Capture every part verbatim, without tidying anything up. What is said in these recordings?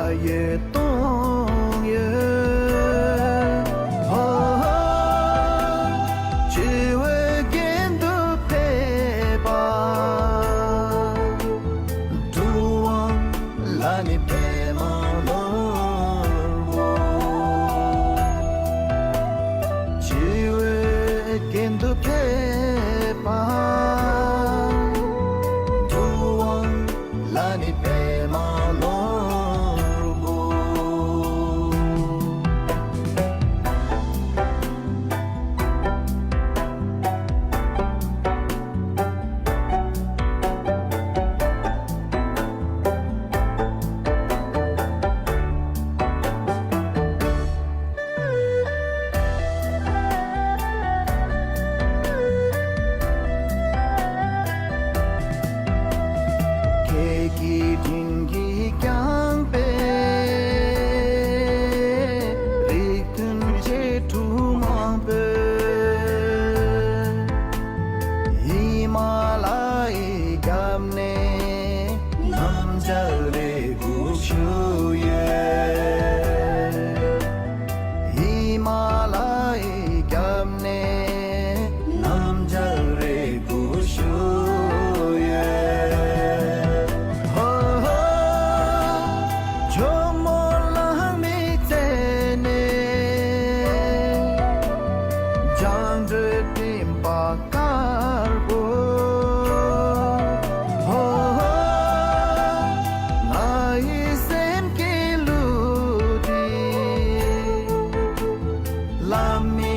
ཡོད་གཏོང་ཡོད། ཧོ་ཧོ། བྱེ་བའི་རྒྱན་དུ་ཕེབས་པ། གྲུབ་དབང་ལ་ནི་པདྨ་ནོར་བུ། བྱེ་བའི་རྒྱན་དུ་ཕེབས་པ། གྲུབ་དབང་ལ་ནི་པདྨ་ནོར་བུ། ཁྱེད་ཀྱི་དྲིན་གྱིས་བསྐྱངས་པའི་རིགས་མཐུན་ཆེ་དྲུག་མང་པོས། ཧི་མ་ལ་ཡའི་རྒྱབ་ནས་གནམ་ལྕགས་རི་གུ་བཞུགས་ཡོད། ཧི་མ་ལ་ཡའི་རྒྱབ་ནས་གནམ་ལྕགས་རི་གུ་བཞུགས་ཡོད། ཧོ་ཧོ། ཇོ་མོ་གླང་མའི་རྩེ་ནས་བྱང་གྲོལ་སྤྲིན་པ་དཀར་པོ། ཧོ་ཧོ། ང་ཡི་སེམས་ཀྱི་གླུ་འདི་བླ་མའི་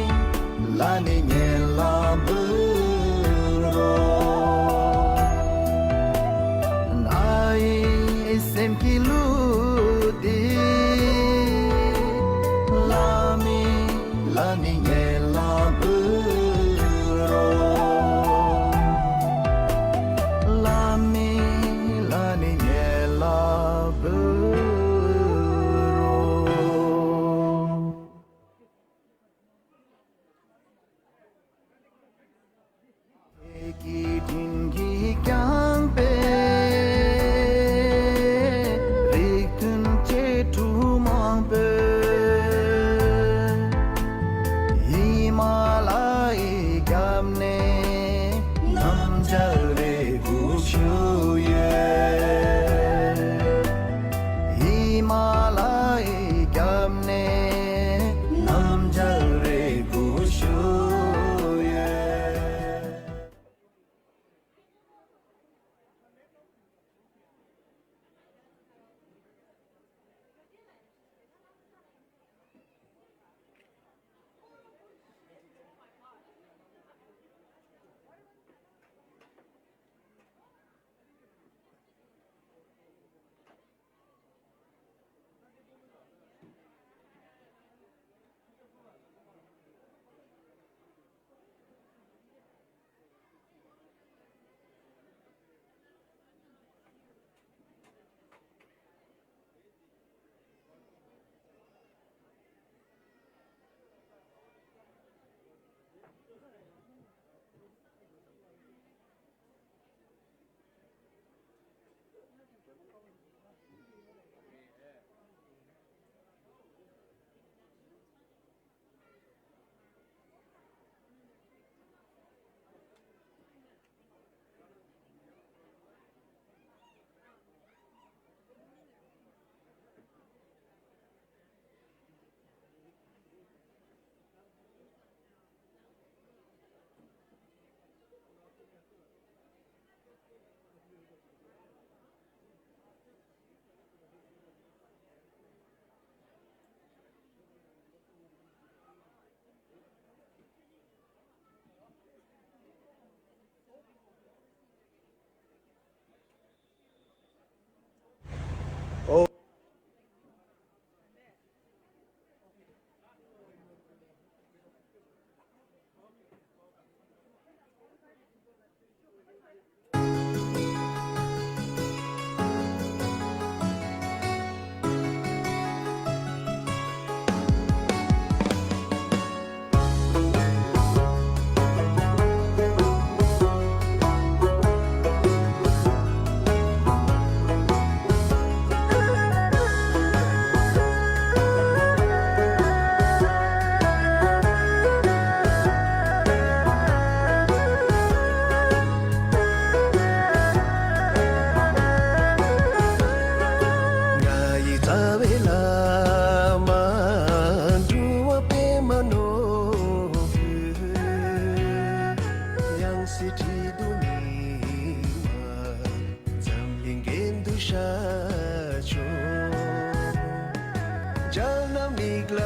ལ་ནི་སྙན་ལ་འབུལ་རོགས། ང་ཡི་སེམས་ཀྱི་གླུ་འདི་བླ་མའི་ལ་ནི་སྙན་ལ་འབུལ་རོགས། བླ་མའི་ལ་ནི་སྙན་ལ་འབུལ་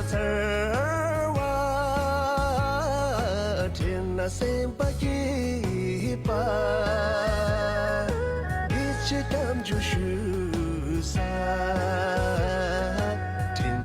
ཚར་བ་དྲན་ན་སེམས་པ་སྐྱིད་པ། ཡིད་ཆེས་སྐྱབས་འཇུག་ཞུ་ས་དྲན།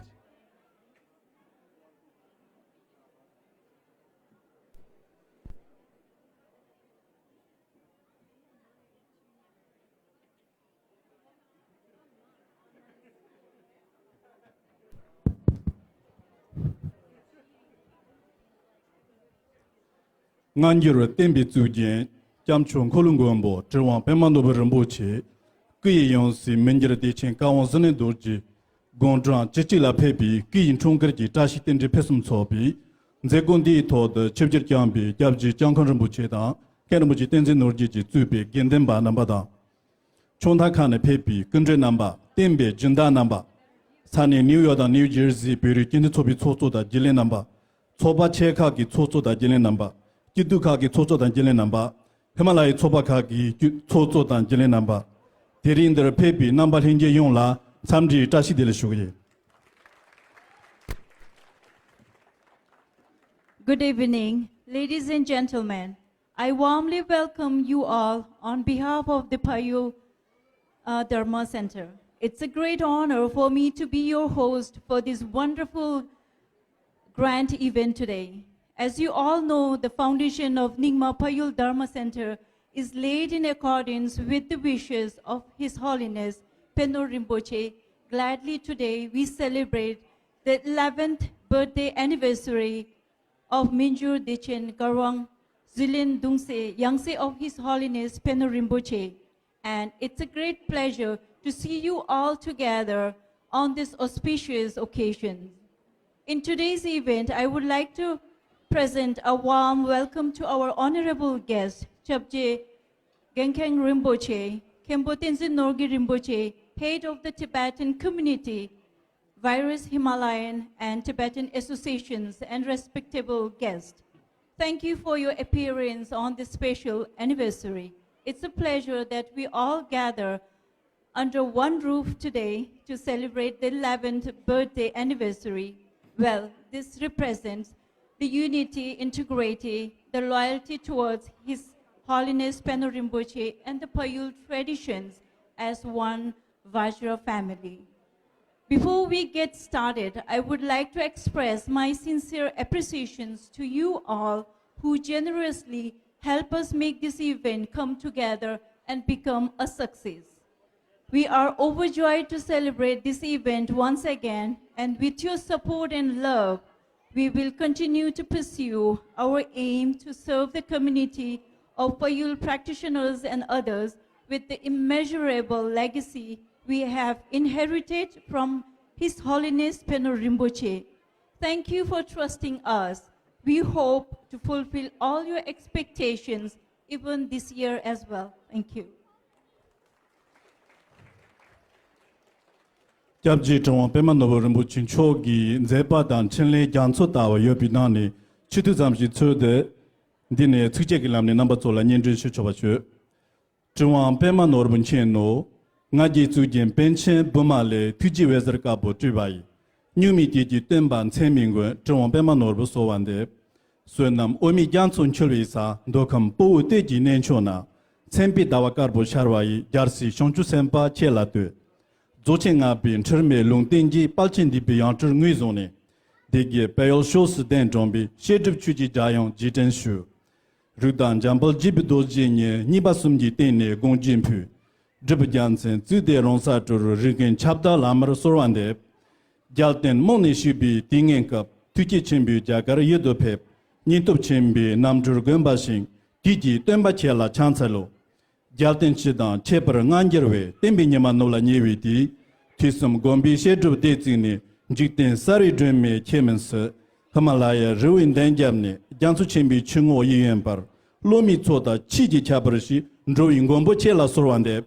སྔ་འགྱུར་བསྟན་པའི་གཙུག་རྒྱན་སྐྱབས་མཆོག་འཁོར་ལོའི་མགོན་པོ་གྲུབ་དབང་པདྨ་ནོར་བུ་རིན་པོ་ཆེ། སྐུ་ཡི་ཡང་སྲིད་མི་འགྱུར་བདེ་ཆེན་བཀའ་དབང་ཟུར་ལེན་རྡོ་རྗེ། དགུང་གྲངས་བཅུ་གཅིག་ལ་ཕེབས་པའི་སྐུ་ཡི་འཁྲུངས་སྐར་གྱི་བཀྲ་ཤིས་རྟེན་འབྲེལ་ཕུན་སུམ་ཚོགས་པའི་མཛད་སྒོ་འདིའི་ཐོག་ཏུ་ཆིབས་བསྒྱུར་བསྐྱངས་པའི་སྐྱབས་རྗེ་ལྕང་ཁང་རིན་པོ་ཆེ་དང་མཁན་རིན་པོ་ཆེ་བསྟན་འཛིན་ནོར་རྒྱས་ཀྱིས་གཙོས་པའི་དགེ་འདུན་པ་རྣམ་པ་དང་། ཕྱོགས་མཐའ་ཁག་ནས་ཕེབས་པའི་སྐུ་མགྲོན་རྣམ་པ། བསྟན་པའི་སྦྱིན་བདག་རྣམ་པ། ས་གནས་ནིའུ་ཡོག་དང་ནིའུ་ཇར་སིའི་བོད་རིགས་སྤྱི་མཐུན་ཚོགས་པའི་ཚོགས་གཙོ་དང་རྒྱུན་ལས་རྣམ་པ། ཚོགས་པ་ཆེ་ཁག་གི་ཚོགས་གཙོ་དང་རྒྱུན་ལས་རྣམ་པ། སྐྱིད་སྡུག་ཁག་གི་ཚོགས་གཙོ་དང་རྒྱུན་ལས་རྣམ་པ། ཧི་མ་ལ་ཡའི་ཚོགས་པ་ཁག་གི་ཚོགས་གཙོ་དང་རྒྱུན་ལས་རྣམ་པ། དེ་རིང་འདིར་ཕེབས་པའི་རྣམ་པ་ལྷན་རྒྱས་ཡོངས་ལ་འཚམས་འདྲིའི་བཀྲ་ཤིས་བདེ་ལེགས་ཞུ་གི་ཡིན། Good evening, ladies and gentlemen. I warmly welcome you all on behalf of the Payul uh, Dharma Center. It's a great honor for me to be your host for this wonderful grand event today. As you all know, the foundation of Nyingma Payul Dharma Center is laid in accordance with the wishes of His Holiness Penno Rinpoche. Gladly today we celebrate the eleventh birthday anniversary of Minjur Dechen Garwang Zilin Dungse, Yangtze of His Holiness Penno Rinpoche. And it's a great pleasure to see you all together on this auspicious occasion. In today's event, I would like to present a warm welcome to our honorable guest, Chapje Genkheng Rinpoche, Khenpo Tenzin Norgay Rinpoche, head of the Tibetan community, various Himalayan and Tibetan associations, and respectable guests. Thank you for your appearance on this special anniversary. It's a pleasure that we all gather under one roof today to celebrate the eleventh birthday anniversary. Well, this represents the unity, integrity, the loyalty towards His Holiness Penno Rinpoche and the Payul traditions as one Vajra family. Before we get started, I would like to express my sincere appreciations to you all who generously help us make this event come together and become a success. We are overjoyed to celebrate this event once again, and with your support and love, we will continue to pursue our aim to serve the community of Payul practitioners and others with the immeasurable legacy we have inherited from His Holiness Penno Rinpoche. Thank you for trusting us. We hope to fulfill all your expectations even this year as well. Thank you. སྐྱབས་རྗེ་གྲུབ་དབང་པདྨ་ནོར་བུ་རིན་པོ་ཆེ་མཆོག་གི་མཛད་པ་དང་འཕྲིན་ལས་རྒྱ་མཚོ་ལྟ་བུ་ཡོད་པའི་ནང་ནས་ཆེད་དུ་ཙམ་ཞིག་འཚོལ་ཏེ། འདི་ནས་ཚིགས་བཅད་ཀྱི་ལམ་ནས་རྣམ་པ་ཚོ་ལ་སྙན་སྒྲོན་ཞུ་ཆོག་པ་ཞུ། གྲུབ་དབང་པདྨ་ནོར་བུ་མཁྱེན་ནོ། ང་རྒྱལ་གཙུག་རྒྱན་པཎ་ཆེན་བི་མ་ལའི་ཐུགས་རྗེའི་འོད་ཟེར་དཀར་པོ་སྤྲུལ་པ་ཡི། གཉུག་མའི་གཏེར་གྱི་སྟོན་པ་མཚན་མའི་མགོན་གྲུབ་དབང་པདྨ་ནོར་བུ་གསོལ་བ་འདེབས། བསོད་ནམས་འོད་མའི་རྒྱ་མཚོ་འཁྱིལ་བའི་ས། མདོ་ཁམས་སྤོ་བོའི་སྟོད་ཀྱི་གནས་མཆོག་ན། མཚན་དཔེའི་ཟླ་བ་དཀར་པོ་ཤར་བ་ཡི། རྒྱལ་སྲས་བྱང་ཆུབ་སེམས་དཔའ་ཁྱེད་ལ་བསྟོད། རྫོགས་ཆེན་ལྔ་པའི་འཁྲུལ་མེད་ལུང་བསྟན་གྱི། དཔལ་ཆེན་འདུས་པའི་ཡང་སྤྲུལ་ངོས་བཟུང་ནས། སྡེ་དགེ་དཔལ་ཡུལ་ཕྱོགས་སུ་གདན་དྲངས་པའི། བཤད་སྒྲུབ་ཆོས་ཀྱི་རྒྱལ་དབྱངས་རྗེས་དྲན་ཞུ། རིགས་དང་འཇམ་དཔལ་དགྱེས་པའི་རྡོ་རྗེ་ཉིད། གཉིས་པ་གསུམ་གྱི་སྟེང་ནས་དགོངས་རྒྱན་ཕུལ། སྒྲུབ་པའི་རྒྱལ་མཚན་བརྩེགས་ཏེ་རོང་སར་གྲོལ། རིགས་མགོན་ཁྱབ་བདག་བླ་མར་གསོལ་བ་འདེབས། རྒྱལ་བསྟན་རྨོངས་ནས་བཞུད་པའི་དུས་ངན་སྐབས། ཐུགས་བསྐྱེད་ཆེན་པོས་རྒྱ་གར་ཡུལ་དུ་ཕེབས། སྙིང་སྟོབས་ཆེན་པོས་རྣམ་གྲོལ་དགོན་པ་བཞེངས། དུས་ཀྱི་སྟོན་པ་ཁྱེད་ལ་ཕྱག་འཚལ་ལོ། རྒྱལ་བསྟན་སྤྱི་དང་ཁྱད་པར་སྔ་འགྱུར་བའི། བསྟན་པའི་ཉི་མ་ནུབ་ལ་ཉེ་བའི་དུས། དུས་གསུམ་དགོན་པའི་བཤད་སྒྲུབ་སྡེ་བཙུགས་ནས། འཇིག་རྟེན་གསར་བའི་སྒྲོན་མེ་ཁྱེད་མིན་སྲིད། ཧི་མ་ལ་ཡའི་རི་བོའི་མདུན་རྒྱབ་ནས། རྒྱ་མཚོ་ཆེན་པོའི་ཆུ་ངོགས་གཡས་གཡོན་བར། བློ་མིག་མཚོ་དང་ཆུ་གིས་ཁྱབ་པར་བྱས། འགྲོ་བའི་མགོན་པོ་ཁྱེད་ལ་གསོལ་བ་འདེབས།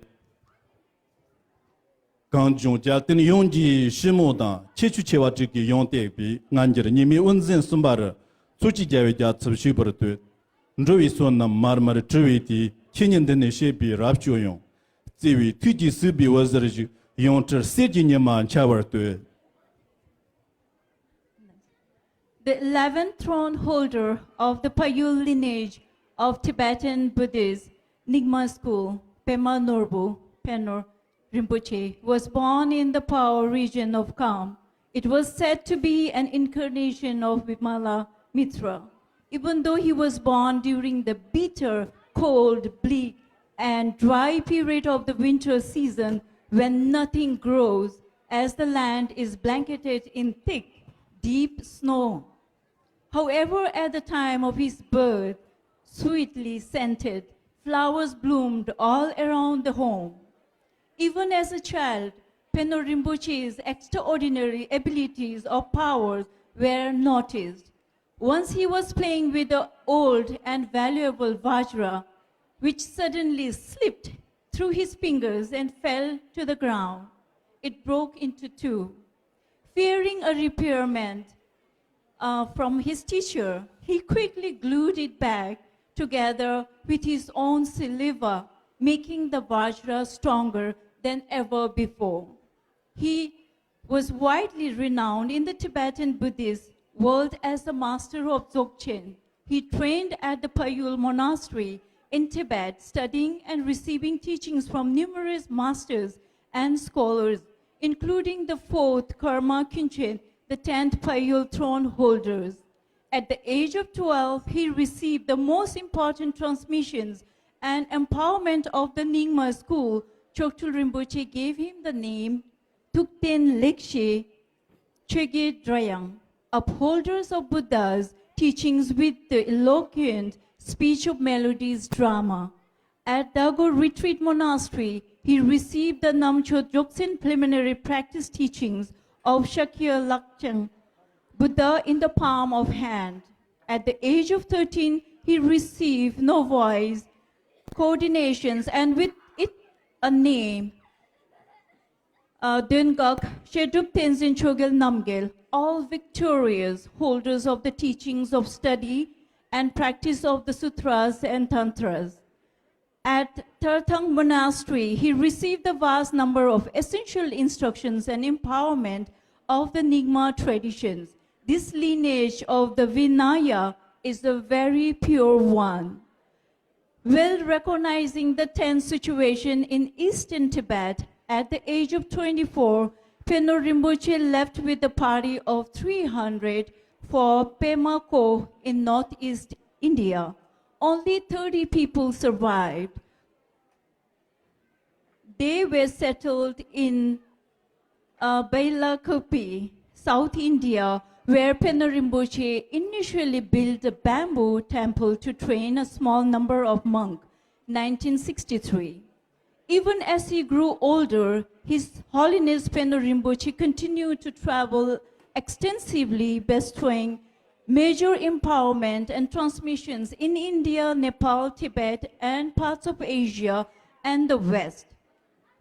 གངས་ལྗོངས་རྒྱལ་བསྟན་ཡོངས་ཀྱི་སྤྱི་མོས་དང་། ཁྱེད་ཆོས་ཆེ་བ་དྲུག་གིས་ཡོངས་བཏེགས་པའི། སྔ་འགྱུར་ཉི་མའི་དབུ་འཛིན་གསུམ་པར། ཚོགས་ཀྱི་རྒྱལ་བའི་རྒྱལ་ཚབ་བཞུགས་པར་བསྟོད། འགྲོ་བའི་བསོད་ནམས་མར་མར་བཀྲུ་བའི་དུས། ཁྱེད་ཉིད་འདི་ནས་གཤེགས་པའི་རབ་བྱུང་ཡང་། བརྩེ་བའི་ཐུགས་ཀྱིས་གཟིགས་པའི་འོད་ཟེར་ཞིག། ཡང་སྤྲུལ་གསེར་གྱི་ཉི་མ་འཆར་བར་བསྟོད། The eleventh throne holder of the Payul lineage of Tibetan Buddhist Nyingma school, Pema Norbu Penor Rinpoche, was born in the Pao region of Kham. It was said to be an incarnation of Vimala Mitra. Even though he was born during the bitter, cold, bleak, and dry period of the winter season, when nothing grows, as the land is blanketed in thick, deep snow. However, at the time of his birth, sweetly scented flowers bloomed all around the home. Even as a child, Peno Rinpoche's extraordinary abilities or powers were noticed. Once he was playing with the old and valuable Vajra, which suddenly slipped through his fingers and fell to the ground. It broke into two. Fearing a repairment, uh, from his teacher, he quickly glued it back together with his own saliva, making the Vajra stronger than ever before. He was widely renowned in the Tibetan Buddhist world as the master of Dzogchen. He trained at the Payul Monastery in Tibet, studying and receiving teachings from numerous masters and scholars, including the fourth Karma Khyentse, the tenth Payul throne holders. At the age of twelve, he received the most important transmissions and empowerment of the Nyingma school. Choktrul Rinpoche gave him the name Thukten Lekshe Choegyi Drayang, upholders of Buddha's teachings with the eloquent speech of melodies drama. At Dago Retreat Monastery, he received the Namcho Dzogchen preliminary practice teachings of Shakya Lakchang Buddha in the palm of hand. At the age of thirteen, he received novice coordinations and with it a name, uh, Dengak Shedrup Tenzin Chogyal Namgyal, all victorious holders of the teachings of study and practice of the sutras and tantras. At Tarthang Monastery, he received the vast number of essential instructions and empowerment of the Nyingma traditions. This lineage of the Vinaya is a very pure one. Well recognizing the tense situation in eastern Tibet, at the age of twenty-four, Peno Rinpoche left with a party of three hundred for Pema Koh in northeast India. Only thirty people survived. They were settled in, uh, Bailakkuppe, South India, where Peno Rinpoche initially built a bamboo temple to train a small number of monks, nineteen sixty-three. Even as he grew older, His Holiness Peno Rinpoche continued to travel extensively, bestowing major empowerment and transmissions in India, Nepal, Tibet, and parts of Asia and the West.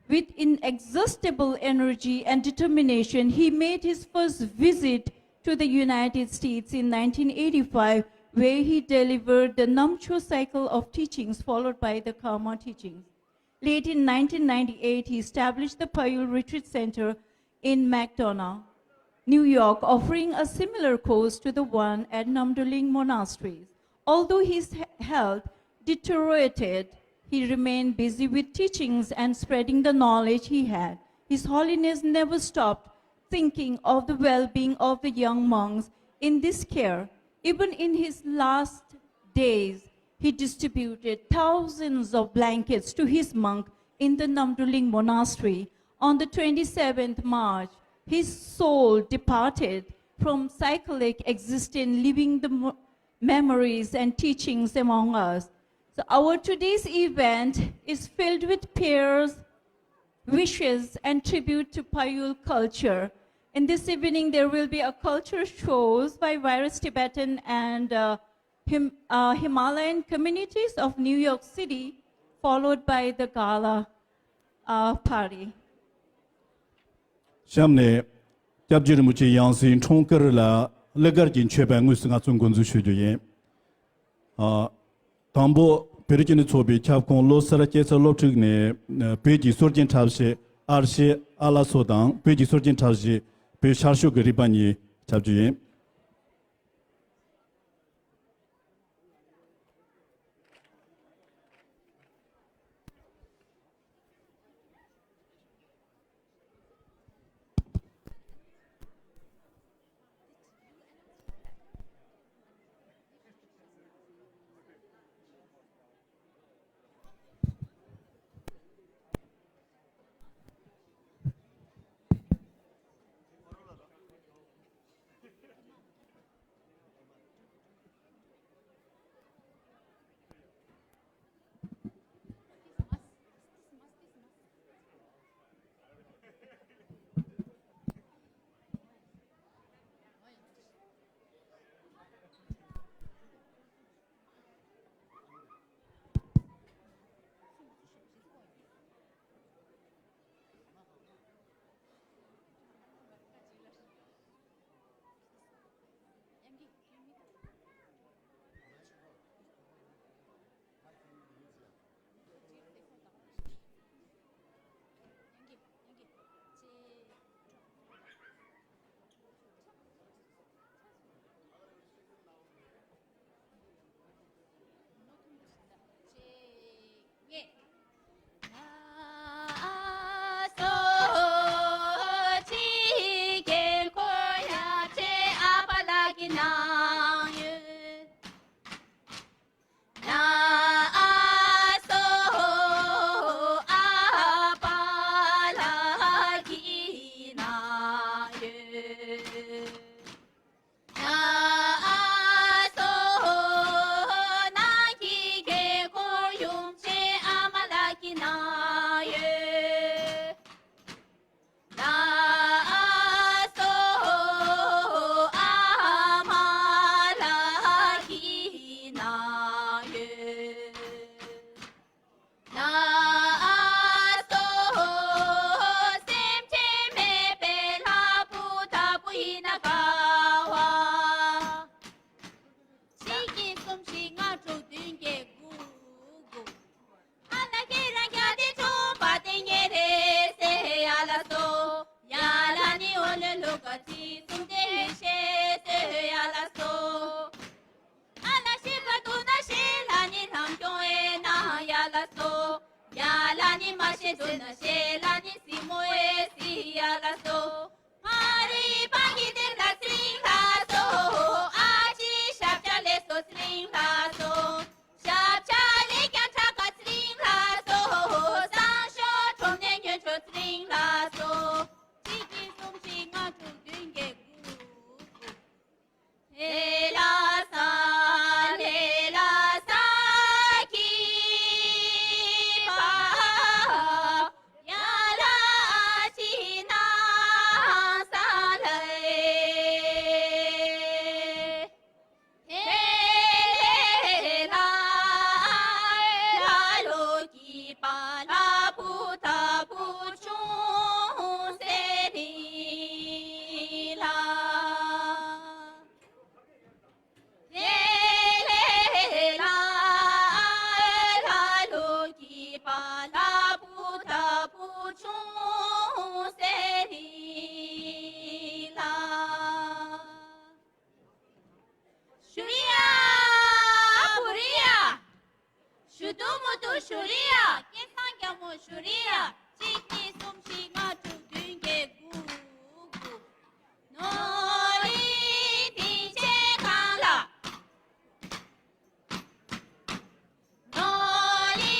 With inexhaustible energy and determination, he made his first visit to the United States in nineteen eighty-five, where he delivered the Namcho cycle of teachings, followed by the Karma teachings. Late in nineteen ninety-eight, he established the Payul Retreat Center in McDonough, New York, offering a similar course to the one at Namdolling Monastery. Although his he-, health deteriorated, he remained busy with teachings and spreading the knowledge he had. His Holiness never stopped thinking of the well-being of the young monks in this care. Even in his last days, he distributed thousands of blankets to his monk in the Namdolling Monastery. On the twenty-seventh March, his soul departed from cyclic existence, leaving the mo-, memories and teachings among us. So our today's event is filled with prayers, wishes, and tribute to Payul culture. In this evening, there will be a culture shows by various Tibetan and, uh, Him-, uh, Himalayan communities of New York City, followed by the gala, uh, party. གཤམ་ནས་སྐྱབས་རྗེ་རིན་པོ་ཆེའི་ཡང་སྲིད་འཁྲུངས་སྐར་ལ་གླུ་གར་གྱི་མཆོད་པ་དངོས་སུ་ང་ཚོས་འགོ་འཛུགས་ཞུ་རྒྱུ་ཡིན། ཨ། དང་པོ་བོད་རིགས་སྤྱི་མཐུན་ཚོགས་པའི་ཁྱབ་ཁོངས་བློ་གསར་སྐྱེད་ཚལ་སློབ་ཕྲུག་ནས་བོད་ཀྱི་སྲོལ་རྒྱུན་འཁྲབ་གཞས་ཨར་ཤེ་ཨ་ལ་སོགས་དང་བོད་ཀྱི་སྲོལ་རྒྱུན་འཁྲབ་གཞས་བོད་ཤར་ཕྱོགས་ཀྱི་རིག་པ་གཉིས་འཁྲབ་རྒྱུ་ཡིན། བཀའ་དྲིན་གསུམ་ལྡན་ཡེ་ཤེས་སྲས་ཡ་ལ་སོགས། ཨ་ལ་ཤི་བ་དུ་ན་ཤི་ལ་ནི་ལྷམ་གྱོང་ཨེ་ན་ཡ་ལ་སོགས། ཡ་ལ་ནི་མ་ཤེས་དུ་ན་ཤེས་ལ་ནི་སྲིང་མོ་ཨེ་སྲིད་ཡ་ལ་སོགས། ཨ་རི་པ་གི་དེ་ལ་སྲིང་ལ་སོགས། ཨ་ཅི་ཞབས་ཀྱ་ལས་སོ་སྲིང་ལ་སོགས། ཞབས་ཀྱ་ལས་ཀྱང་ཁྲག་ག་སྲིང་ལ་སོགས། སང་ཞོ་ཁྲོམ་ནས་ཉོན་ཆོ་སྲིང་ལ་སོགས། གཅིག་གཉིས་གསུམ་བཞི་ལྔ་དྲུག་བདུན་བརྒྱད་དགུ། ལེ་ལ་ས་ལེ་ལ་ས་ཀི་པ། ཡ་ལ་ཅི་ན་ས་ལེ། ཧེ་ལེ་ལ་ལ་ལོ་ཀི་པ་ལ་བུ་ད་བུ་ཆུང་སེ་ལི་ལ། ལེ་ལེ་ལ་ལ་ལོ་ཀི་པ་ལ་བུ་ད་བུ་ཆུང་སེ་ལི་ལ། ཞུ་རི་ཡ། བུ་རི་ཡ། ཞུ་དུ་མུ་དུ་ཞུ་རི་ཡ། སྐལ་བཟང་རྒྱལ་མོ་ཞུ་རི་ཡ། གཅིག་གཉིས་གསུམ་བཞི་ལྔ་དྲུག་བདུན་བརྒྱད་དགུ་དགུ། ནོ་ལི་དིང་ཆེ་གང་ལ། ནོ་ལི་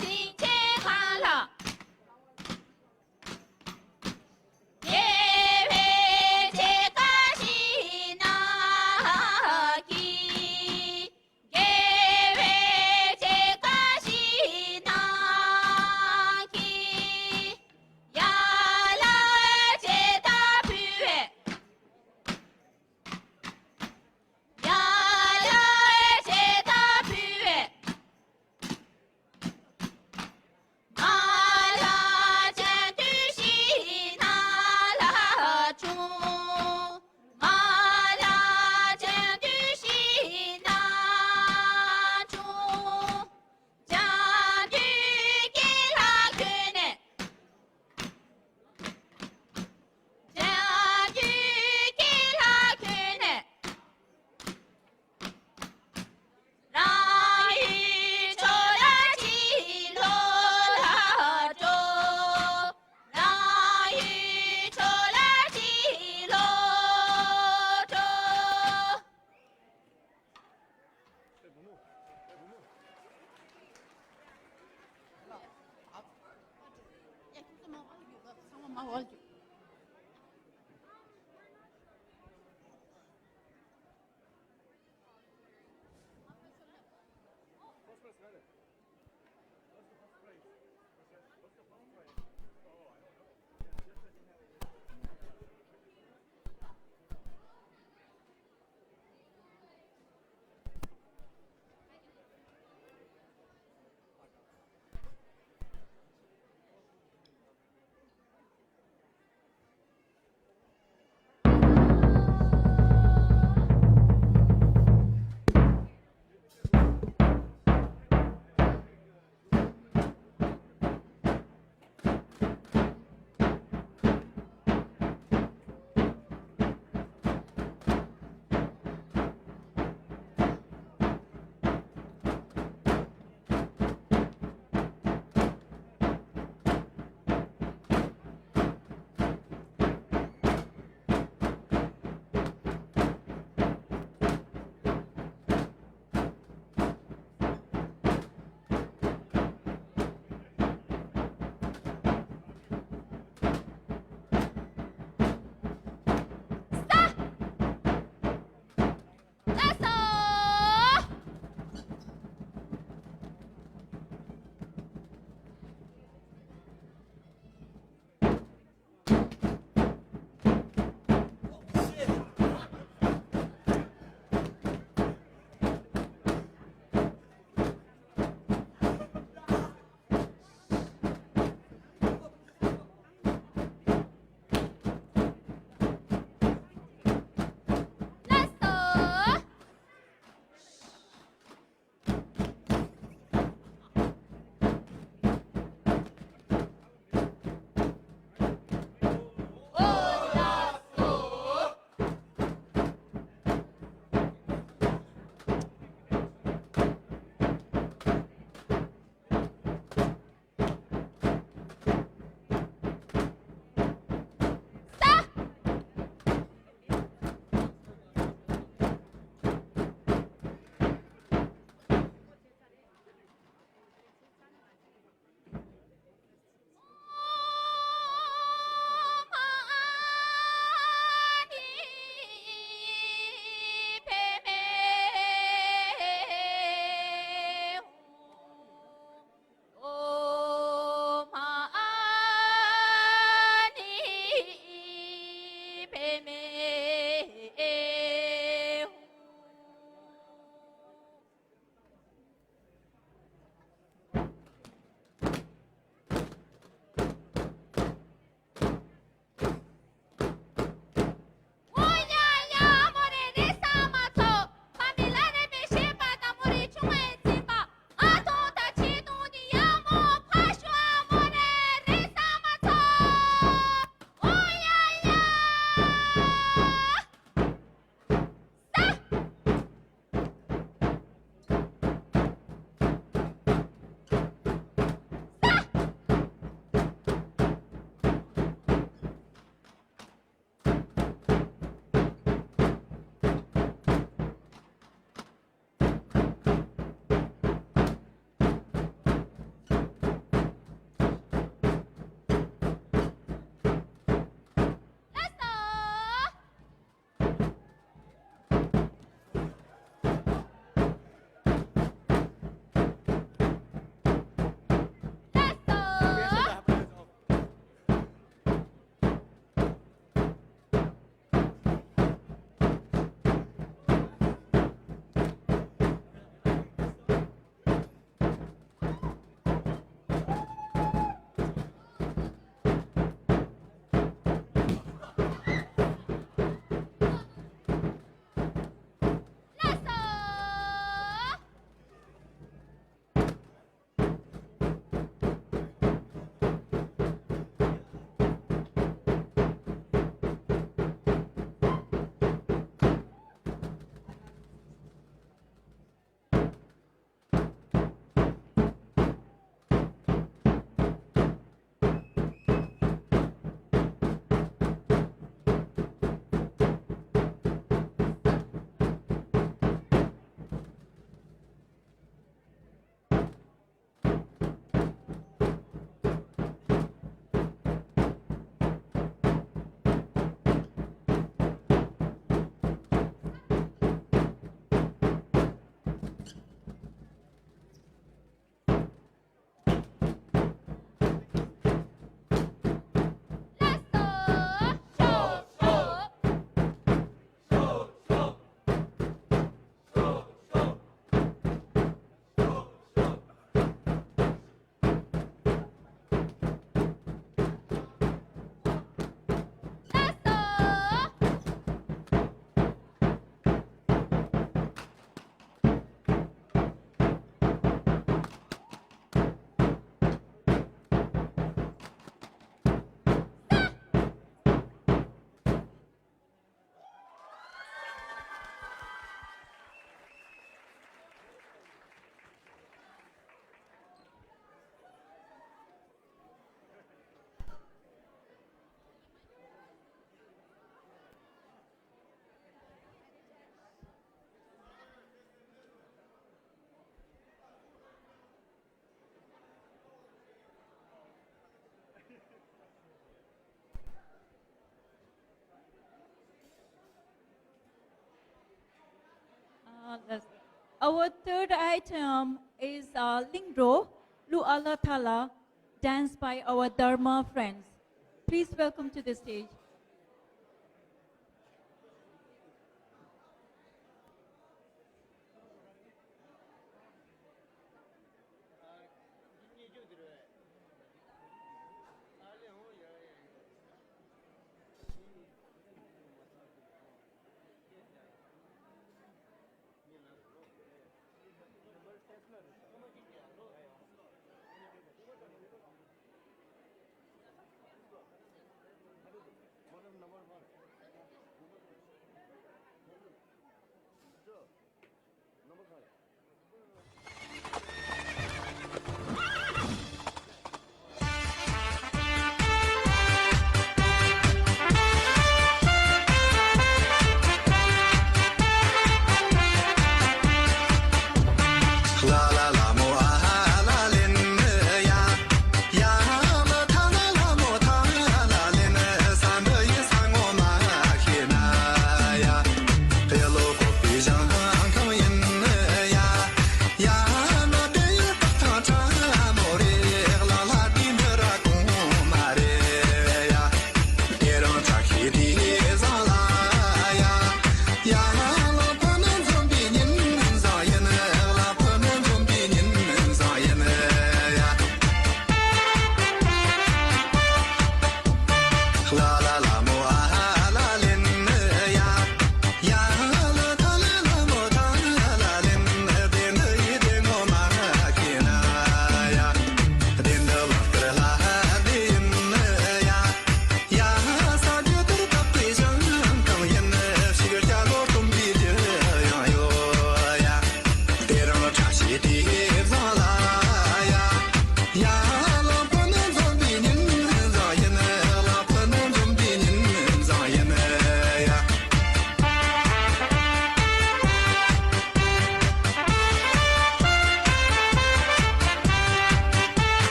དིང་ཆེ་གང་ལ། དགེ་བའི་བྱེད་ཀ་ཤི་ན་གི། དགེ་བའི་བྱེད་ཀ་ཤི་ན་གི། ཡ་ལ་བྱེད་ད་བུ་བས། ཡ་ལ་བྱེད་ད་བུ་བས། མ་ལ་ཅན་དུ་ཤི་ན་ལ་ཆུང་། མ་ལ་ཅན་དུ་ཤི་ན་ཆུང་། ཅན་དུ་ཀེ་ལ་ཁྱོད་ནས། ཅན་དུ་ཀེ་ལ་ཁྱོད་ནས། རང་ཡུལ་ཕྱོགས་ལ་ཅི་ལོ་ལ་འགྲོ། རང་ཡུལ་ཕྱོགས་ལ་ཅི་ལོ་འགྲོ། ལགས་སོ། Yes. Our third item is uh, Lingro Lu Ala Thala, danced by our Dharma friends. Please welcome to the stage.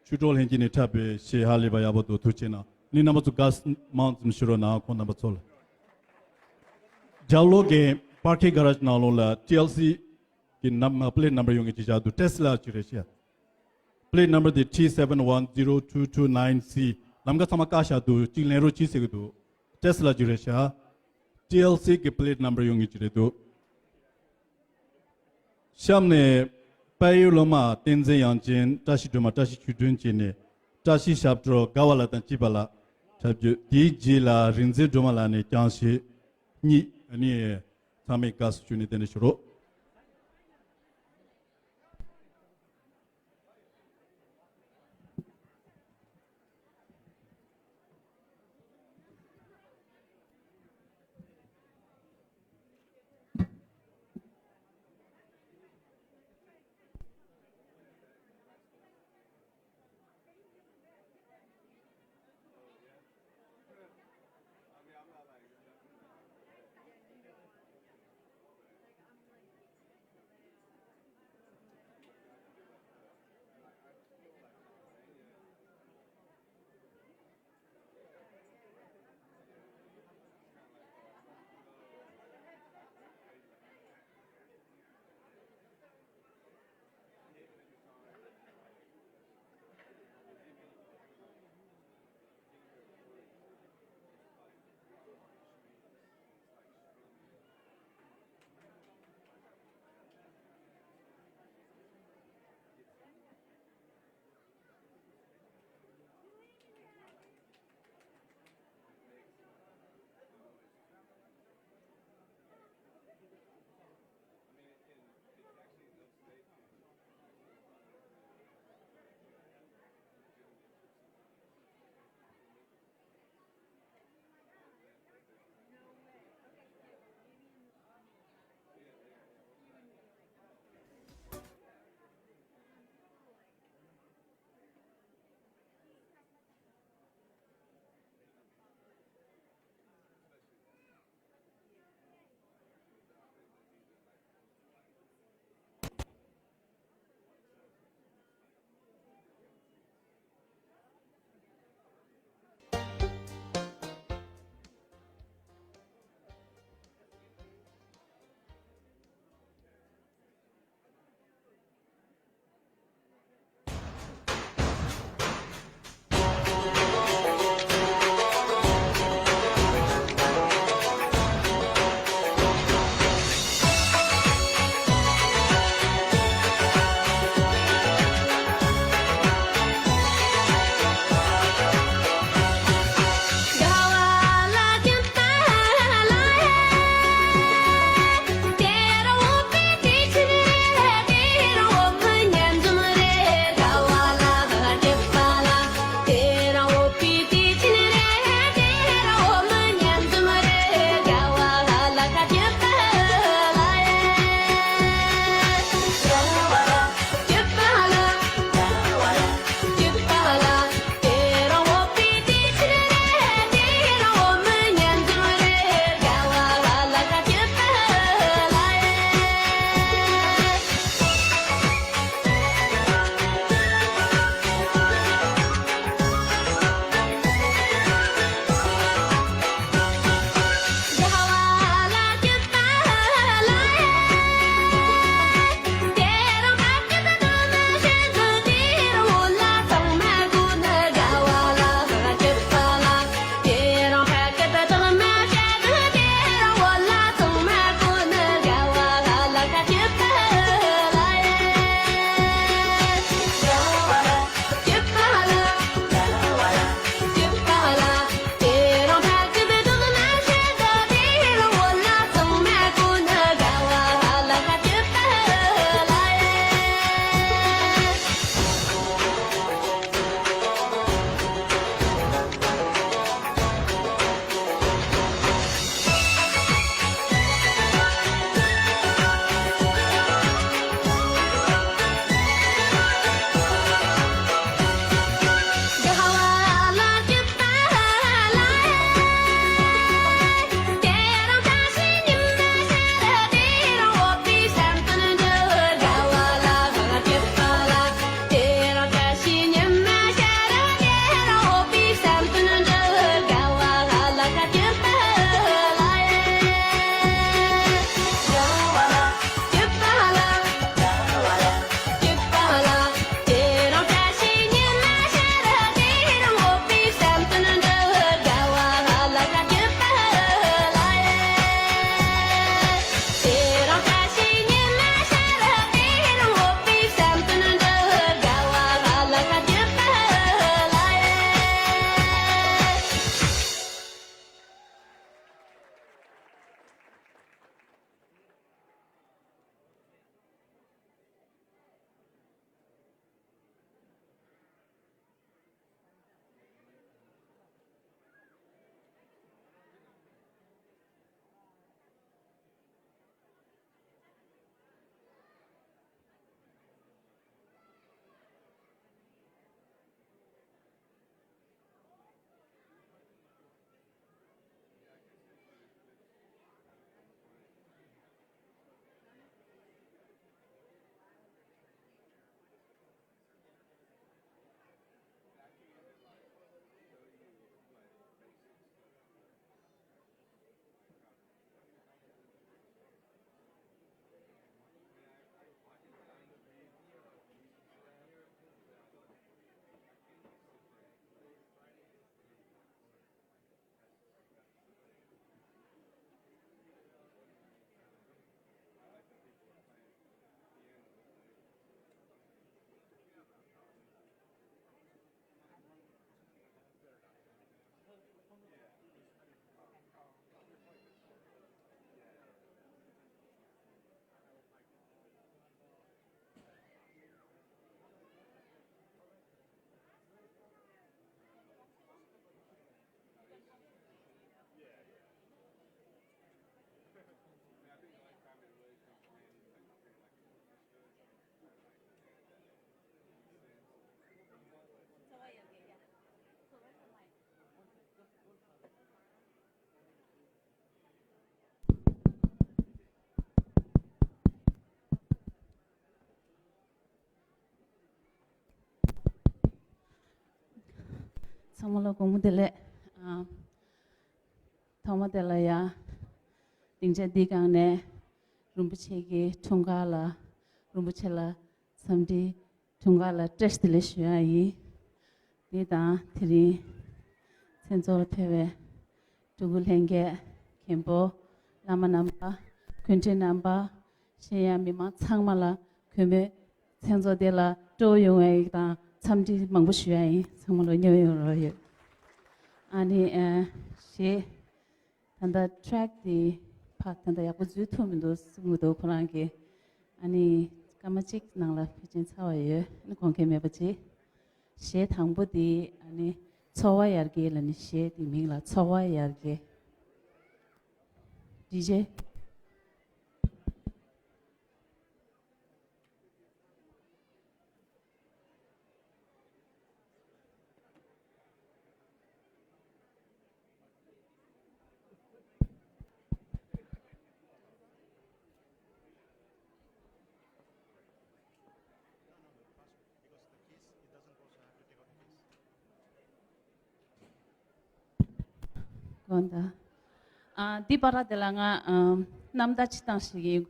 ཆོས་གྲོགས་ལྷན་རྒྱས་ནས་འཁྲབ་པའི་གཞས་ཧ་ལས་པ་ཡག་པོ་འདུག་ཐུགས་རྗེ་གནང་། ནི་རྣམ་པ་ཚོ་དགའ་མང་ཙམ་ཞུ་རོགས་གནང་། ཁོང་རྣམ་པ་ཚོ་ལ། རྒྱབ་ལོགས་ཀྱི་པར་ཁེ་ག་ར་ནང་ལོགས་ལ་ཊི་ཨེལ་སི་གི་ནམ་པ་ལེཊ་ནམ་པར་ཡོང་གི་ཅིག་བཞག་འདུག་ཊེ་སི་ལ་ཅིག་རེད་ཤག་པ་ལེཊ་ནམ་པར་དེ་ཐི་རི་སེ་ཝན་ཝན་ཛི་རོ་ཊུ་ཊུ་ནའིན་སི། ལམ་ཁ་ཚང་མ་བཀག་བཞག་འདུག་གཅིག་ལེན་རོགས་གྱིས་ཟེར་གི་འདུག་ཊེ་སི་ལ་ཅིག་རེད་ཤག་ཊི་ཨེལ་སི་གི་པ་ལེཊ་ནམ་པར་ཡོང་གི་ཅིག་རེད་འདུག་གཤམ་ནས་དཔལ་ཡུལ་སློབ་མ་བསྟན་འཛིན་དབྱངས་ཅན། བཀྲ་ཤིས་སྒྲོལ་མ། བཀྲ་ཤིས་ཆོས་སྒྲོན་བཅས་ནས་བཀྲ་ཤིས་ཞབས་བྲོ་དགའ་བ་ལགས་དང་བཅས་པ་ལ་འཁྲབ་རྒྱུ། དེའི་རྗེས་ལ་རིག་འཛིན་སྒྲོལ་མ་ལགས་ནས་རྐྱང་གཞས་གཉིས་ཨ་ནི་ཚང་མས་དགའ་བསུ་ཞུས་ནས་དེ་འདྲ་ཞུ་རོགས། ཚང་མ་ལ་དགོང་མོ་བདེ་ལེགས། ཨ། ཐོག་མ་དེ་ལ་ཡ། སྡིངས་ཆ་འདིའི་སྒང་ནས་རིན་པོ་ཆེ་གི་འཁྲུངས་སྐར་ལ། རིན་པོ་ཆེ་ལ་འཚམས་འདྲི། འཁྲུངས་སྐར་ལ་བཀྲ་ཤིས་བདེ་ལེགས་ཞུ་ཡ་ཡིན། དེ་དང་དེ་རིང་མཚན་ཚོགས་ལ་ཕེབས་པའི་སྤྲུལ་སྐུ་ལྷན་རྒྱས། མཁན་པོ། བླ་མ་རྣམ་པ། དགེ་འདུན་རྣམ་པ། གཞན་ཡང་མི་མང་ཚང་མ་ལ་གུས་མོས་མཚན་ཚོགས་དེ་ལ་སྤྲོ་བོ་ཡོང་བའི་དང་འཚམས་འདྲི་མང་པོ་ཞུ་ཡ་ཡིན། ཚང་མ་ལ་མཉམ་ཡོང་རོགས་ཡོད། ཨ་ནི་ཨ། གཞས། ད་ལྟ་ཊེག་དེ་ཕ་ད་ལྟ་ཡག་པོ་འཛུལ་ཐུབ་མི་འདུག་གསུང་གི་འདུག་ཁོ་རང་གིས། ཨ་ནི་སྐར་མ་གཅིག་ནང་ལ་ཕལ་ཆེར་ཚར་བ་ཡོད། ཨ་ནི་དགོངས་འགལ་མེད་པ་བྱེད། གཞས་དང་པོ་དེ་ཨ་ནི་ཚོར་བ་ཡར་རྒྱས་ལ་ནི། གཞས་དེ་མིང་ལ་ཚོར་བ་ཡར་རྒྱས། ཌི་ཇེ། དགོངས་དག། ཨ། འདི་བར་དེ་ལ་ང་ཨ་རྣམ་ཐར་ཅིག་བཏང་ཞིག་ཡིན།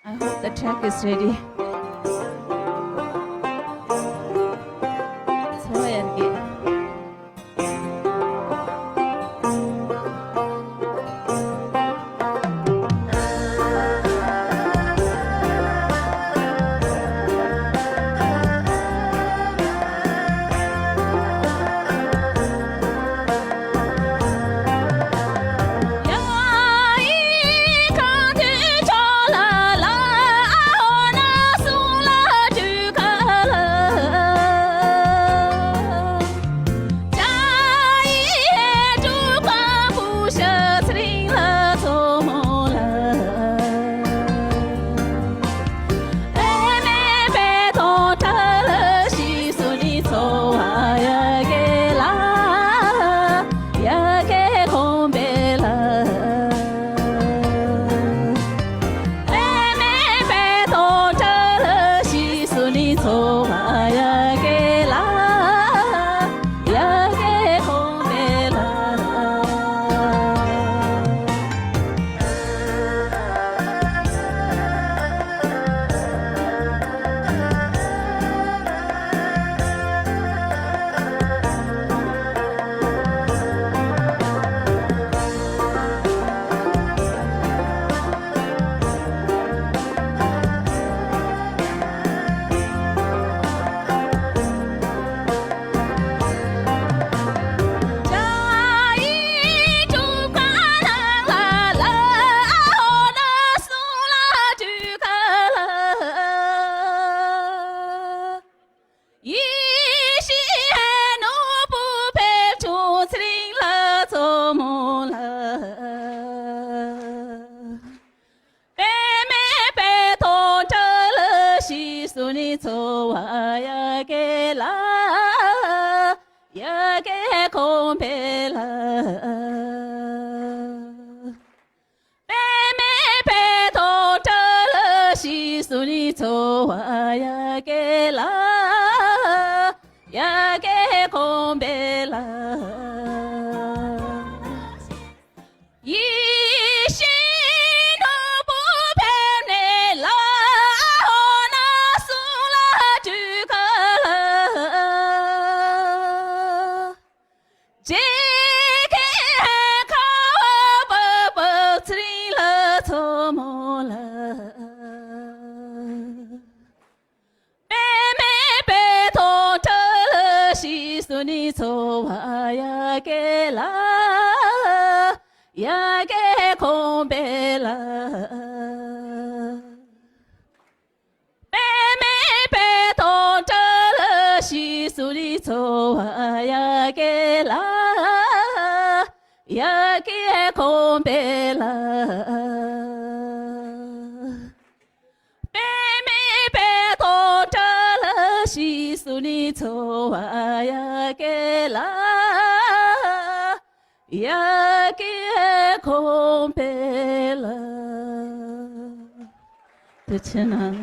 I hope the track is ready. ལ། ཡ་གེ་ཁོང་པེ་ལ། པདྨའི་བེ་ཏོ་བཀྲ་ཤིས་སུ་ནི་འཚོ་བ་ཡ་གེ་ལ། ཡ་གེ་ཁོང་པེ་ལ། ཡིད་བཞིན་ནོར་བུ་པདྨའི་ལ། འོ་ན་གསུང་ལ་དྲུག་ཁ་ལ། འཇིགས་སྐྱོབ་ཁ་བ་བབས་བབས་ཚེ་རིང་ལ་མཚོ་མོ་ལ། པདྨའི་བེ་ཏོ་བཀྲ་ཤིས་སུ་ནི་འཚོ་བ་ཡ་གེ་ལ། ཡ་གེ་ཁོང་པེ་ལ། པདྨའི་བེ་ཏོ་བཀྲ་ཤིས་སུ་ནི་འཚོ་བ་ཡ་གེ་ལ། ཡ་གེ་ཁོང་པེ་ལ། པདྨའི་བེ་ཏོ་བཀྲ་ཤིས་སུ་ནི་འཚོ་བ་ཡ་གེ་ལ། ཡ་གེ་ཁོང་པེ་ལ། ཐུགས་རྗེ་གནང་།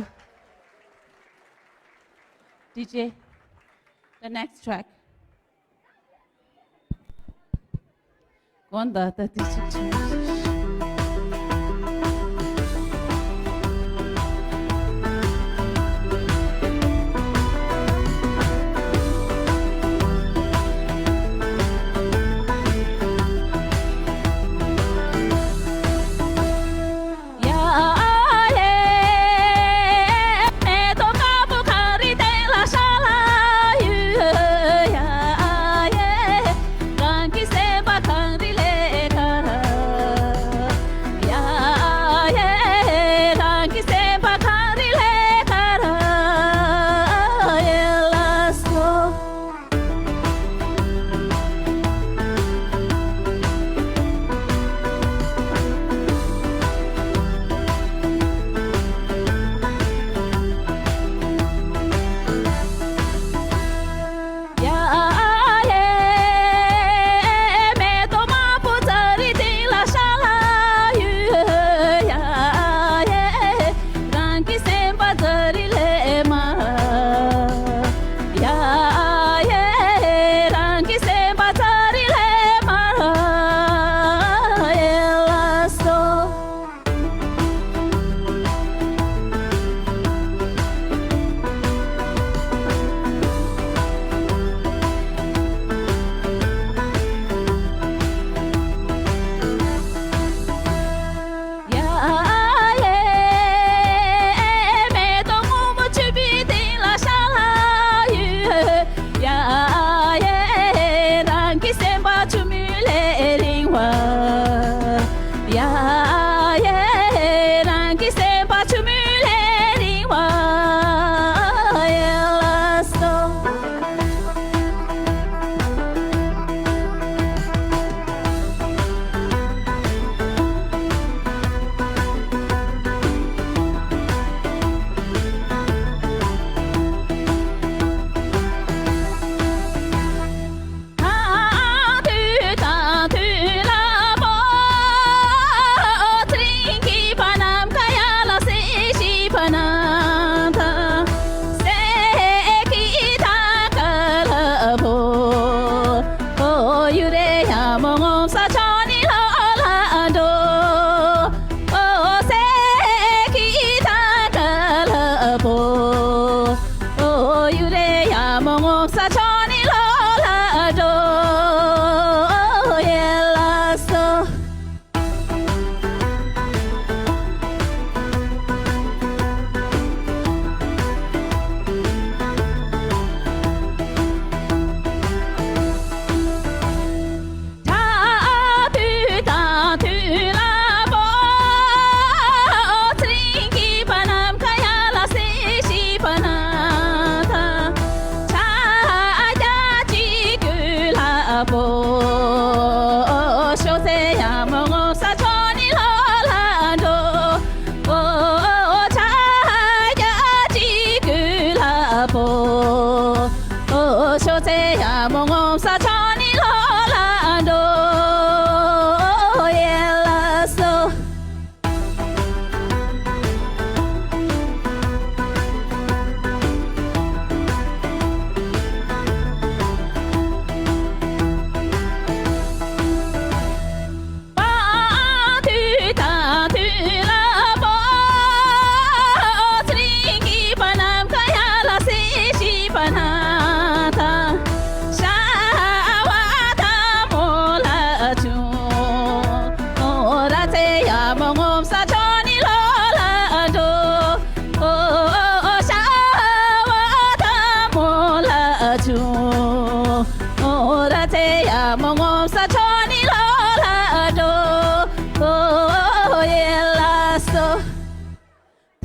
ཌི་ཇེ། The next track. གོང་ད་ལྟ་དེ་ཅིག་བྱུང་། རང་གི་སེམས་པ་ཚ་རི་ལས་མ། ཡ་ཡེ། རང་གི་སེམས་པ་ཚ་རི་ལས་མ། ཡེ་ལ་སོ། ཡ་ཡེ། མེ་ཏོག་སྔོན་མོ་བཅུ་པའི་སྟེང་ལ་ཤར་ལ་ཡོད། ཡ་ཡེ། རང་གི་སེམས་པ་ཆུ་མོ་ལས་རིང་བ། ཡ་ཡེ། རང་གི་སེམས་པ་ཆུ་མོ་ལས་རིང་བ། ཡེ་ལ་སོ།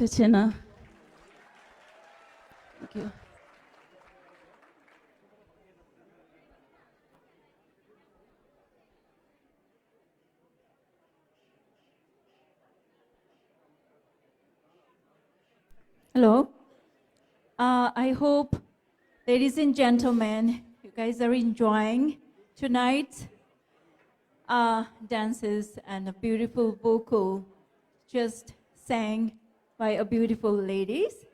ཐུགས་རྗེ་གནང་། Thank you. Hello. Uh, I hope, ladies and gentlemen, you guys are enjoying tonight's uh, dances and a beautiful vocal just sang by a beautiful ladies.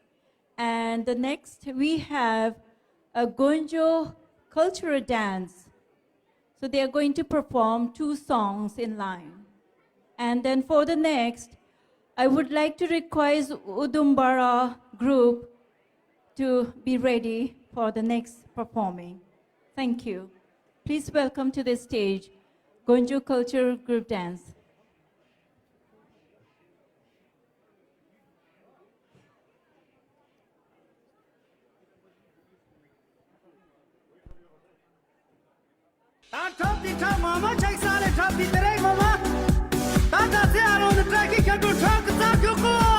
And the next we have a Gonjo cultural dance. So they are going to perform two songs in line. And then for the next, I would like to request Udumbara group to be ready for the next performing. Thank you. Please welcome to the stage Gonjo Culture Group Dance. ད་འཁྲབ་དེ་འཁྲབ་མ་མ་ཆགས་ས་ལས་འཁྲབ་དེ་དེ་རེད་མ་མ། ད་ད་ཚེ་ཨ་རོང་ནི་བཀྲ་ཤིས་ཁྱེད་ཚོ་འཁྲབ་ཀི་རྩ་རྒྱུག་གོ།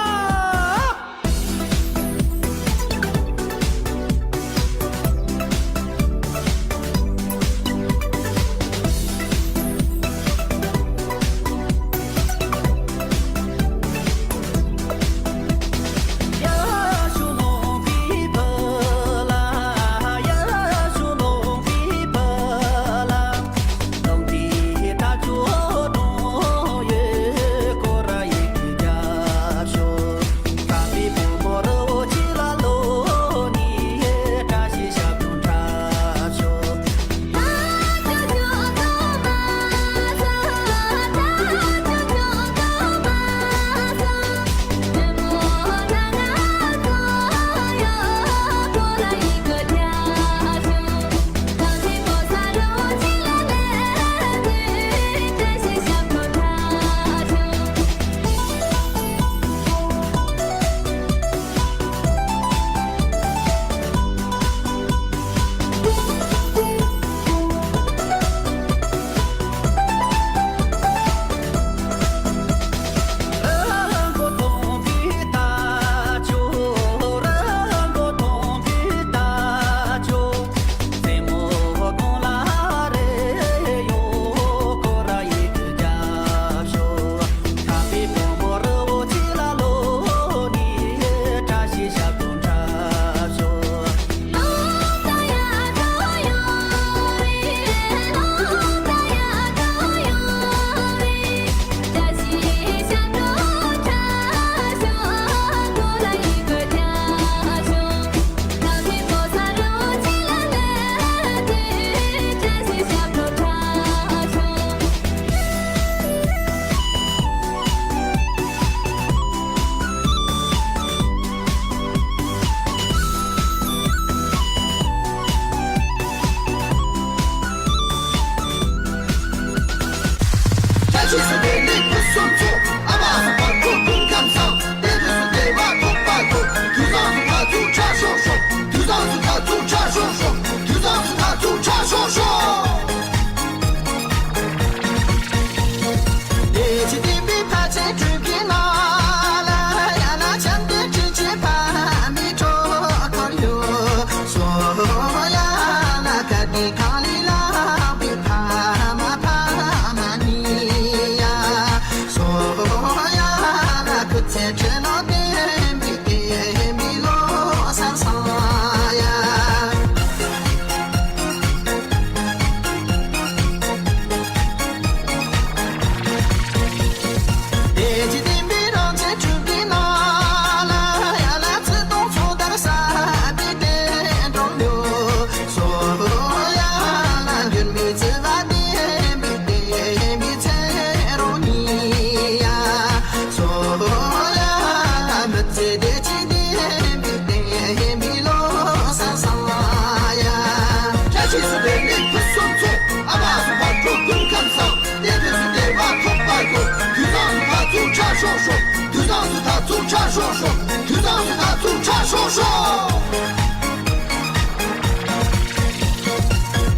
ཁྲ་ཤོག་ཤོག་དུས་བཟང་སུ་ད་ཚུར་ཁྲ་ཤོག་ཤོག་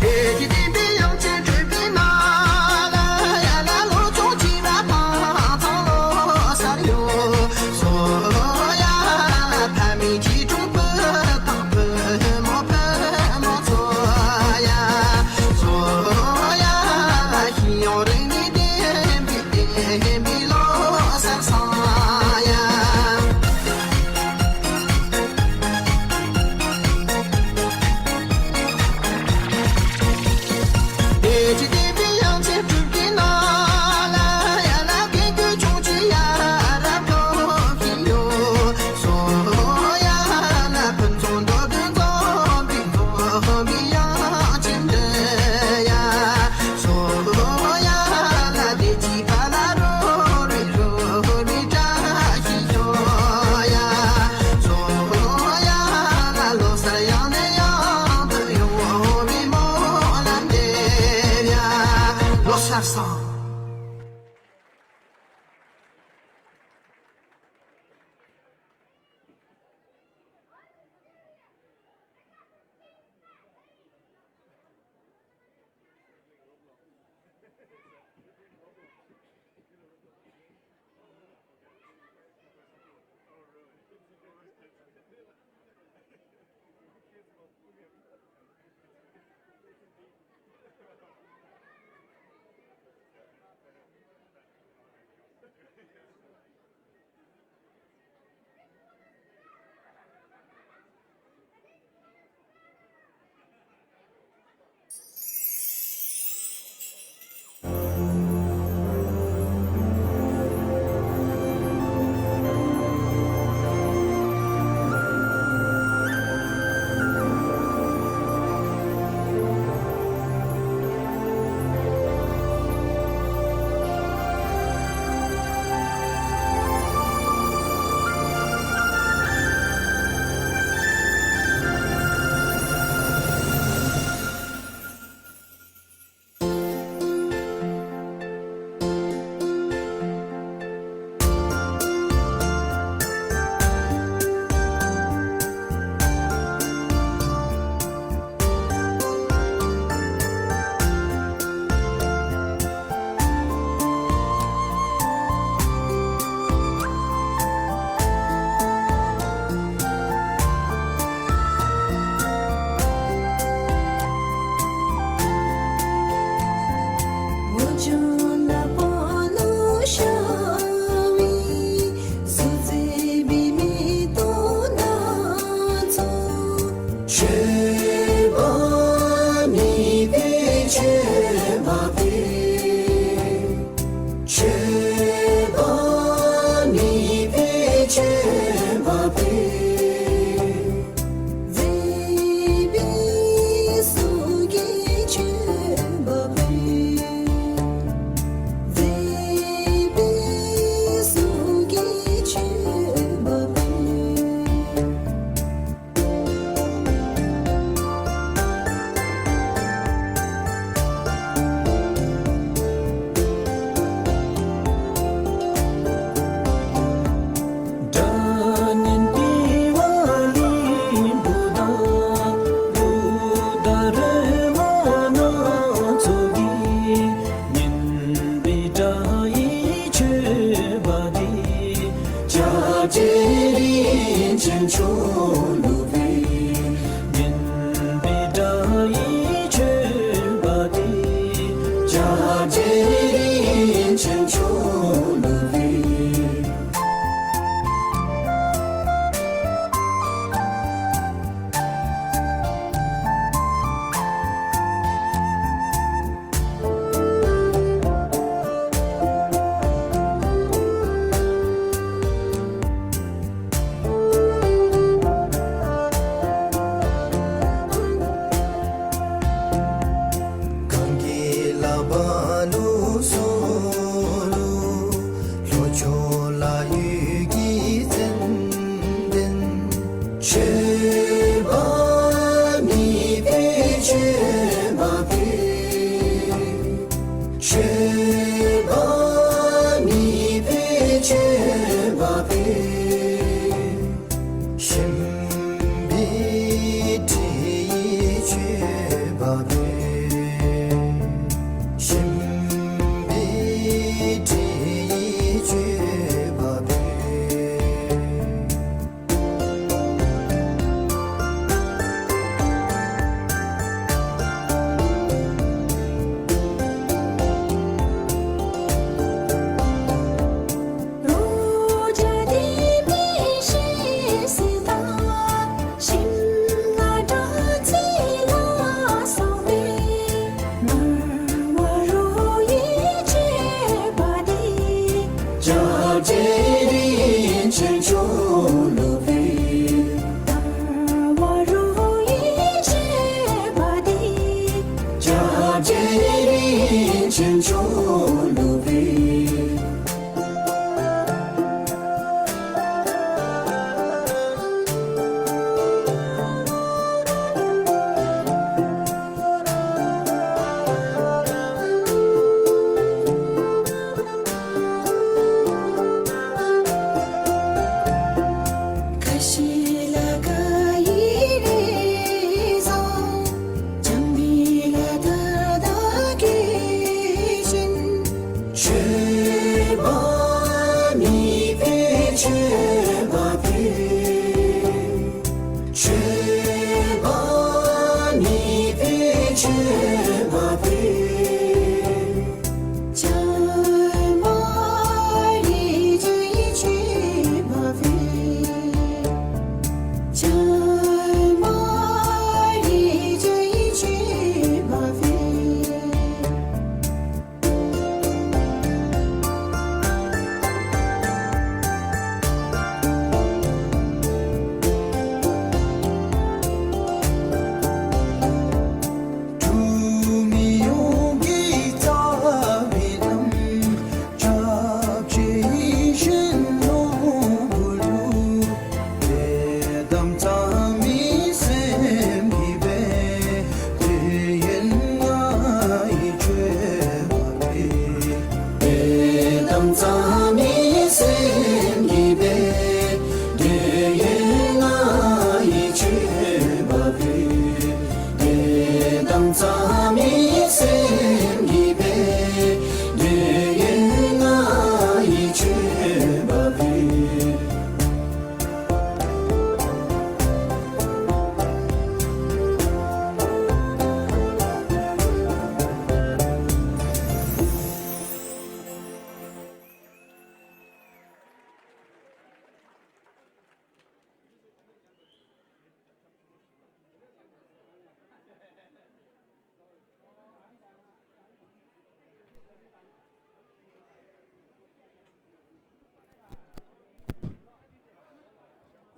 དེ་ཀྱི་བསྟན་པའི་དབྱངས་ཅན་སྤྲོས་པའི་ནང་ལ་ཡ་ལ་ལོ་ཆུང་བྱིས་པ་དང་ཚང་ལོ་གསར་ཡོད་སོ་ཡ། ཕ་མའི་གཅེས་དྲུང་བུ་དང་བུ་མོ་བུ་མོ་ཚོ་ཡ། སོ་ཡ། ཤེས་ཡོན་རིག་གནས་ལྡན་པའི་བསྟན་པའི་ལོ་གསར་བཟང་ཡ། དེ་ཕྱི་བསྟན་པའི་དབྱངས་ཅན་སྤྲུལ་པའི་ནང་ལ་ཡ་ལ་རྒན་རྒོན་ཆུང་ཆུང་ཡ་རབས་ཐོབ་བཞིན་ཡོད་སོ་ཡ། ལ་ཕུན་ཚོགས་འགྲོ་དོན་རྩོམ་པའི་རྩོམ་པའི་དབྱངས་ཅན་འདི་ཡ། སོ་ཡ་ལ་བདེ་སྐྱིད་པ་ལ་རོལ་རེ་རོལ་རེ་བཀྲ་ཤིས་ཤོག་ཡ། སོ་ཡ་ལ་ལོ་གསར་ཡང་ནས་ཡང་དུ་ཡོང་བའི་སྨོན་ལམ་འདེབས་ཡ། ལོ་གསར་བཟང་།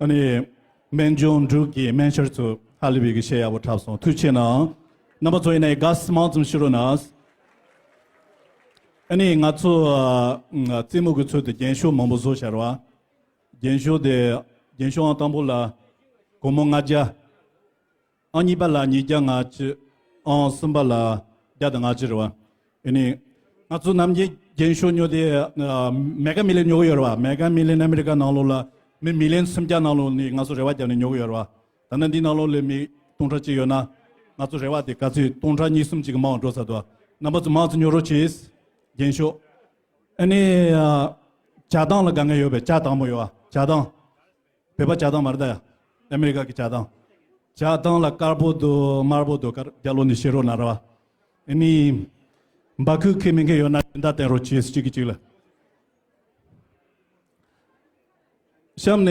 ཨ་ནི། སྨན་ལྗོངས་འབྲུག་གི་སྨན་ཤར་ཚོ་ཧ་ལས་པའི་གི་གཞས་ཡག་པོ་འཁྲབ་སོང་། ཐུགས་རྗེ་ཆེ་གནང་། རྣམ་པ་ཚོ་ཡིན་ན་དགའ་བསུ་མང་ཙམ་ཞུ་རོགས་གནང་། ཨ་ནི་ང་ཚོ་ཨ་རྩེད་མོ་གི་ཚོ་དེ་རྒྱན་ཤོག་མང་པོ་བཟོ་བཞག་རེད་བ། རྒྱན་ཤོག་དེ་རྒྱན་ཤོག་ཨང་དང་པོ་ལ་སྒོར་མོ་ལྔ་བརྒྱ། ཨང་གཉིས་པ་ལ་ཉིས་བརྒྱ་ལྔ་བཅུ། ཨང་གསུམ་པ་ལ་བརྒྱ་དང་ལྔ་བཅུ་རེད་བ། ཨ་ནི། ང་ཚོ་ནམ་རྒྱུན་རྒྱན་ཤོག་ཉོ་དེ་ཨ་མེ་གྷ་མི་ལི་ཡན་ཉོ་གི་ཡོད་རེད་བ། མེ་གྷ་མི་ལི་ཡན་ཨ་མི་རི་ཀ་ནང་ལོགས་ལ་མི་མི་ལི་ཡན་སུམ་བརྒྱ་ནང་ལོགས་ནས་ང་ཚོ་རེ་བ་བརྒྱབ་ནས་ཉོ་གི་ཡོད་རེད་བ། ད་ནི་འདི་ནང་ལོགས་ལ་མི་སྟོང་ཕྲག་གཅིག་ཡོད་ན། ང་ཚོ་རེ་བ་དེ་ག་ཚོད་སྟོང་ཕྲག་གཉིས་གསུམ་གཅིག་གི་མང་བ་འགྲོ་ཚར་འདུག། རྣམ་པ་ཚོ་མང་ཙམ་ཉོ་རོགས་གྱིས། རྒྱན་ཤོག། ཨ་ནི། ཨ། ཇ་དང་ལ་དགའ་མཁན་ཡོད་པས། ཇ་དང་པོ་ཡོད་ཨ། ཇ་དང་། བོད་པ་ཇ་དང་མ་རེད་ད་ཡ། ཨ་མི་རི་ཀ་གི་ཇ་དང་། ཇ་དང་ལ་དཀར་པོ་འདུག། དམར་པོ་འདུག། དཀར་རྒྱ་ལོ་ནས་བཤད་རོགས་གནང་ར་བ། ཨ་ནི། འབའ་ཁུག་ཁྱེར་མེད་མཁན་ཡོད་ན་ཡོན་བདག་བསྟན་རོགས་གྱིས། གཅིག་གིས་གཅིག་ལ། གཤམ་ནས།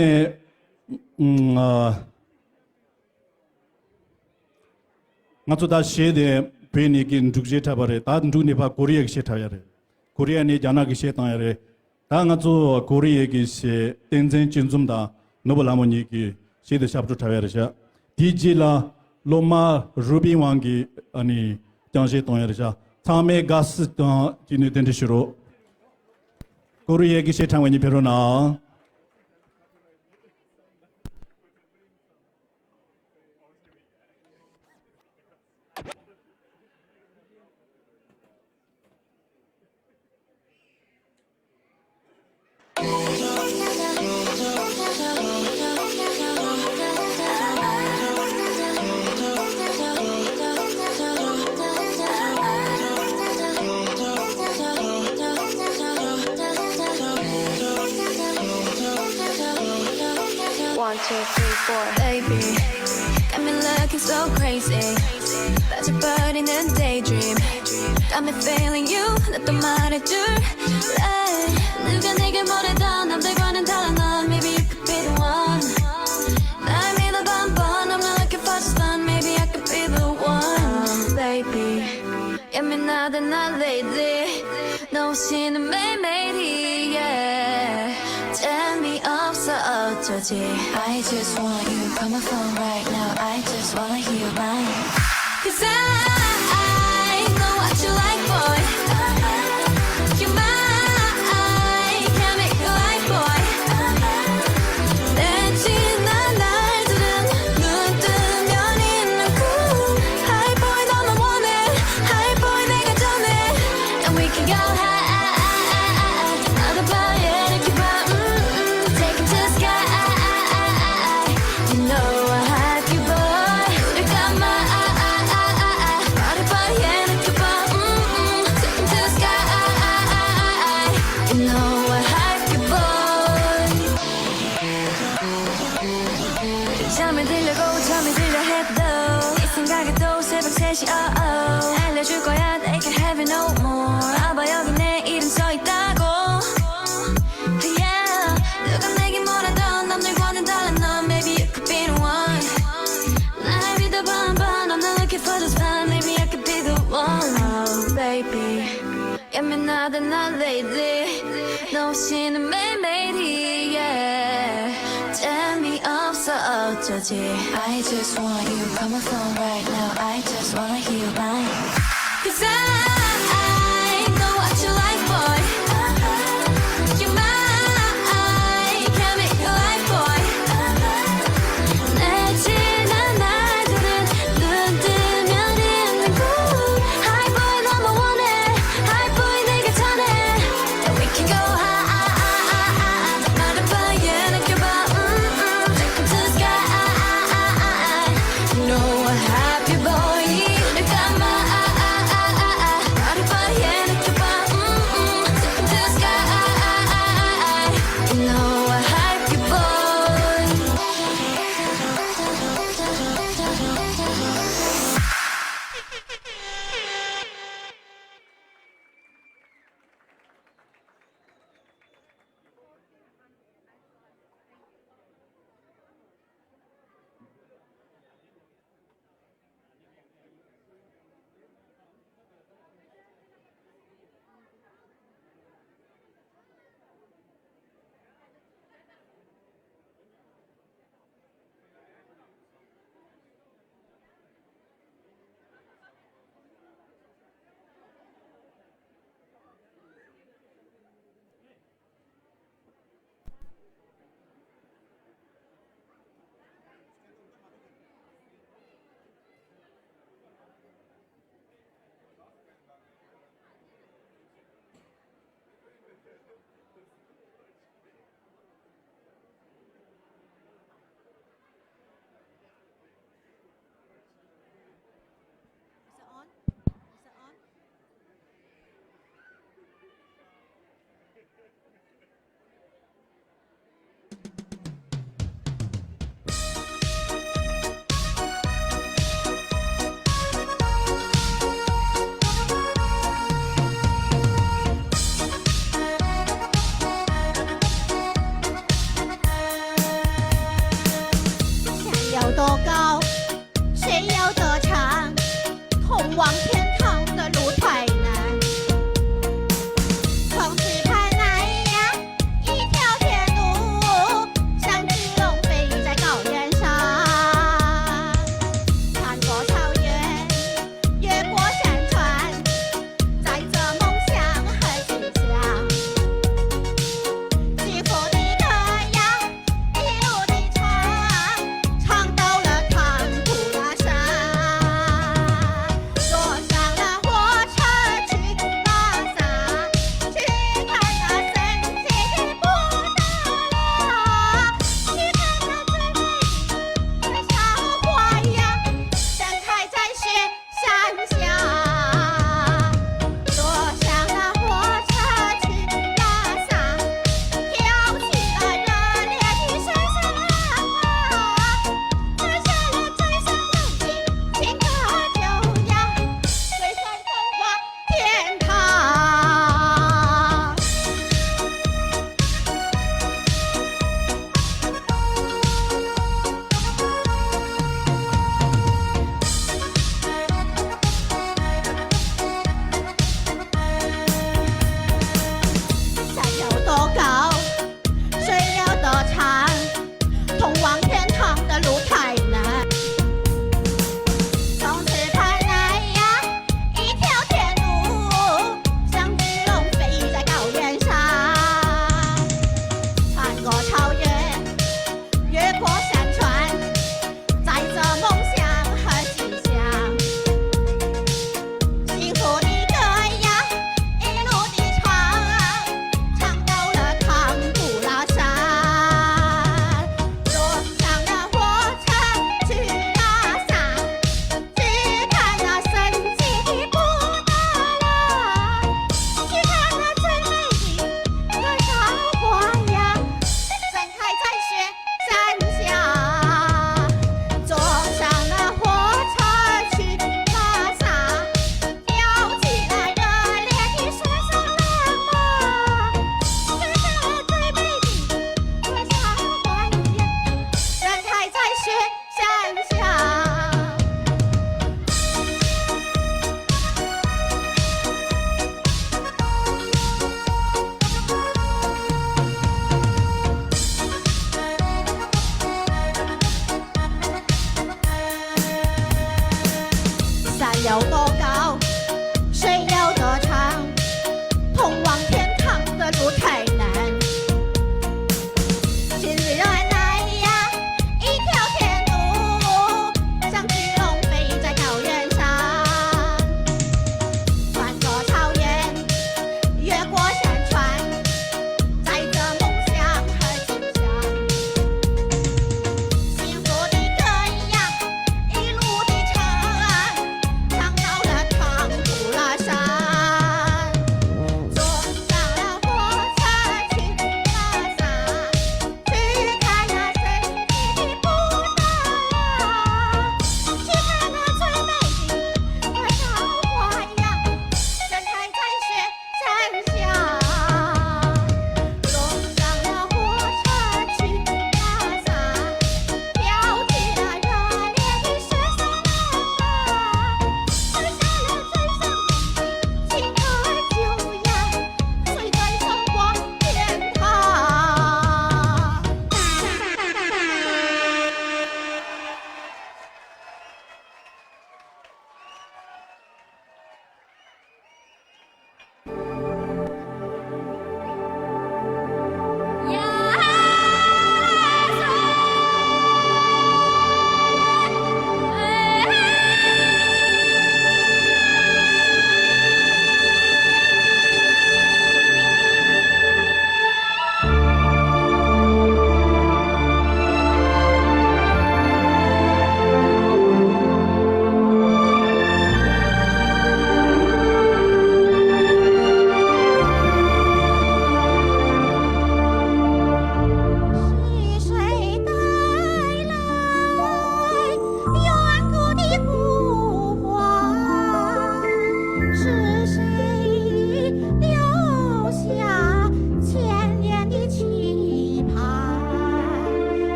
ཨ། ང་ཚོ་ད་གཞས་དེ་བོད་ནས་ཀྱི་འབྲུག་གཞས་འཁྲབ་པ་རེད། ད་འབྲུག་ནས་ཕར་ཀོ་རི་ཡ་གི་གཞས་འཁྲབ་ཡ་རེད། ཀོ་རི་ཡ་ནས་རྒྱ་ནག་གི་གཞས་བཏང་ཡ་རེད། ད་ང་ཚོ་ཀོ་རི་ཡ་གི་གཞས་བསྟན་འཛིན་སྤྱི་འཛོམས་དང་ནོར་བུ་ལྷ་མོ་གཉིས་ཀྱི་གཞས་དེ་ཞབས་བྲོ་འཁྲབ་ཡ་རེད་ཤག། དེའི་རྗེས་ལ་སློབ་མ་རུ་པིན་ཝང་གིས་ཨ་ནི་རྐྱང་གཞས་གཏོང་ཡ་རེད་ཤག། ཚང་མས་དགའ་བསུ་དང་གཅིག་ནས་རྟེན་འབྲེལ་ཞུ་རོགས། ཀོ་རི་ཡ་གི་གཞས་འཁྲབ་མཁན་གཉིས་ཕེབས་རོགས་གནང་། One, two, three, four. Baby, got me looking so crazy. 빠져버리는 daydream. Got me feeling you. 나 또 말해줄래? 누가 내게 뭐래도 남들과는 달라 넌. Maybe you could be the one. 날 믿어봐 한번. I'm not looking for just fun. Maybe I could be the one. Baby, 예민하다 난 lately. 너 없이는 매일매일이, yeah. 재미없어 어쩌지. I just want you. Call my phone right now. I just wanna hear your mind. 'Cause I, I know what you like, boy. 다시 oh, oh. 알려줄 거야, they can have it no more. 봐봐, 여기 내 이름 써 있다고. Yeah, 누가 내게 뭐라던 넌 늘 원해달라, 넌 baby, you could be the one. 날 믿어봐 한번, I'm not looking for the fun. Maybe I could be the one. Oh, baby. 예민하다 나 lately. 너 없이는 매일매일이, yeah. 재미없어 어쩌지. I just want you, call my phone right now. I just wanna hear you line. Cause I know what you like, boy. You might can make your life, boy. 내 지난 날들은 눈 뜨면 있는 곳. High boy 너무 원해. High boy 내가 전해. And we can go high. 말해봐, yeah, 느껴봐. Mm, mm. Take me to the sky. You know I'm happy, boy. You got my eye.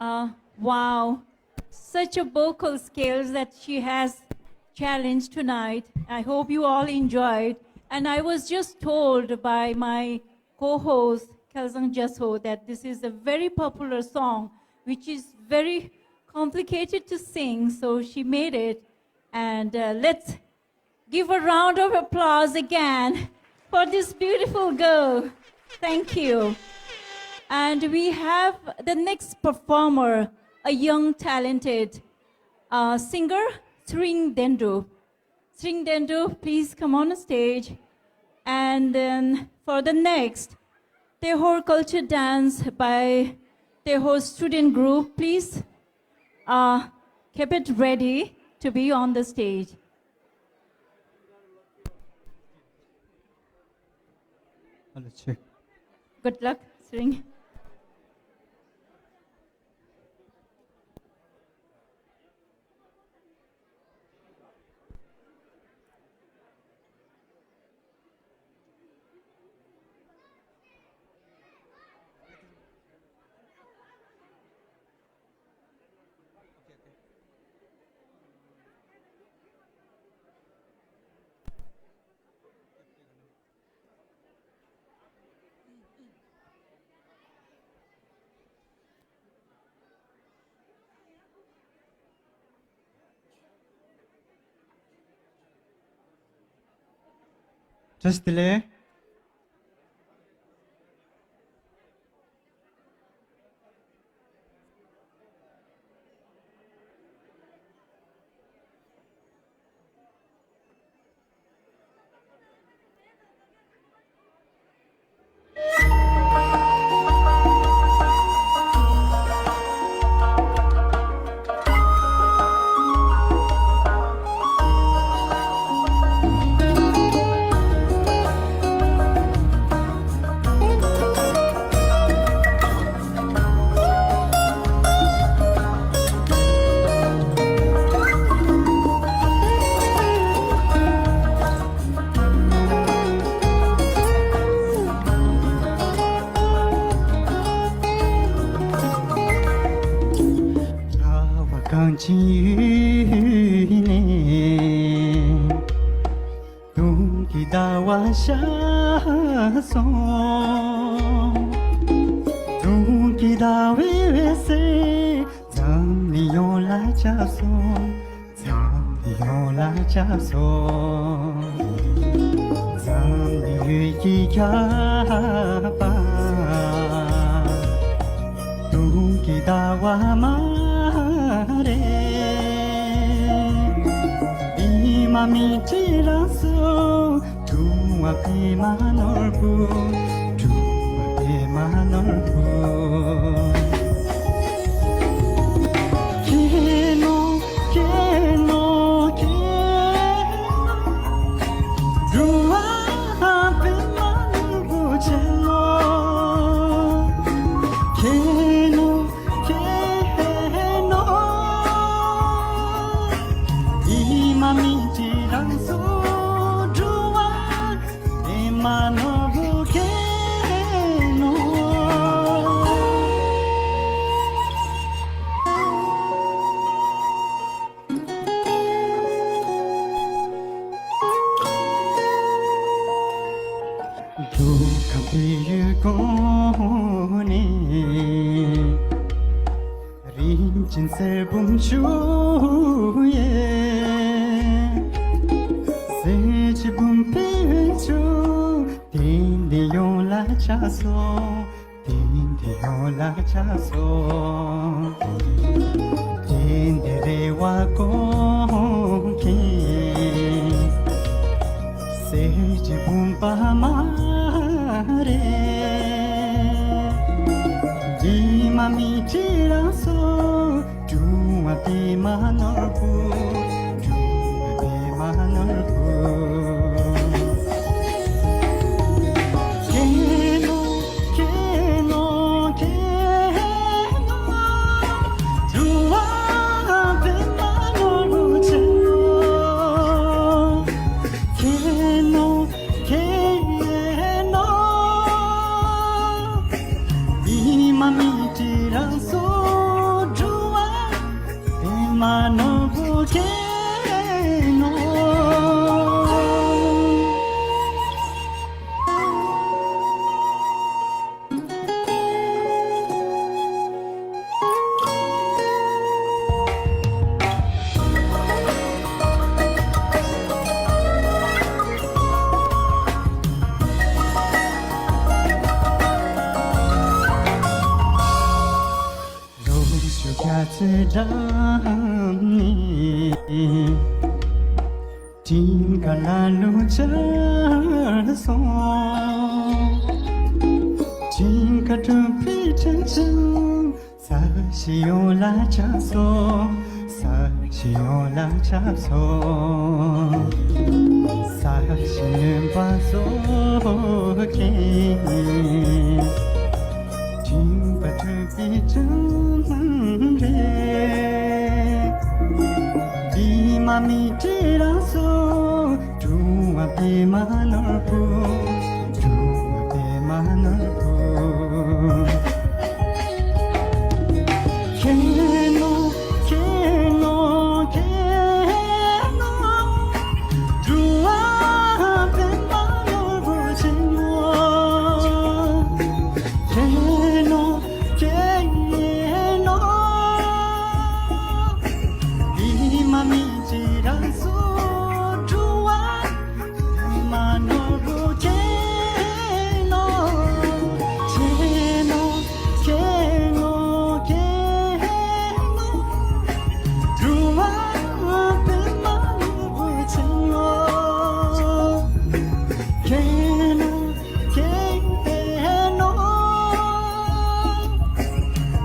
Uh, wow, such a vocal skills that she has challenged tonight. I hope you all enjoyed. And I was just told by my co-host, Khalzang Jaso, that this is a very popular song, which is very complicated to sing. So she made it. And uh, let's give a round of applause again for this beautiful girl. Thank you. And we have the next performer, a young talented uh, singer, Sring Dendu. Sring Dendu, please come on the stage. And then for the next, Tehor culture dance by Tehor student group. Please uh, keep it ready to be on the stage. Hello, check. Good luck, Sring. བཀྲ་ཤིས་བདེ་ལེགས། གངས་ཅན་ཡུལ་ནས་དུང་གི་ཟླ་བ་ཤར་སོང་། དུང་གི་ཟླ་བའི་འོད་ཟེར་འཛམ་གླིང་ཡོངས་ལ་ཁྱབ་སོང་། འཛམ་གླིང་ཡོངས་ལ་ཁྱབ་སོང་། འཛམ་གླིང་འོད་ཀྱིས་ཁྱབ་པ། དུང་གི་ཟླ་བ་མ་རེད། ཉི་མ་མི་ཁྲི་རང་སོ། དྲོ་བ་པད་མ་ནོར་བུ། དྲོ་བ་པད་མ་ནོར་བུ། ཁྱེད་ནོ། ཁྱེད་ནོ། ཁྱེད་ནོ། དྲོ་བ་པད་མ་ནོར་བུ་ཁྱེད་ནོ། ཁྱེད་ནོ། ཁྱེད་ནོ། ཉི་མ་མི་ཁྲི་རང་སོ། དྲོ་བ་པད་མ་ནོར་བུ་ཁྱེད་ནོ། མདོ་ཁམས་པའི་ཡུལ་ཀུན་ནས། རིན་ཆེན་གསེར་བུམ་ཆུ་ཡི། གསེར་གྱི་བུམ་པའི་འོད་ཆུ། དེ་འདི་ཡོངས་ལ་ཆགས་སོང་། དེ་འདི་ཡོངས་ལ་ཆགས་སོང་། དེ་འདི་རེ་བ་སྐོང་མཁན། གསེར་གྱི་བུམ་པ་མ་རེད། ཉི་མ་མི་ཁྲི་རང་སོ། དྲོ་བ་པད་མ་ནོར་བུ། དྲོ་བ་པད་མ་ནོར་བུ། ཁྱེད་ནོ། ཁྱེད་ནོ། ཁྱེད་ནོ། དྲོ་བ་པད་མ་ནོར་བུ་ཁྱེད་ནོ། ཁྱེད་ནོ། ཁྱེད་ནོ། ཉི་མ་མི་ཁྲི་རང་སོ། མ་ནོར་བུ་ཁྱེད་ནོ། ལོ་ཤུ་ག་ཚོད་འགྲམ་ནས། ཅིང་ཀ་ལ་ལུ་ཆར་སོང་། ཅིང་ཀ་གྲུབ་པའི་དྲིན་ཅན། ས་གཞི་ཡོངས་ལ་ཁྱབ་སོང་། ས་གཞི་ཡོངས་ལ་ཁྱབ་སོང་། ས་གཞི་ནོན་པ་སོགས་ཀྱིས། སྦྱིན་པ་སྤྲུལ་པའི་སྤྲིན་རེད། བི་མ་མི་ཏྲི་ར་སོ། འགྲོ་བ་པདྨ་ནོར་བུ། འགྲོ་བ་པདྨ་ནོར་བུ། ཁྱེད་ནོ། ཁྱེད་ནོ། ཁྱེད་ནོ། འགྲོ་བ་པདྨ་ནོར་བུ་ཆེན་མོ། ཁྱེད་ནོ། ཁྱེད་ནོ། བི་མ་མི་ཏྲི་ར་སོ། འགྲོ་བ་པདྨ་ནོར་བུ་ཆེན་མོ། ཆེན་མོ། ཁྱེད་ནོ། ཁྱེད་ནོ། འགྲོ་བ་པདྨ་ནོར་བུ་ཆེན་མོ། ཁྱེད་ནོ། ཁྱེད་ནོ།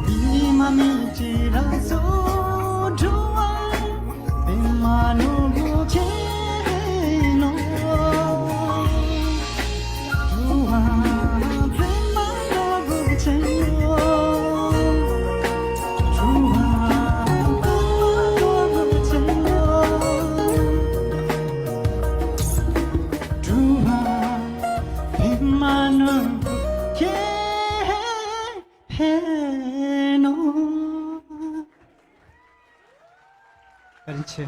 བི་མ་མི་ཏྲི་ར་སོ། འགྲོ་བ་པདྨ་ནོར་བུ་ཆེན་མོ། འགྲོ་བ་པདྨ་ནོར་བུ་ཆེན་མོ། འགྲོ་བ་པདྨ་ནོར་བུ་ཆེན་མོ། འགྲོ་བ་པདྨ་ནོར་བུ་ཆེན་མོ། བཀའ་དྲིན་ཆེ།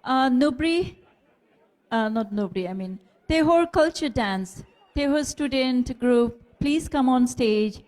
Uh, Nubri, uh, not Nubri, I mean, Tehor Culture Dance, Tehor Student Group, please come on stage.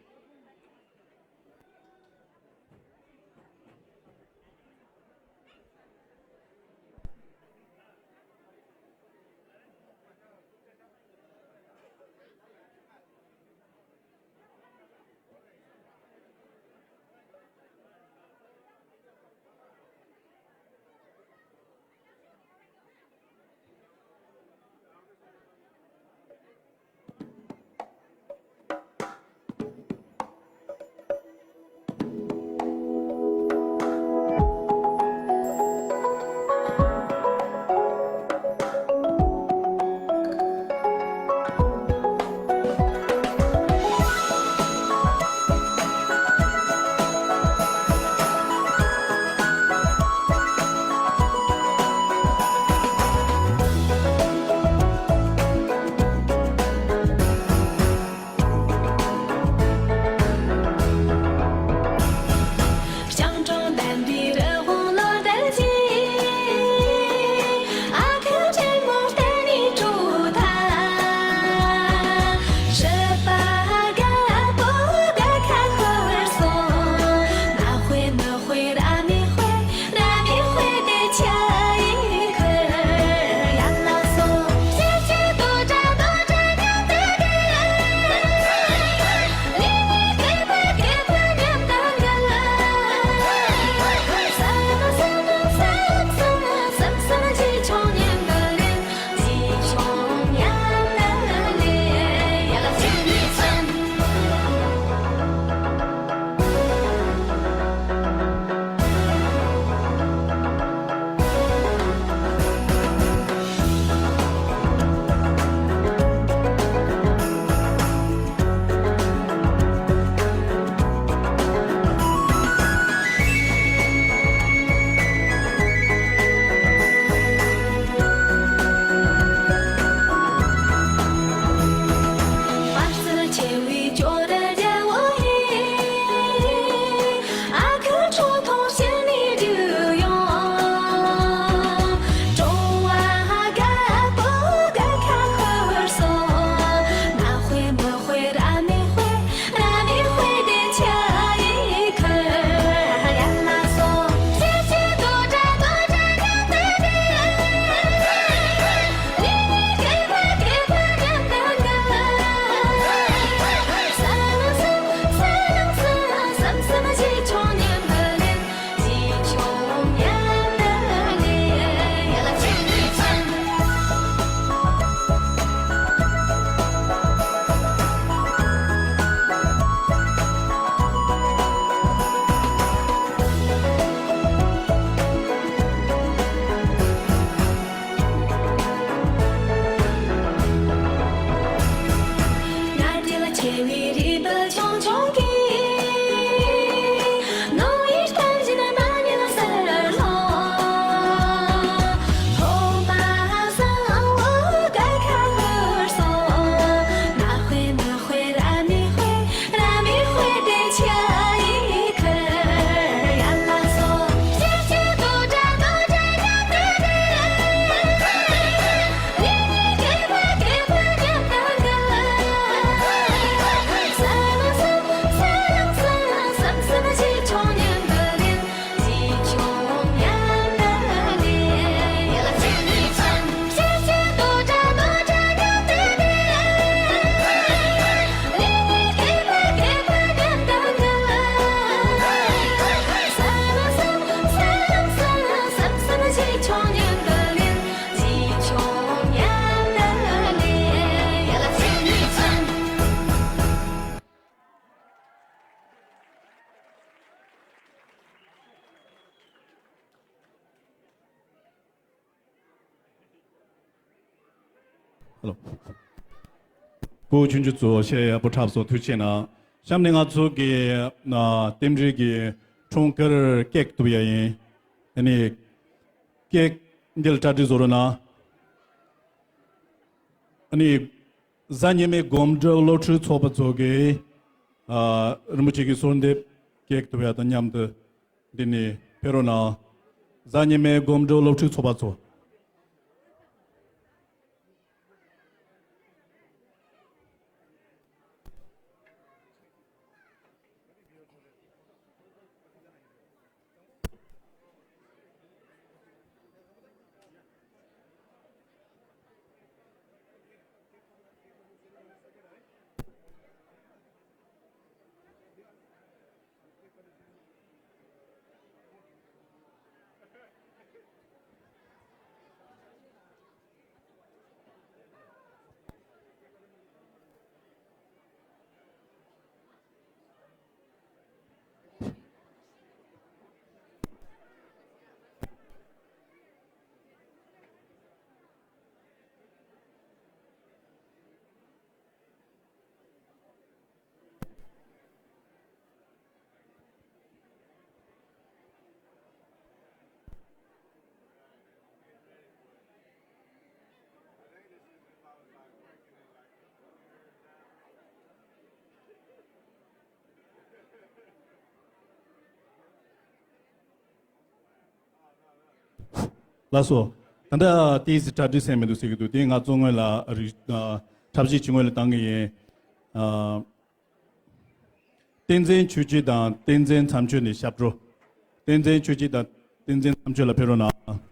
ཧེ་ལོ། སྐུ་ཆུང་ཆུང་ཚོ་ཤེས་ཡག་པོ་འཁྲབ་སོང་། ཐུགས་རྗེ་གནང་། གཤམ་ནས་ང་ཚོ་གི་ཨ་རྟེན་འབྲེལ་གྱི་འཁྲུངས་སྐར་ཀེག་གཏུབ་ཡ་ཡིན། ཨ་ནི་ཀེག་འདི་ལ་གྲ་སྒྲིག་བཟོ་རོགས་གནང་། ཨ་ནི་གཟའ་ཉི་མའི་སྒོམ་སྒྲུབ་སློབ་ཕྲུག་ཚོགས་པ་ཚོ་གི་ཨ་རིན་པོ་ཆེ་གི་གསོལ་འདེབས་ཀེག་གཏུབ་ཡ་དང་མཉམ་དུ་འདི་ནས་ཕེབས་རོགས་གནང་། གཟའ་ཉི་མའི་སྒོམ་སྒྲུབ་སློབ་ཕྲུག་ཚོགས་པ་ཚོ། ལགས་སོ། ད་ལྟ་ཏོག་ཙམ་གྲ་སྒྲིག་ཟིན་མི་འདུག་ཟེར་གྱི་འདུག་དེ་ང་ཚོ་སྔོན་ལ་རིག་ཨ་འཁྲབ་གཞས་ཅིག་སྔོན་ལ་བཏང་གི་ཡིན། ཨ་བསྟན་འཛིན་ཆོས་སྐྱིད་དང་བསྟན་འཛིན་མཚམས་གཅོད་ནས་ཞབས་བྲོ། བསྟན་འཛིན་ཆོས་སྐྱིད་དང་བསྟན་འཛིན་མཚམས་གཅོད་ལ་ཕེབས་རོགས་གནང་།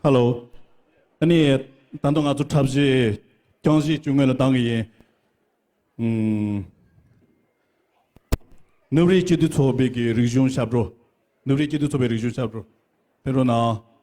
ཧེ་ལོ། ཨ་ནི་ད་དུང་ང་ཚོ་འཁྲབ་གཞས་རྐྱང་གཞས་བཅུ་སྔོན་ལ་བཏང་གི་ཡིན། ཨུམ། ནུབ་རིའི་སྤྱི་འཐུས་ཚོགས་པའི་གི་རིག་གཞུང་ཞབས་བྲོ། ནུབ་རིའི་སྤྱི་འཐུས་ཚོགས་པའི་རིག་གཞུང་ཞབས་བྲོ། ཕེབས་རོགས་གནང་།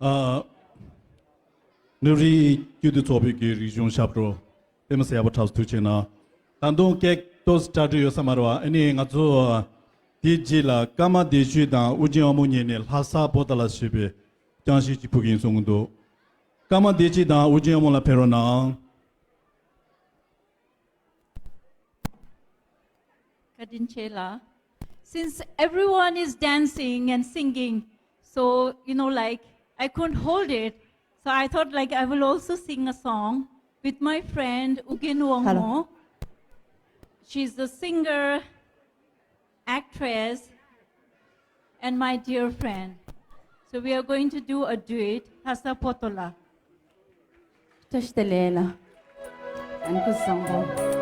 ཨ། ནུབ་རིའི་སྐྱིད་སྡུག་ཚོགས་པའི་གི་རིག་གཞུང་ཞབས་བྲོ་དཔེ་མི་སྲིད་ཡག་པོ་འཁྲབ་སོང་། ཐུགས་རྗེ་གནང་། ད་དུང་སྐད་ཏོག་ཙམ་གྲ་སྒྲིག་ཡོད་ས་མ་རེད་བ། ཨ་ནི་ང་ཚོ་དེའི་རྗེས་ལ་ཀརྨ་བདེ་ཆོས་དང་ཨུ་རྒྱན་དབང་མོ་གཉིས་ནས་ལྷ་ས་པོ་ཏ་ལ་ཞེས་པའི་རྐྱང་གཞས་ཅིག་ཕུལ་གྱི་ཡིན་གསུང་གི་འདུག་ཀརྨ་བདེ་ཆོས་དང་ཨུ་རྒྱན་དབང་མོ་ལགས་ཕེབས་རོགས་གནང་། བཀའ་དྲིན་ཆེ་ལགས། Since everyone is dancing and singing, so, you know, like, I couldn't hold it. So I thought, like, I will also sing a song with my friend Ugyen Wangmo. Hello. She's a singer, actress, and my dear friend. So we are going to do a duet, Hasa Potola. བཀྲ་ཤིས་བདེ་ལེགས་ལ། ཨན་ཀུ་བཟང་པོ།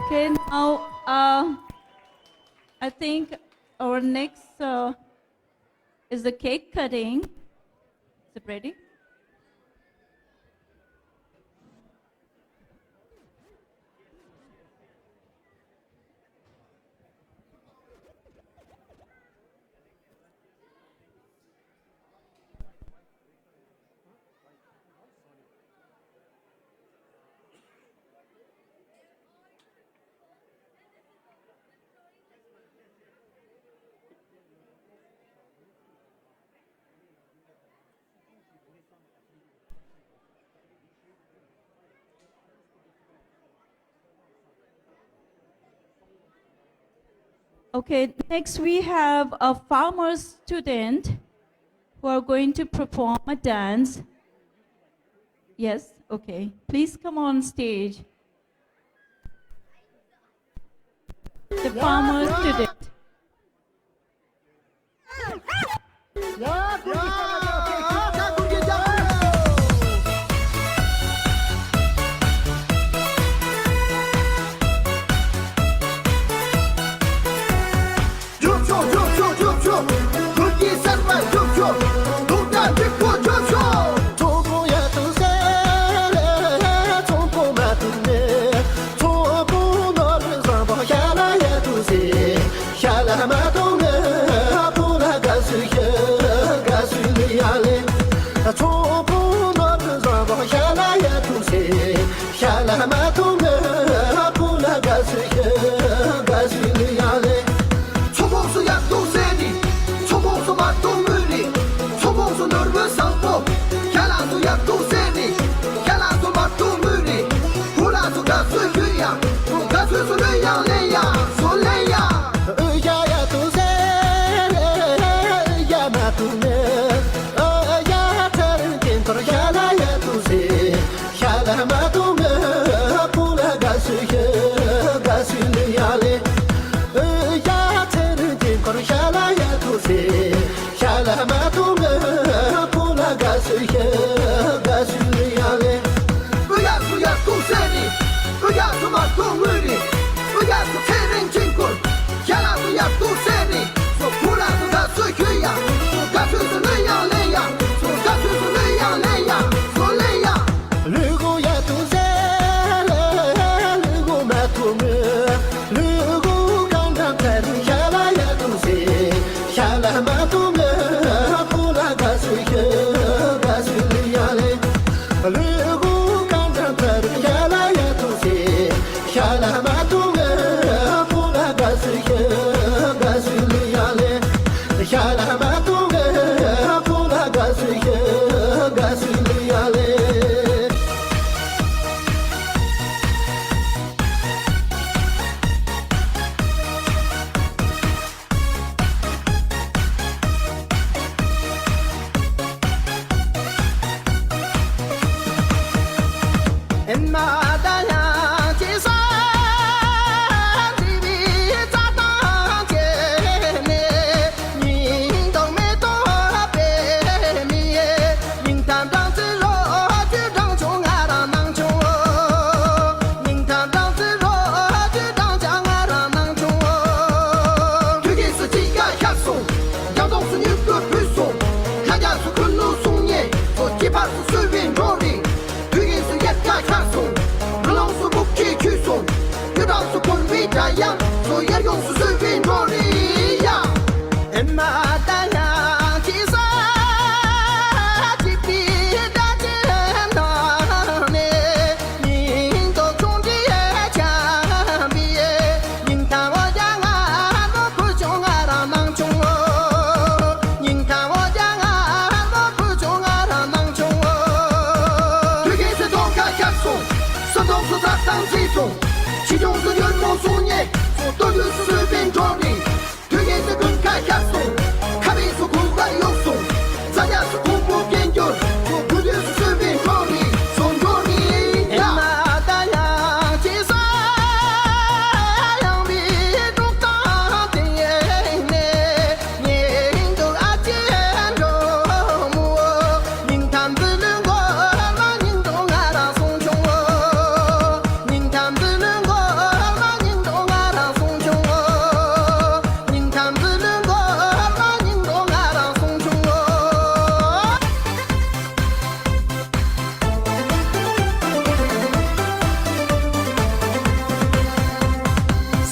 Okay, now uh, I think our next uh, is the cake cutting. Is it ready? Okay, next we have a farmer student who are going to perform a dance. Yes, okay. Please come on stage. The farmer student.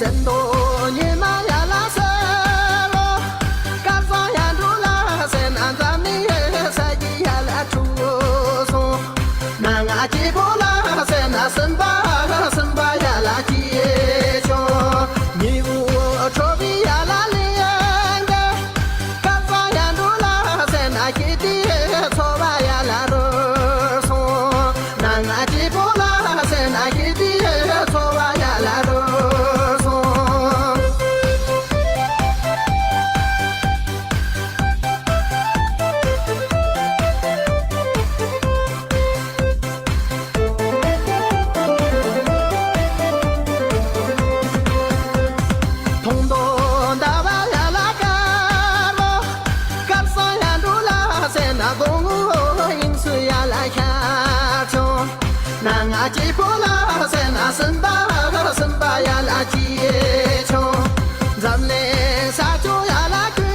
ཟིན་ཐོ་ཉི་མ་ཡ་ལ་སེ་ལོ། སྐལ་བཟང་ཡར་འགྲོ་ལ་ཟེར་ན་འཛམ་གླིང་ས་ཀྱི་ཡ་ལ་འཁྲུག་སོང་། ན་ང་སྐྱིད་པོ་ལ་ཟེར་ན་སེམས་པ་སེམས་པ་ཡ་ལ་སྐྱིད་བྱུང་། ཉི་འོད་འཕྲོ་བའི་ཡ་ལ་གླིང་འདི། སྐལ་བཟང་ཡར་འགྲོ་ལ་ཟེར་ན་ཞི་བདེའི་འཚོ་བ་ཡ་ལ་རོལ་སོང་། ན་ང་སྐྱིད་པོ་ལ་ཟེར་ན་ཞི་བདེའི་འཚོ་བ་ཡ་ལ་རོལ་སོང་། མཐོང་དོ་ཟླ་བ་ཡ་ལ་དཀར་པོ། སྐལ་བཟང་ཡར་འགྲོ་ལ་ཟེར་ན་དགོང་མོ་དབྱིངས་སུ་ཡ་ལ་ཤར་བྱུང་། ན་ང་སྐྱིད་པོ་ལ་ཟེར་ན་སེམས་པ་སེམས་པ་ཡ་ལ་སྐྱིད་བྱུང་། འཛམ་གླིང་ས་ཕྱོགས་ཡ་ལ་ཀུན་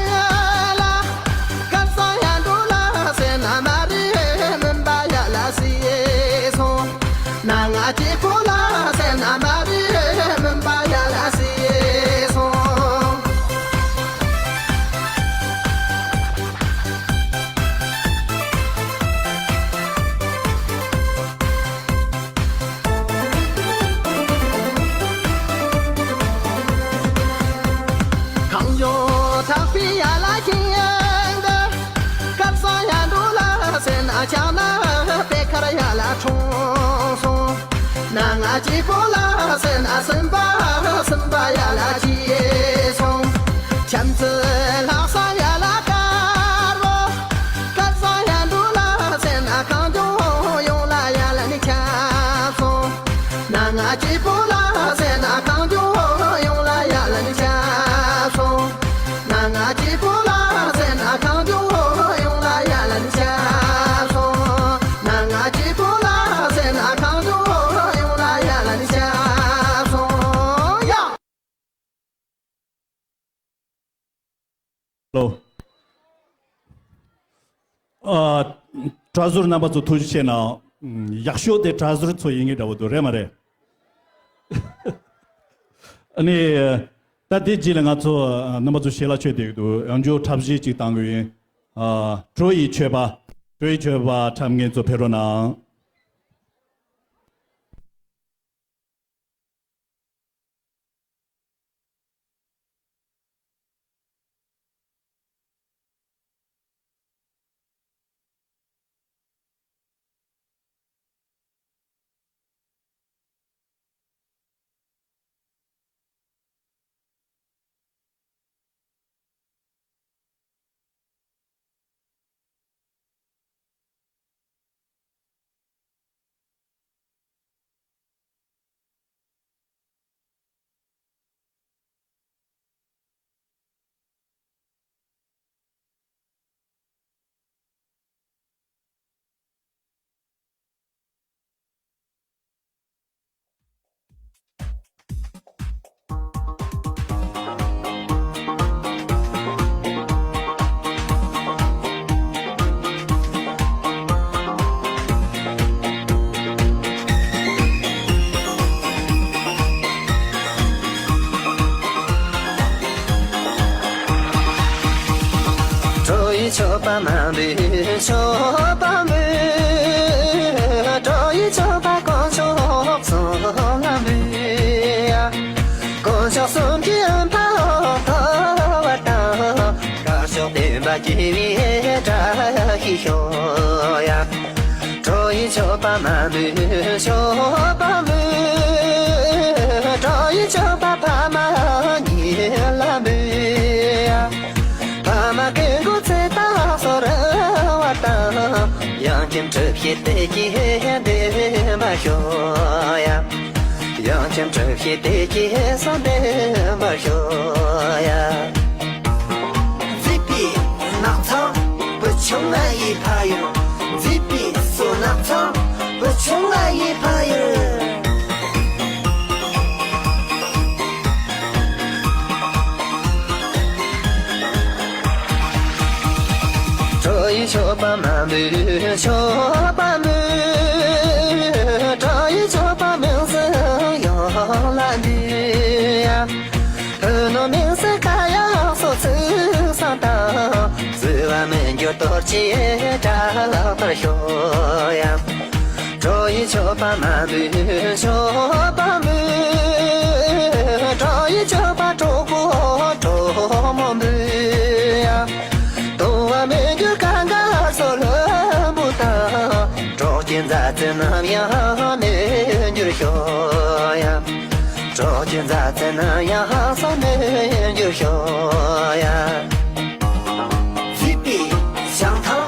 ལ། སྐལ་བཟང་ཡར་འགྲོ་ལ་ཟེར་ན་མ་རེད་མུན་པ་ཡ་ལ་སེལ་སོང་། ན་ང་སྐྱིད་པོ་ལ་ཟེར་ན་མ་རེད་མུན་པ་ཡ་ལ་སེལ་སོང་། གངས་ལྗོངས་ཐག་པའི་ཡ་ལ་ཤིང་འདི། སྐལ་བཟང་ཡར་འགྲོ་ལ་ཟེར་ན་ཕྱག་ན་པད་དཀར་ཡ་ལ་འཁྲུངས་སོང་། ན་ང་སྐྱིད་པོ་ལ་ཟེར་ན་སེམས་པ་སེམས་པ་ཡ་ལ་སྐྱིད་སོང་། བྱམས་བརྩེ་ལྷག་བསམ་ཡ་ལ་དཀར་པོ། སྐལ་བཟང་ཡར་འགྲོ་ལ་ཟེར་ན་གངས་ལྗོངས་ཡོངས་ལ་ཡ་ལ་ནི་ཁྱབ་སོང་། ན་ང་སྐྱིད་པོ་ལ་ཟེར་ན་གངས་ལྗོངས་ཡོངས་ལ་ཡ་ལ་ནི་ཁྱབ་སོང་། ན་ང་སྐྱིད་པོ་ལ་ཟེར་ན་གངས་ལྗོངས་ཡོངས་ལ་ཡ་ལ་ནི་ཁྱབ་སོང་། ན་ང་སྐྱིད་པོ་ལ་ཟེར་ན་གངས་ལྗོངས་ཡོངས་ལ་ཡ་ལ་ནི་ཁྱབ་སོང་ཡ། ལོ། ཨ། གྲྭ་ཟུར་རྣམ་པ་ཚོ་ཐུགས་རྗེ་ཆེ་གནང་། ཡག་ཤོས་དེ་གྲྭ་ཟུར་ཚོ་ཡིན་གྱི་འདྲ་བོ་འདུག་རེད་མ་རེད། ཨ་ནི། ད་དེ་རྗེས་ལ་ང་ཚོ་རྣམ་པ་ཚོ་ཞལ་ལག་མཆོད་བསྡད་ཀྱི་འདུག་ཡང་བསྐྱར་འཁྲབ་གཞས་ཅིག་བཏང་གི་ཡིན། ཨ། བྲོ་ཡི་མཆོད་པ། བྲོ་ཡི་མཆོད་པ་འཁྲབ་མཁན་ཚོ་ཕེབས་རོགས་གནང་། བྲོ་ཡི་མཆོད་པ་མ་འབུལ་མཆོད་པ་འབུལ། བྲོ་ཡི་མཆོད་པ་དཀོན་མཆོག་གསུམ་ལ་འབུལ། དཀོན་མཆོག་གསུམ་གྱི་ཕ་འོག་ཐོབ་པ་དང་། དཀར་ཕྱོགས་བསྟན་པ་རྒྱས་པའི་བཀྲ་ཤིས་ཤོག་ཡ། བྲོ་ཡི་མཆོད་པ་མ་འབུལ་མཆོད་པ་འབུལ། བྲོ་ཡི་མཆོད་པ་ཕ་མ་གཉིས་ལ་འབུལ། ཕ་མ་སྐུ་འཁོར་ཚེ་ཐག་སོར་བ་དང་། ཡང་ཁྱིམ་གྲུ་བཞི་བདེ་སྐྱིད་ལྡན་པ་ཤོག་ཡ། ཡང་ཁྱིམ་གྲུ་བཞི་བདེ་སྐྱིད་སོགས་ལྡན་པར་ཤོག་ཡ། མཛེས་པའི་ནགས་ཚལ་བུ་ཆུང་ང་ཡི་ཕ་ཡུལ། མཛེས་པའི་སོ་ནགས་ཚལ་བུ་ཆུང་ང་ཡི་ཕ་ཡུལ། བྲོ་ཡི་མཆོད་པ་མ་འབུལ་མཆོད་པ་འབུལ། བྲོ་ཡི་མཆོད་པ་མིང་སྲིང་ཡོངས་ལ་འབུལ་ཡ། གཏོར་ཆེན་དགྲ་ལག་ལྟར་ཤོག་ཡ། གྲོགས་ཡི་མཆོད་པ་མ་འབུལ་མཆོད་པ་འབུལ། གྲོགས་ཡི་མཆོད་པ་གྲོགས་པོ་གྲོགས་མོ་འབུལ་ཡ། ལྟུང་བ་མི་འགྱུར་གང་ག་སོགས་ལྷུན་པོ་དང་། གྲོགས་ཀྱི་མཛའ་བརྩེ་ནམ་ཡང་མི་འགྱུར་ཤོག་ཡ། གྲོགས་ཀྱི་མཛའ་བརྩེ་ནམ་ཡང་སོགས་མི་འགྱུར་ཤོག་ཡ། མཛེས་པའི་བྱང་ཐང་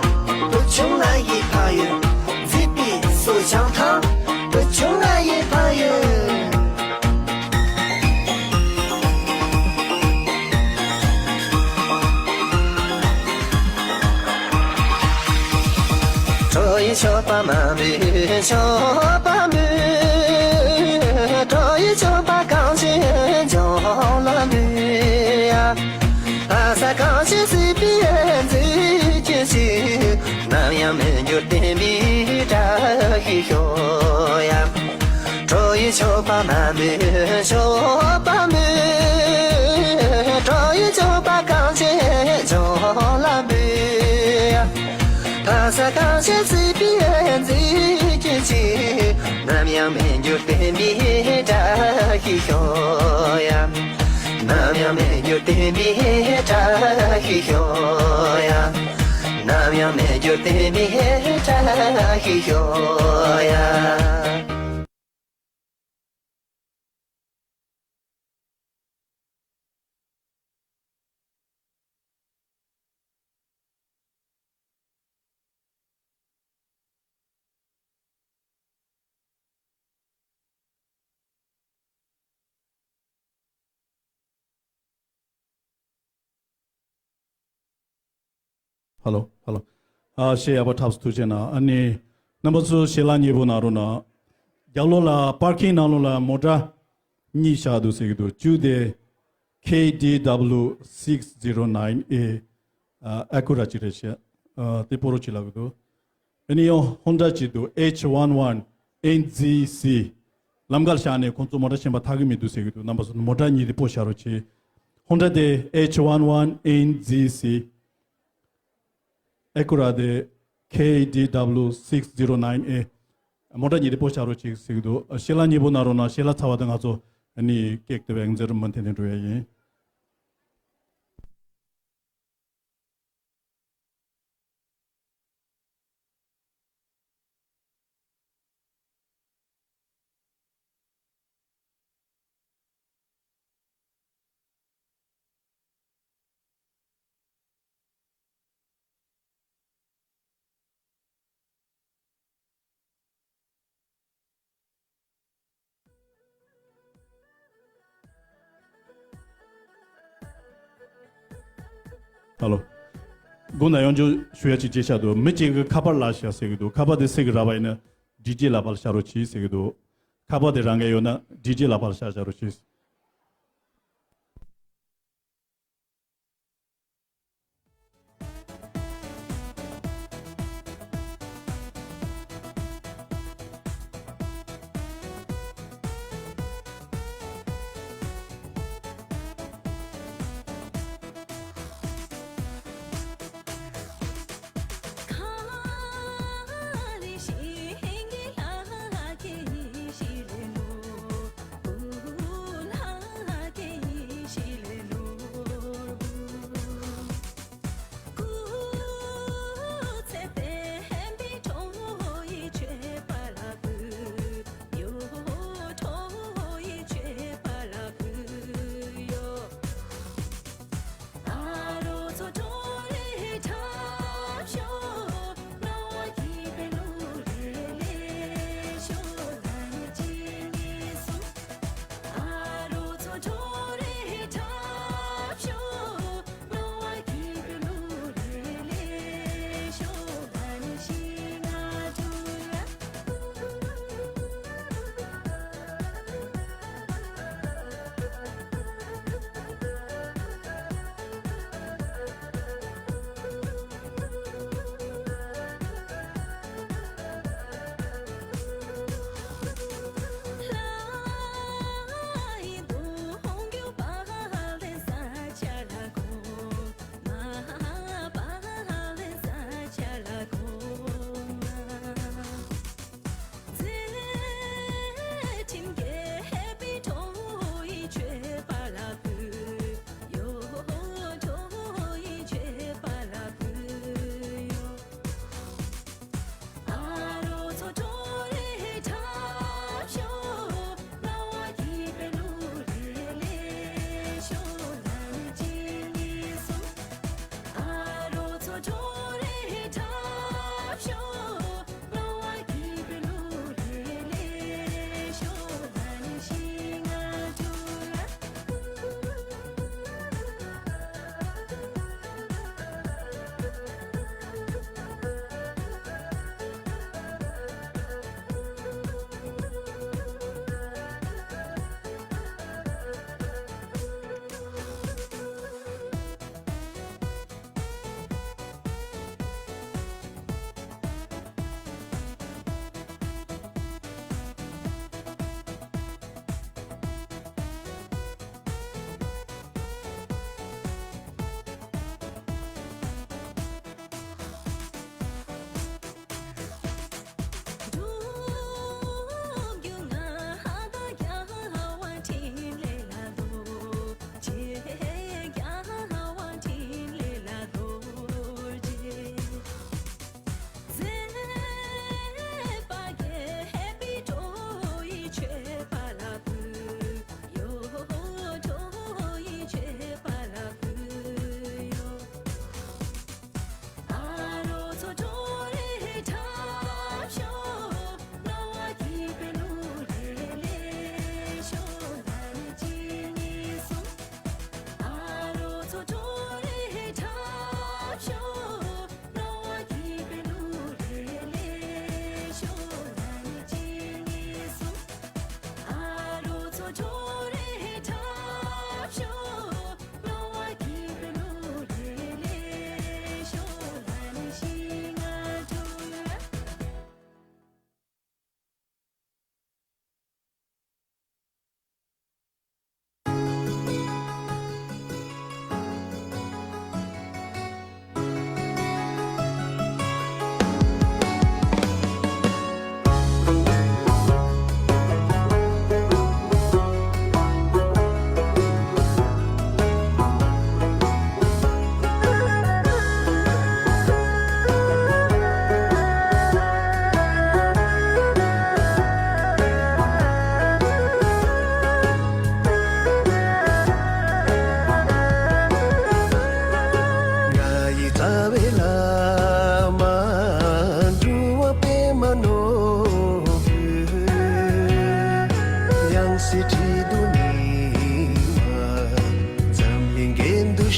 བུ་ཆུང་ལ་ཡི་ཕ་ཡོད། མཛེས་པའི་སོ་བྱང་ཐང་བུ་ཆུང་ལ་ཡི་ཕ་ཡོད། གྲོགས་ཡི་མཆོད་པ་མ་འབུལ་མཆོད་པ་འབུལ། གྲོགས་ཡི་མཆོད་པ་གངས་ཅན་ལྗོངས་ལ་འབུལ་ཡ། ལྷ་ས་གངས་ཅན་སྲིད་པའི་མཛེས་ཀྱི་ཞིང་། ནམ་ཡང་མི་འགྱུར་བརྟན་པའི་བཀྲ་ཤིས་ཤོག་ཡ། གྲོགས་ཡི་མཆོད་པ་མ་འབུལ་མཆོད་པ་འབུལ། གྲོགས་ཡི་མཆོད་པ་གངས་ཅན་ལྗོངས་ལ་འབུལ། ལྷ་ས་གངས་ཅན་སྲིད་པའི་མཛེས་ཀྱི་ཞིང་། ནམ་ཡང་མི་འགྱུར་བརྟན་པའི་བཀྲ་ཤིས་ཤོག་ཡ། ནམ་ཡང་མི་འགྱུར་བརྟན་པའི་བཀྲ་ཤིས་ཤོག་ཡ། ནམ་ཡང་མི་འགྱུར་བརྟན་པའི་བཀྲ་ཤིས་ཤོག་ཡ། ཧ་ལོ། ཧ་ལོ། ཨ་ཤེས་ཡག་པོ་ཐབས་སུ་ཐུགས་རྗེ་གནང་། ཨ་ནི་རྣམ་པ་ཚོ་ཞལ་ལག་མཉེས་པོ་གནང་རོགས་གནང་། རྒྱབ་ལོགས་ལ་པར་ཀིང་ནང་ལོགས་ལ་མོ་ཊ་གཉིས་བཞག་འདུག་ཟེར་གྱི་འདུག་བཅུ་དེ་ཁེ་ཌི་ཌབ་ལུ་སིག་ཛི་རོ་ནའིན་ཨེ། ཨ་ཨེ་ཀུ་ར་ཅིག་རེད་ཤག་ཨ་དེ་སྤོ་རོགས་བྱེད་ལབ་ཀྱི་འདུག་ཨ་ནི་ཡང་ཧོན་ཌ་ཅིག་འདུག་ཨེཆ་ཝན་ཝན་ཨེན་ཛི་སི། ལམ་ཁར་བཞག་ནས་ཁོང་ཚོ་མོ་ཊ་གཞན་པ་འཐག་གི་མི་འདུག་ཟེར་གྱི་འདུག་རྣམ་པ་ཚོ་མོ་ཊ་གཉིས་དེ་སྤོ་བཞག་རོགས་བྱེད། ཧོན་ཌ་དེ་ཨེཆ་ཝན་ཝན་ཨེན་ཛི་སི། ཨེ་ཀུ་ར་དེ་ཁེ་ཨེ་ཌི་ཌབ་ལུ་སིག་ཛི་རོ་ནའིན་ཨེ། མོ་ཊ་གཉིས་དེ་སྤོ་བཞག་རོགས་བྱེད་ཟེར་གྱི་འདུག་ཞལ་ལག་མཉེས་པོ་གནང་རོགས་གནང་། ཞལ་ལག་ཚར་བ་དང་ང་ཚོ་ཨ་ནི་ཀེག་དེ་བས་འཛེར་མ་འཐེན་ནས་འགྲོ་ཡ་ཡིན། ཧ་ལོ། དགོངས་དག་ཡོངས་སྐྱོར་ཞུ་ཡ་ཅིག་བརྗེད་ཤག་འདུག་མི་གཅིག་གིས་ཁ་པར་ལ་བཞག་ཟེར་གྱི་འདུག་ཁ་པར་དེ་སེ་གི་རག་པ་ཡིན་ན་ཌི་ཇེ་ལག་པར་བཞག་རོགས་གྱིས་ཟེར་གྱི་འདུག་ཁ་པར་དེ་རང་གི་ཡོད་ན་ཌི་ཇེ་ལག་པར་བཞག་བཞག་རོགས་གྱིས།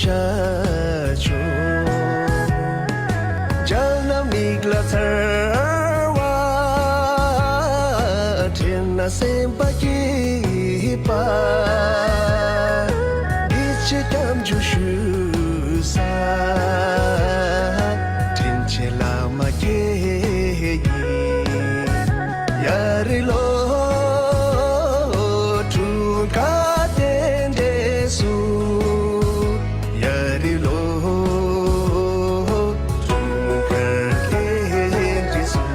ཆ་ཆུང་། མཇལ་ན་མིག་ལ་མཚར་བ། དྲན་ན་སེམས་པ་སྐྱིད་པ། འདི་ཕྱི་སྐྱབས་འཇུག་ཞུ་ས། དྲིན་ཆེན་བླ་མ་མཁྱེན་ཡིན། ཡ་རི་ལོ། འཁྲུངས་སྐར་རྟེན་འབྲེལ་སུ། ཡ་རི་ལོ། འཁྲུངས་སྐར་རྟེན་འབྲེལ་སུ།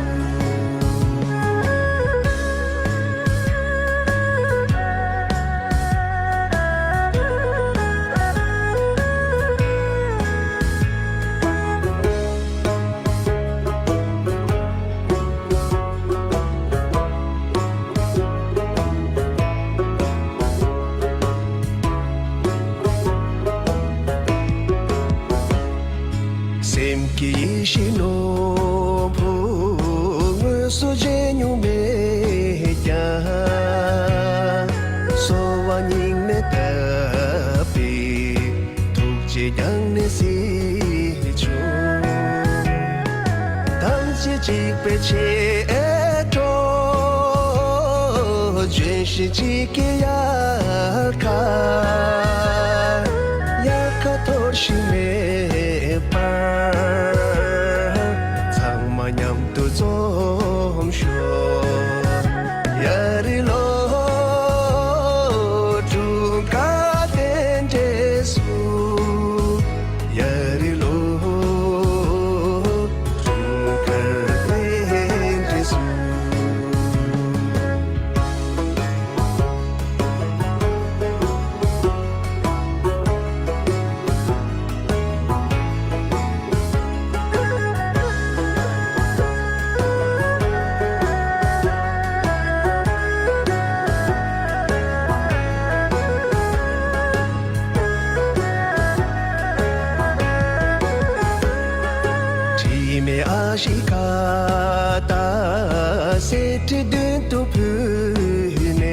སེམས་ཀྱི་ཡེ་ཤེས་ནོར་བུ། དངོས་སུ་མཇལ་མྱོང་མེད་ཀྱང་། གསོལ་བ་སྙིང་ནས་བཏབ་པས། ཐུགས་རྗེས་བསྐྱངས་ནས་གཟིགས་བྱུང་། ཐམས་ཅད་གཅིག་པའི་ཆེ་མཐོ། ལྗོན་ཤིང་གཅིག་གི་དབྱར་ཁ། དབྱར་ཁ་འཐོར་ཞིང་མེད་པར། ཚང་མ་མཉམ་དུ་འཛོམས་ཤོག་ཡ་རི་ལོ། འཁྲུངས་སྐར་རྟེན་འབྲེལ་སུ། ཡ་རི་ལོ། འཁྲུངས་སྐར་རྟེན་འབྲེལ་སུ། དྲི་མེད་ཨ་ཤི་ཀ་ད་གསེར་ཁྲི་མདུན་དུ་ཕུལ་ནས།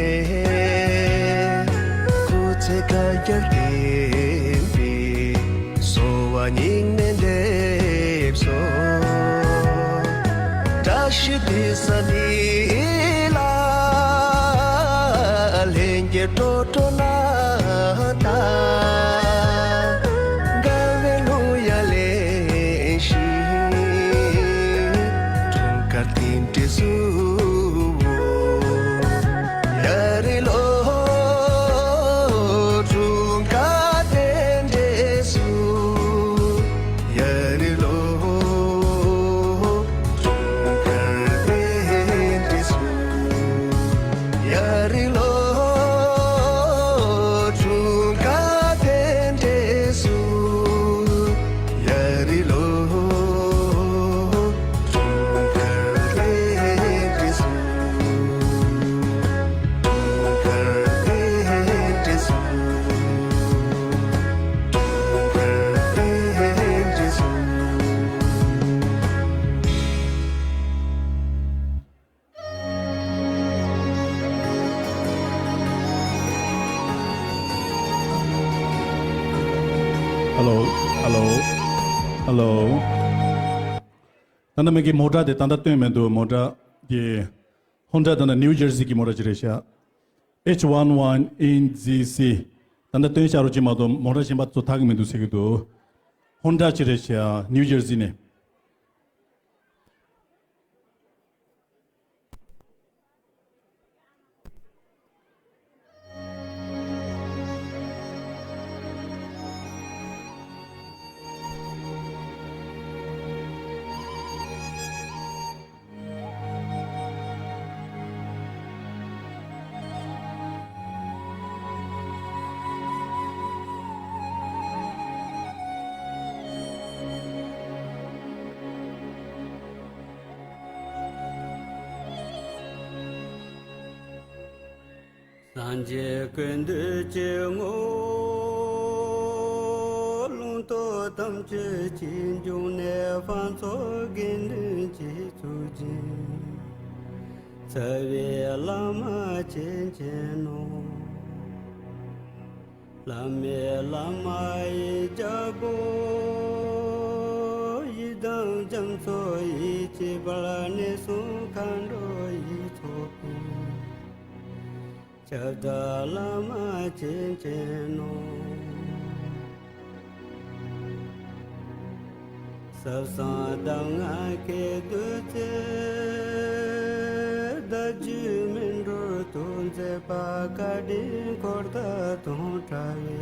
སྐུ་ཚེ་བསྐལ་བརྒྱར་བརྟན་པའི་གསོལ་བ་སྙིང་ནས་འདེབས་སོ། བཀྲ་ཤིས་འདི་ས་ནི་ལ། ལྷན་རྒྱས་སྤྲོ་སྤྲོ་ན་ད། དགའ་བའི་གླུ་ཡང་ལེན་ཞིང་། འཁྲུངས་སྐར་རྟེན་འབྲེལ་སུ། ཡ་རི་ལོ། འཁྲུངས་སྐར་རྟེན་འབྲེལ་སུ། ཡ་རི་ལོ། འཁྲུངས་སྐར་རྟེན་འབྲེལ་སུ། ཡ་རི་ལོ། འཁྲུངས་སྐར་རྟེན་འབྲེལ་སུ། ཡ་རི་ལོ། འཁྲུངས་སྐར་རྟེན་འབྲེལ་སུ། འཁྲུངས་སྐར་རྟེན་འབྲེལ་སུ། འཁྲུངས་སྐར་རྟེན་འབྲེལ་སུ། ཧེ་ལོ། ཧེ་ལོ། ཧེ་ལོ། ད་ནི་མིག་གི་མོ་ཊ་དེ་ད་ལྟ་སྟོན་མི་འདུག་མོ་ཊ་དེ་ཧོན་ཌ་ད་ནི་ནིའུ་ཇར་སི་གི་མོ་ཊ་ཅིག་རེད་ཤག་ཨེཆ་ཝན་ཝན་ཨེན་ཇི་སི། ད་ལྟ་སྟོན་བྱ་རོགས་ཅིག་མ་གཏོགས་མོ་ཊ་གཞན་པ་ཚོ་ཐག་གི་མི་འདུག་ཟེར་གི་འདུག་ཧོན་ཌ་ཅིག་རེད་ཤག་ནིའུ་ཇར་སི་ནས། སངས་རྒྱས་ཀུན་འདུས་ཀྱི་ངོ་བོ། ལུང་རྟོགས་དམ་ཆོས་ཀྱི་འབྱུང་གནས། དཔལ་མཚོ་དགེ་འདུན་གྱི་གཙུག་རྒྱན། རྩ་བའི་བླ་མ་མཁྱེན་ཅན་ནོ། བླ་མའི་བླ་མ་ཡི་རྒྱལ་པོ། ཡི་དམ་རྒྱ་མཚོ་ཡི་བཅུ་པར་གནས་གསུམ་མཁའ་འགྲོ་ཡི་ཚོགས་པས། ཁྱབ་བདག་བླ་མ་མཁྱེན་ཅིང་ནོངས། ཟབ་གསང་གདམས་ངག་མཁས་བསྡུས་ཚེ། བརྡ་བརྒྱུད་སྨིན་གྲོལ་ཐུགས་མཛད་པ། བཀའ་དྲིན་འཁོར་དང་དོན་བྲལ་བའི།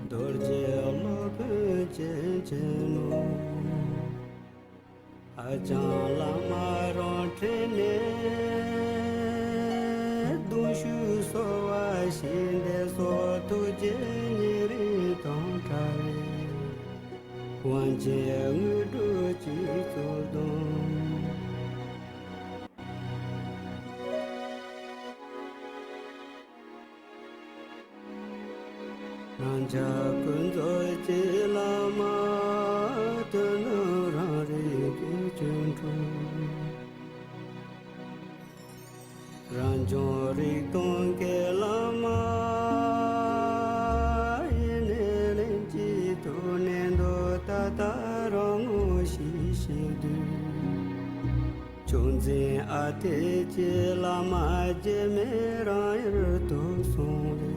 རྡོ་རྗེ་སློབ་དཔོན་མཁྱེན་ཅིང་ནོངས། ཨ་ལྕང་བླ་མ་རང་འཁྲིད་ནས། གདུང་ཤུགས་གསོ་བ་ཞིག་འདེབས་སོ། ཐུགས་རྗེ་ཉེ་རིང་དང་བྲལ་བའི། དབང་ཆེན་དངོས་གྲུབ་སྤྱི་གཙུག་དང་། རྣམ་ཐར་ཀུན་རྫོབ་ཀྱི་བླ་མ། དོན་དམ་རང་རིག་གི་སྤྱོད་འཕྲུལ། རང་བྱུང་རིག་སྟོང་གི་བླ་མ། ཡེ་ནས་ལྷན་ཅིག་ཏུ་གནས་འདུག་ད་ལྟ་རང་ངོ་ཤེས་ཤེས་དུས། ཕྱོགས་འཛིན་ཨ་ཏི་ཀྱི་བླ་མ། རྗེས་མའི་རང་ཡུལ་དུ་སོང་བས།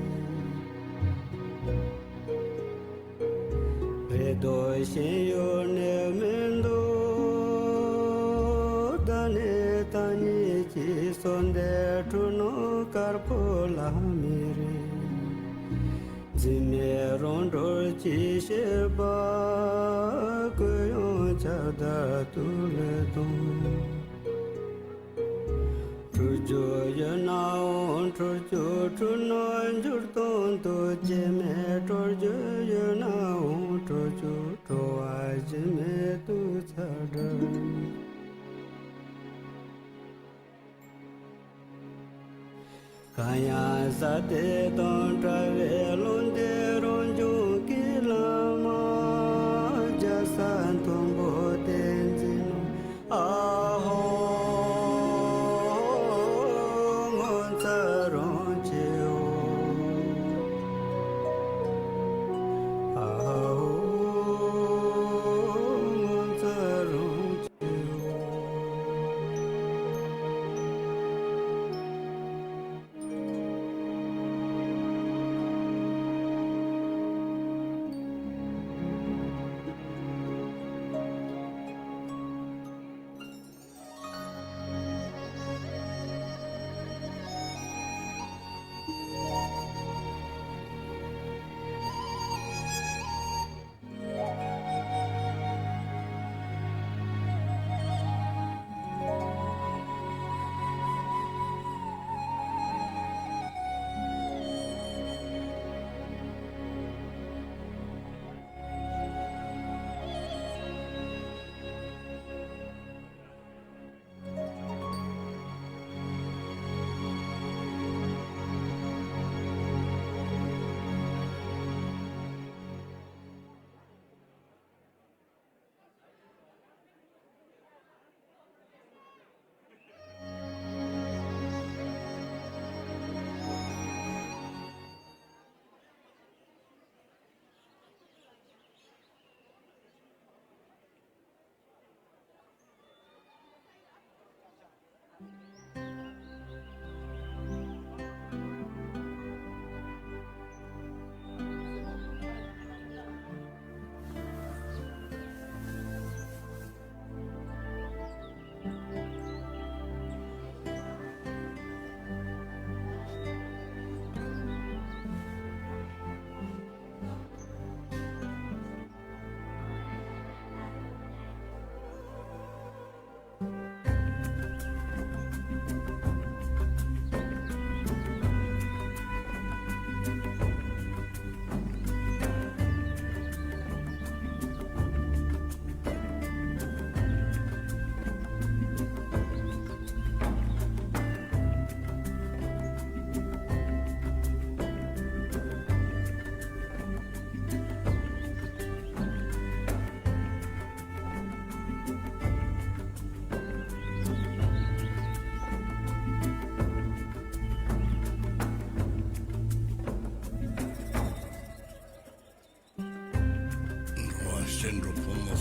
རེ་དོགས་ཞེན་ཡོད་ནི་མི་འདུག་ད་ནི་ད་ཉིད་ཀྱི་གསོལ་འདེབས། འཁྲུལ་སྣང་དཀར་པོ་ལ་མི་རེ། འཛིན་མེད་རང་གྲོལ་གྱི་ཤེས་པ། ཀུན་ཡོད་ཁྱབ་བདག་ཏུ་ལུས་དང་། འཁྲུལ་རྒྱུ་ཡོད་ནའང་འཁྲུལ་རྒྱུ། འཁྲུལ་སྣང་འགྱུར་སྟོང་དུ། རྗེས་མེད་གྲོལ་རྒྱུ་ཡོད་ནའང་གྲོལ་རྒྱུ། གྲོལ་བ་གཞི་མེད་དུ་ཚར་འགྲོ། གང་ཡང་ཟག་བདེ་དང་བྲལ་བའི་བློ་འདས་རང་བྱུང་གི་ལམ། རྒྱལ་ས་མཐོན་པོ་བསྟན་འཛིན་ནོ། ཨ་ཧོ། ངོ་མཚར་རང་བྱེའོ། ཨ་ཧོ། ངོ་མཚར་རང་བྱེའོ།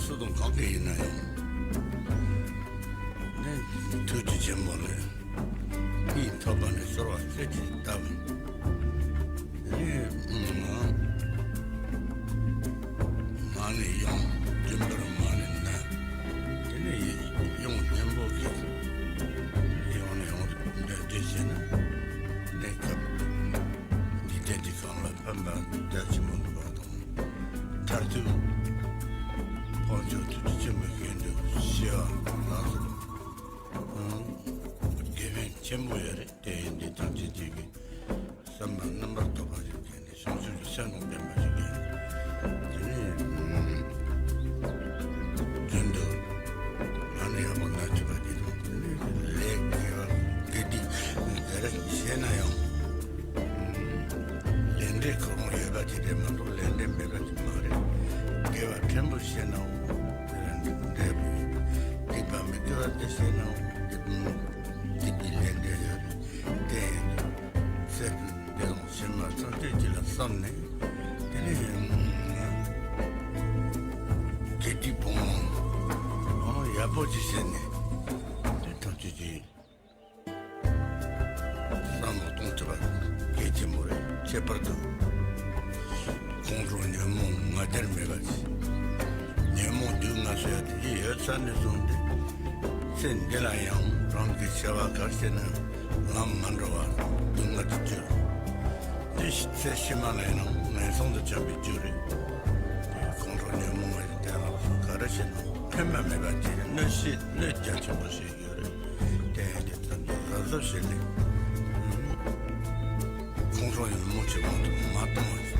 སུ་དང་གང་གི་ཡིན་ན་ཡང་། ནས་ཐུགས་རྗེ་ཆེན་པོ་ལས་སྙིང་ཐག་པ་ནས་གསོལ་བ་རྩེ་གཅིག་བཏབ། དེ་ནས་ང་ནས་ཡང་རྒྱུན་པར་མ་ནས་ན། དེ་ནས་ཡང་སྙན་པོ་གིས་ཡང་ནས་ཡང་འདྲ་འདྲ་བྱས་ན། གནས་སྐབས་འཇིག་རྟེན་འདི་གང་ལ་ཕན་པ་རྒྱ་ཆེན་པོ་འདུག་པ་དང་། མཐར་ཐུག་དཔལ་འབྱོར་ཐུགས་རྗེ་ཆེན་པོའི་རྒྱན་དུ་ཞི་བ་ལ་སོགས་དགེ་ཕན་ཆེན་པོ་ཡོད་རེད། དེ་ཡིན་དུས་ཐམས་ཅད་ཅིག་གིས་བསམ་པ་རྣམ་པར་དག་པ་ཞིག་བྱས་ནས་བྱང་ཆུབ་ཀྱི་སེམས་དང་ལྡན་པ་ཞིག་བྱས་ནས། དེ་ནས་རྒྱུན་དུ་ང་ནི་ཡག་པོ་ན་ཆུ་བ་དེ་དང་། དེ་ནས་ལས་དགེ་བ་དགེ་སྡིག་ག་རེ་བྱས་ན་ཡང་། ལས་འབྲས་ཁོ་རང་ཡོད་པ་དེ་རེད་མ་གཏོགས་ལས་འབྲས་མེད་པ་དེ་མ་རེད། དགེ་བ་ཕྲན་བུ་བྱས་ནའང་དེ་ལ་འབྲས་བུ་ཡོད། སྡིག་པ་མི་དགེ་བ་དེ་བྱས་ནའང་སྡིག་སྡིག་པའི་ལས་འབྲས་ཡོད་རེད། དེ་ཡིན་དུས་ཚེ་འདི་དང་ཕྱི་མ་ཐམས་ཅད་ཀྱི་ལ་བསམ་ནས། དེ་ནས་དགེ་སྡིག་སྤོང་བ་ཡག་པོ་ཅིག་བྱས་ནས། དེ་ཐམས་ཅད་ཀྱི་བསམ་བློ་གཏོང་ཐུབ་པ་གལ་ཆེན་པོ་རེད། ཁྱད་པར་དུ་ཁོང་ཁྲོ་ཉོན་མོངས་ང་རྒྱལ་མེད་པ་ཞིག་ཉོན་མོངས་སྡུག་བསྔལ་ཟེར་ཡ་དེ་ཡོད་ས་ནས་བཟུང་སྟེ། ཚེ་འདི་ལ་ཡང་རང་གི་བྱ་བ་ག་རེ་བྱས་ན་ལམ་མ་འགྲོ་བར་སྡུག་བསྔལ་གྱི་རྒྱུ། དེ་ཚེ་ཕྱི་མ་ལ་ཡང་ངན་སོང་དུ་འཁྱམས་པའི་རྒྱུ་རེད། ཁོང་ཁྲོ་ཉོན་མོངས་ཡོད་དེ་ལ་སོགས་ག་རེ་བྱས་ན་ཕན་པ་མེད་པ་ཅིག་གནོད་བྱེད་གནོད་རྒྱ་ཆེན་པོ་ཞིག་ཡོད་རེད། དེ་ཡིན་དུས་ཐམས་ཅད་གཟབ་གཟབ་བྱས་ནས། ཁོང་ཁྲོ་ཉོན་མོངས་ཀྱི་དབང་དུ་མ་གཏོང་བ་ཞིག་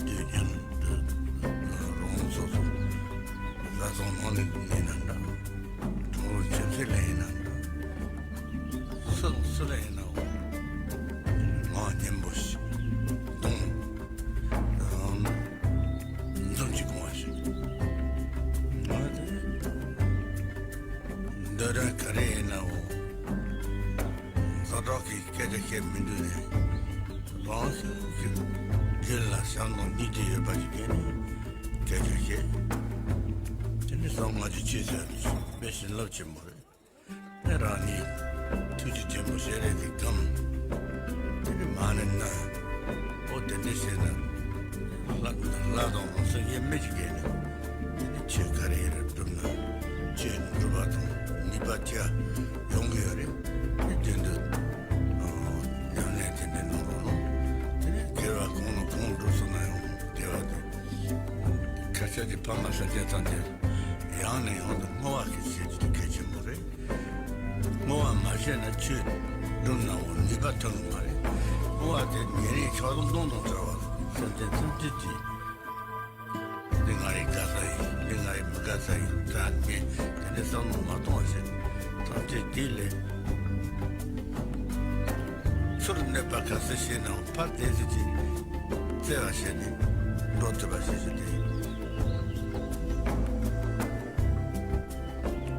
དུས་རྒྱུན་དུ་རང་སོ་སོ་བཟའ་ཚང་ནང་ནས་ཡིན་ན་འདྲ། གྲོགས་ཁྱིམ་མཚེས་ལ་ཡིན་ན་འདྲ། སུ་དང་སུ་ལ་ཡིན་ནའང་ངག་སྙན་པོ་ཞིག་གཏོང་། འཛུམ་གྱིས་གང་བ་ཞིག་ང་དེ་འདི་འདྲ་ག་རེ་ཡིན་ནའང་ཛ་དྲག་གི་སྐད་ཆ་བཤད་མི་འདུག་ནས། རང་བཞིན་གྱིས་རྒྱུད་ལ་བྱམས་དང་སྙིང་རྗེ་ཡོད་པ་ཞིག་བྱས་ནས་སྐད་ཆ་བཤད། དེ་ནི་བསམ་ང་ཚོས་ཆོས་ཟེར་ནས་དཔེ་བྱིན་རླབས་ཆེན་པོ་རེད། དེ་རང་ཉིད་ཐུགས་རྗེ་ཆེན་པོ་ཞལ་རས་ཀྱིས་བསྐུམས། དེ་ནི་མ་ཎི་བསྣམས། ཨོ་དེ་འདྲ་བྱས་ན་ལྷ་ལྷ་དང་ལྷ་སྲིན་དབྱེར་མེད་ཅིག་བྱས་ནས། དེ་ནི་ཆོས་ག་རེ་ཡིན་རུང་བསྒྲུབས་ན་ཆོས་འགྲུབ་པ་དང་ནུས་པ་ཆེ་ཡོང་གི་ཡོད་རེད། དེ་རྒྱུན་དུ་ཨ་ཉམས་ལེན་དེ་འདྲ་གནང་རོགས་གནང་། དེ་ནི་དགེ་བ་གང་ལ་གང་འགྲུབ་སོང་ན་ཡང་དགེ་བ་དེ་ཁ་ཤས་ཀྱི་ཕ་མ་སེམས་ཅན་ཐམས་ཅད་ཡང་ནས་ཡང་དུ་བསྔོ་བ་ཞིག་བྱེད་རྒྱུ་དེ་གལ་ཆེན་པོ་རེད། བསྔོ་བ་མ་བྱས་ན་ཆོས་སྒྲུབ་ནའང་ནུས་པ་ཐོན་གི་མ་རེད། བསྔོ་བ་དེ་ཉེ་རིང་ཆགས་སྡང་གཏོང་དང་བྲལ་བ་སེམས་ཅན་ཐམས་ཅད་ཀྱིས། འདི་ང་ཡི་དགའ་ས་ཡིན། འདི་ང་ཡི་མི་དགའ་ས་ཡིན། ད་ངས་དེ་འདྲའི་བསམ་བློ་མ་གཏོང་བ་བྱས། ཐམས་ཅད་དེ་ལས་ཚུར་གནོད་པ་ག་ཚོད་བྱས་ནའང་ཕར་དེ་ཚོད་ཀྱིས་བརྩེ་བ་བྱས་ནས་འགྲོ་ཐུབ་པ་བྱེད་རྒྱུ་དེ།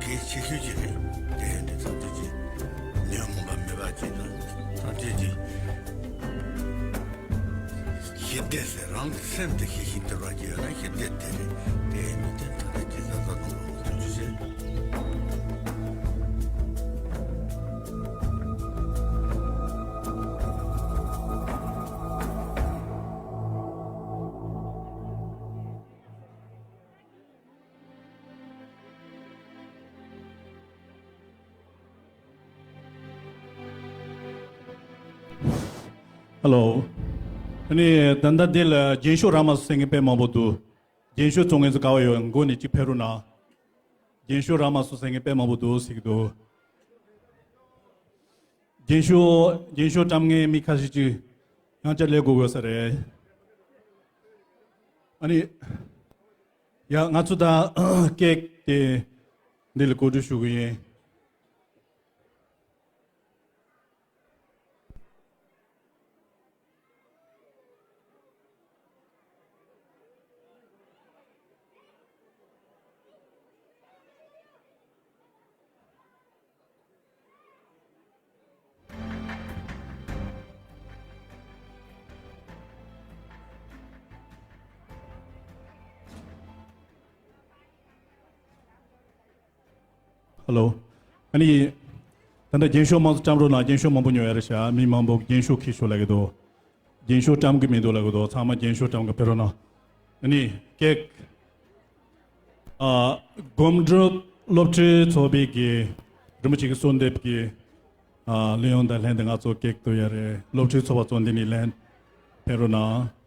གལ་ཆེ་ཤོས་ཅིག་རེད། དེ་ཡིན་དུས་ཐམས་ཅད་ཀྱིས་ཉོན་མོངས་པ་མེད་པ་ཅིག་དང་། ཐམས་ཅད་ཀྱིས་ཞི་བདེ་ཟེར་རང་གི་སེམས་དེ་ཞི་ཞིང་དུལ་བ་ཅིག་ཡོད་ན་ཞི་བདེ་དེ་རེད། དེ་ཡིན་དུས་དེ་ཐམས་ཅད་ཀྱིས་བཟའ་ཟླ་ནང་ལ་ཐུགས་རྗེ་ཆེ། ཧེ་ལོ། ཨ་ནི་ད་ལྟ་འདི་ལ་རྒྱན་ཤོག་རག་མ་སོང་ཟེར་མཁན་དཔེ་མང་པོ་འདུག་རྒྱན་ཤོག་བཙོང་མཁན་ཚོ་ག་པར་ཡོད། མགོ་ནས་གཅིག་ཕེབས་རོགས་གནང་། རྒྱན་ཤོག་རག་མ་སོང་ཟེར་མཁན་དཔེ་མང་པོ་འདུག་ཟེར་གྱི་འདུག་རྒྱན་ཤོག་རྒྱན་ཤོག་བཀྲམ་མཁན་མི་ཁ་ཤས་ཅིག་ཡང་བསྐྱར་སླེབས་དགོས་དགོས་ས་རེད། ཨ་ནི། ཡ། ང་ཚོ་ད་ཀེག་དེ་འདི་ལ་གོ་སྒྲིག་ཞུ་གི་ཡིན། ཧེ་ལོ། ཨ་ནི། ད་ལྟ་རྒྱན་ཤོག་མང་ཙམ་བཀྲམ་རོགས་གནང་། རྒྱན་ཤོག་མང་པོ་ཉོ་ཡ་རེད་ཤག་མི་མང་པོ་རྒྱན་ཤོག་འཁྱེར་ཤོག་ལབ་ཀྱི་འདུག་རྒྱན་ཤོག་བཀྲམ་གི་མི་འདུག་ལབ་ཀྱི་འདུག་ཚང་མ་རྒྱན་ཤོག་བཀྲམ་གི་ཕེབས་རོགས་གནང་། ཨ་ནི་ཀེག་ཨ། སྒོམ་སྒྲུབ་སློབ་ཁྲིད་ཚོགས་པའི་གི་རིན་པོ་ཆེ་གི་གསོལ་འདེབས་ཀྱི་ཨ། གླེང་ཡོང་དང་ལྷན་དུ་ང་ཚོ་ཀེག་གཏུབ་ཡ་རེད། སློབ་ཁྲིད་ཚོགས་པ་ཚོ་འདི་ནས་ལེན་ཕེབས་རོགས་གནང་།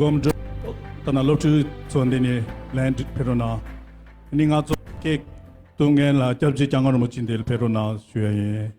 སྒོམ་སྒྲུབ་ད་ནང་སློབ་ཕྲུག་ཚོ་འདི་ནས་ལན་ཕེབས་རོགས་གནང་། ཨ་ནི་ང་ཚོ་ཀེག་གཏུབ་མཁན་ལ་སྐྱབས་རྗེ་སྐྱབས་མགོན་རིན་པོ་ཆེ་འདིར་ཕེབས་རོགས་གནང་ཞུ་ཡ་ཡིན།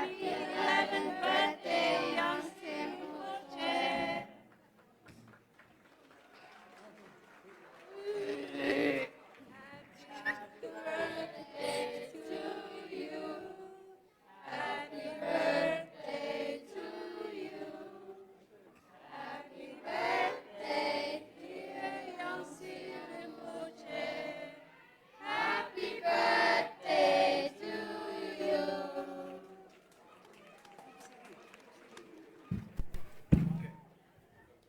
Happy eleventh birthday, Yongsen Rinpoche. Happy birthday to you. Happy birthday to you. Happy birthday, dear Yongsen Rinpoche. Happy birthday to you.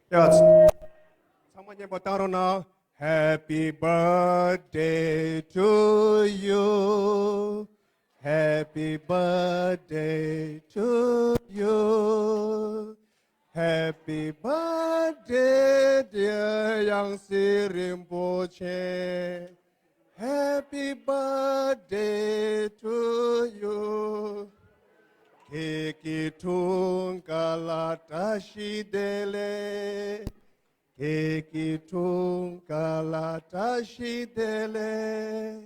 ཡ། ཚང་མ་མཉམ་པོ་བཏང་རོགས་གནང་། Happy birthday to you. Happy birthday to you. Happy birthday dear ཡང་སྲིད་རིན་པོ་ཆེ། Happy birthday to you. ཁྱེད་ཀྱི་འཁྲུངས་སྐར་ལ་བཀྲ་ཤིས་བདེ་ལེགས། ཁྱེད་ཀྱི་འཁྲུངས་སྐར་ལ་བཀྲ་ཤིས་བདེ་ལེགས།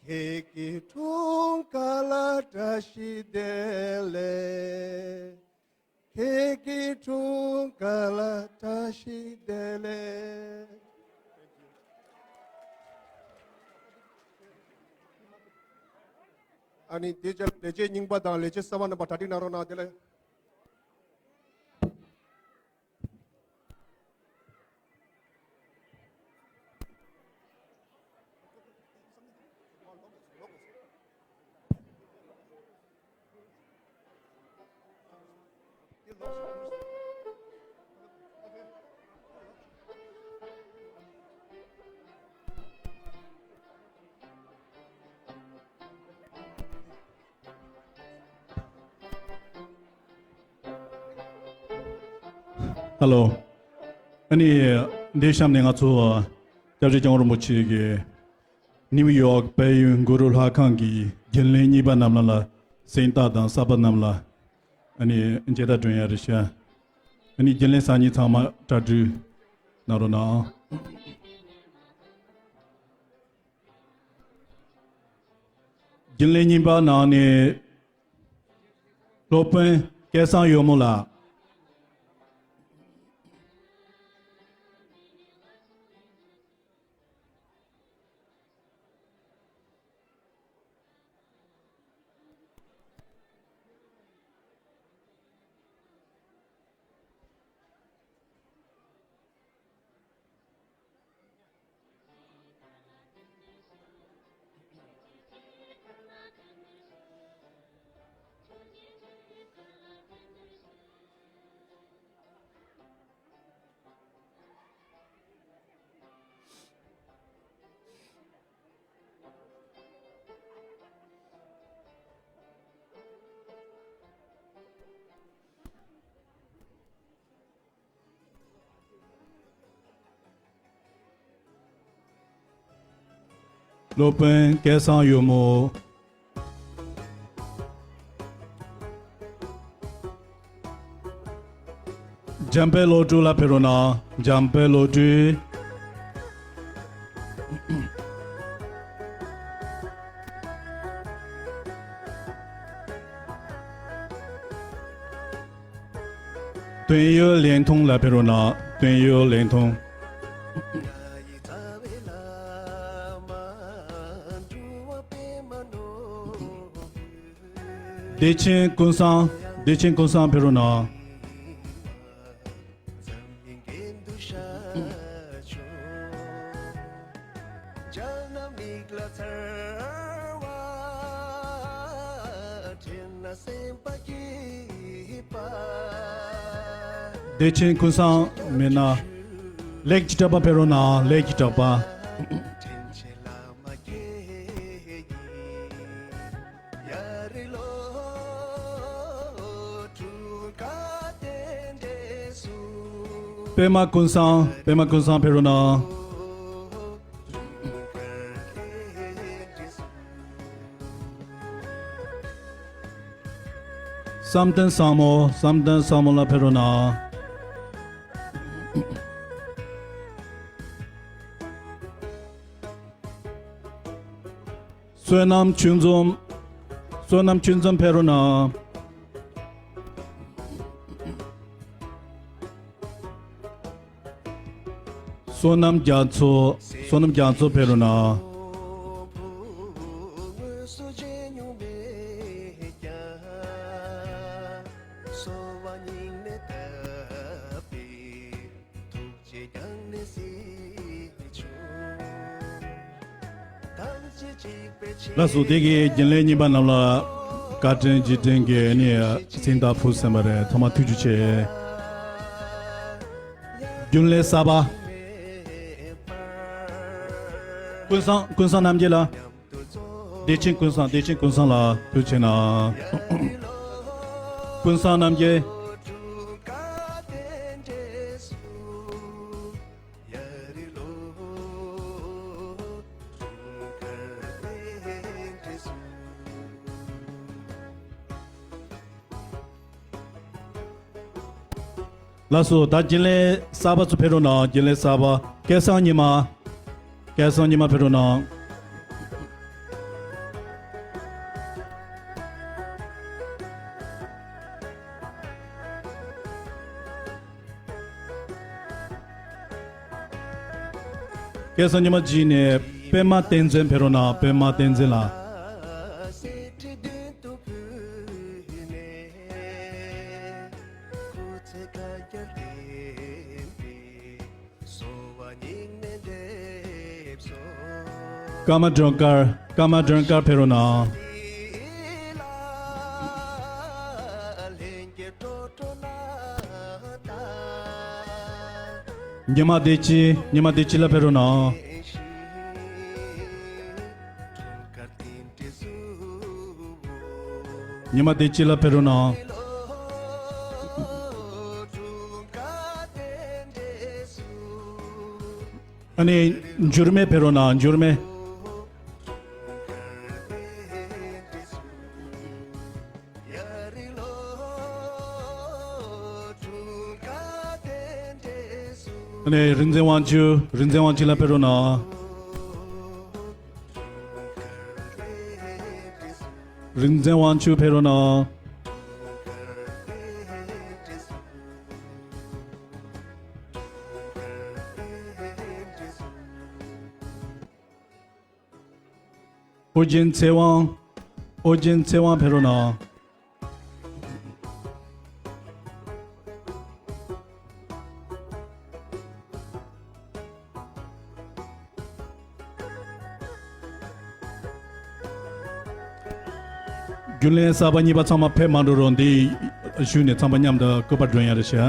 ཁྱེད་ཀྱི་འཁྲུངས་སྐར་ལ་བཀྲ་ཤིས་བདེ་ལེགས། ཁྱེད་ཀྱི་འཁྲུངས་སྐར་ལ་བཀྲ་ཤིས་བདེ་ལེགས། ཨ་ནི་དེ་རྗེས་ལས་བྱེད་རྙིང་པ་དང་ལས་བྱེད་གསར་པ་རྣམ་པ་གྲ་སྒྲིག་གནང་རོགས་གནང་། དེ་ལ། ཧེ་ལོ། ཨ་ནི། འདིའི་གཤམ་ནས་ང་ཚོ་སྐྱབས་རྗེ་སྐྱབས་མགོན་རིན་པོ་ཆེ་གི་ནིའུ་ཡོག་དཔལ་ཡོན་གུ་རུ་ལྷ་ཁང་གི་རྒྱུན་ལས་གཉིས་པ་རྣམས་ལ་གཟེངས་རྟགས་དང་གསར་པ་རྣམས་ལ་ཨ་ནི་མཇལ་དར་སྒྲོན་ཡ་རེ་ཤ། ཨ་ནི་རྒྱུན་ལས་གསར་རྙིང་ཚང་མ་གྲ་སྒྲིག་གནང་རོགས་གནང་། རྒྱུན་ལས་གཉིས་པ་ནང་ནས་སློབ་དཔོན་སྐལ་བཟང་གཡོག་མོ་ལགས། སློབ་དཔོན་སྐལ་བཟང་གཡོག་མོ། འཇམ་དཔལ་བློ་གྲོས་ལགས་ཕེབས་རོགས་གནང་། འཇམ་དཔལ་བློ་གྲོས། དོན་ཡོད་ལེགས་མཐོང་ལགས་ཕེབས་རོགས་གནང་། དོན་ཡོད་ལེགས་མཐོང་། བདེ་ཆེན་ཀུན་བཟང་། བདེ་ཆེན་ཀུན་བཟང་ཕེབས་རོགས་གནང་། བདེ་ཆེན་ཀུན་བཟང་མེད་ན། ལེགས་ཀྱི་གྲགས་པ་ཕེབས་རོགས་གནང་། ལེགས་ཀྱི་གྲགས་པ། པད་མ་ཀུན་བཟང་། པད་མ་ཀུན་བཟང་ཕེབས་རོགས་གནང་། བསམ་གཏན་བཟང་མོ། བསམ་གཏན་བཟང་མོ་ལགས་ཕེབས་རོགས་གནང་། བསོད་ནམས་ཆོས་འཛོམས། བསོད་ནམས་ཆོས་འཛོམས་ཕེབས་རོགས་གནང་། བསོད་ནམས་རྒྱ་མཚོ། བསོད་ནམས་རྒྱ་མཚོ་ཕེབས་རོགས་གནང་། ལགས་སོ། དེ་གའི་རྒྱུན་ལས་གཉིས་པ་རྣམས་ལ་བཀའ་དྲིན་རྗེས་དྲན་གྱི་ནི་གཟེངས་རྟགས་ཕུལ་ཟིན་པ་རེད། ཐོག་མར་ཐུགས་རྗེ་ཆེ། རྒྱུན་ལས་གསར་པ། ཀུན་བཟང་། ཀུན་བཟང་རྣམ་རྒྱལ་ལགས། བདེ་ཆེན་ཀུན་བཟང་། བདེ་ཆེན་ཀུན་བཟང་ལགས་ཐུགས་རྗེ་གནང་། ཀུན་བཟང་རྣམ་རྒྱལ། ལགས་སོ། ད་རྒྱུན་ལས་གསར་པ་ཚོ་ཕེབས་རོགས་གནང་། རྒྱུན་ལས་གསར་པ། སྐལ་བཟང་ཉི་མ། སྐལ་བཟང་ཉི་མ་ཕེབས་རོགས་གནང་། སྐལ་བཟང་ཉི་མ་རྗེས་ནས་པད་མ་བསྟན་འཛིན་ཕེབས་རོགས་གནང་། པད་མ་བསྟན་འཛིན་ལགས། ཀརྨ་སྒྲོལ་དཀར། ཀརྨ་སྒྲོལ་དཀར་ཕེབས་རོགས་གནང་། ཉི་མ་བདེ་སྐྱིད། ཉི་མ་བདེ་སྐྱིད་ལགས་ཕེབས་རོགས་གནང་། ཉི་མ་བདེ་སྐྱིད་ལགས་ཕེབས་རོགས་གནང་། ཨ་ནི་འགྱུར་མེད་ཕེབས་རོགས་གནང་། འགྱུར་མེད། ཨ་ནི་རིག་འཛིན་དབང་ཕྱུག། རིག་འཛིན་དབང་ཕྱུག་ལགས་ཕེབས་རོགས་གནང་། རིག་འཛིན་དབང་ཕྱུག་ཕེབས་རོགས་གནང་། ཨོ་རྒྱན་ཚེ་དབང་། ཨོ་རྒྱན་ཚེ་དབང་ཕེབས་རོགས་གནང་། རྒྱུན་ལས་གསར་པ་གཉིས་པ་ཚང་མ་ཕེབས་མ་འགྲོ་རོགས། འདི་བཞུགས་ནས་ཚང་མ་མཉམ་དུ་སྐུ་པར་སྒྲོན་ཡ་རེ་བྱ།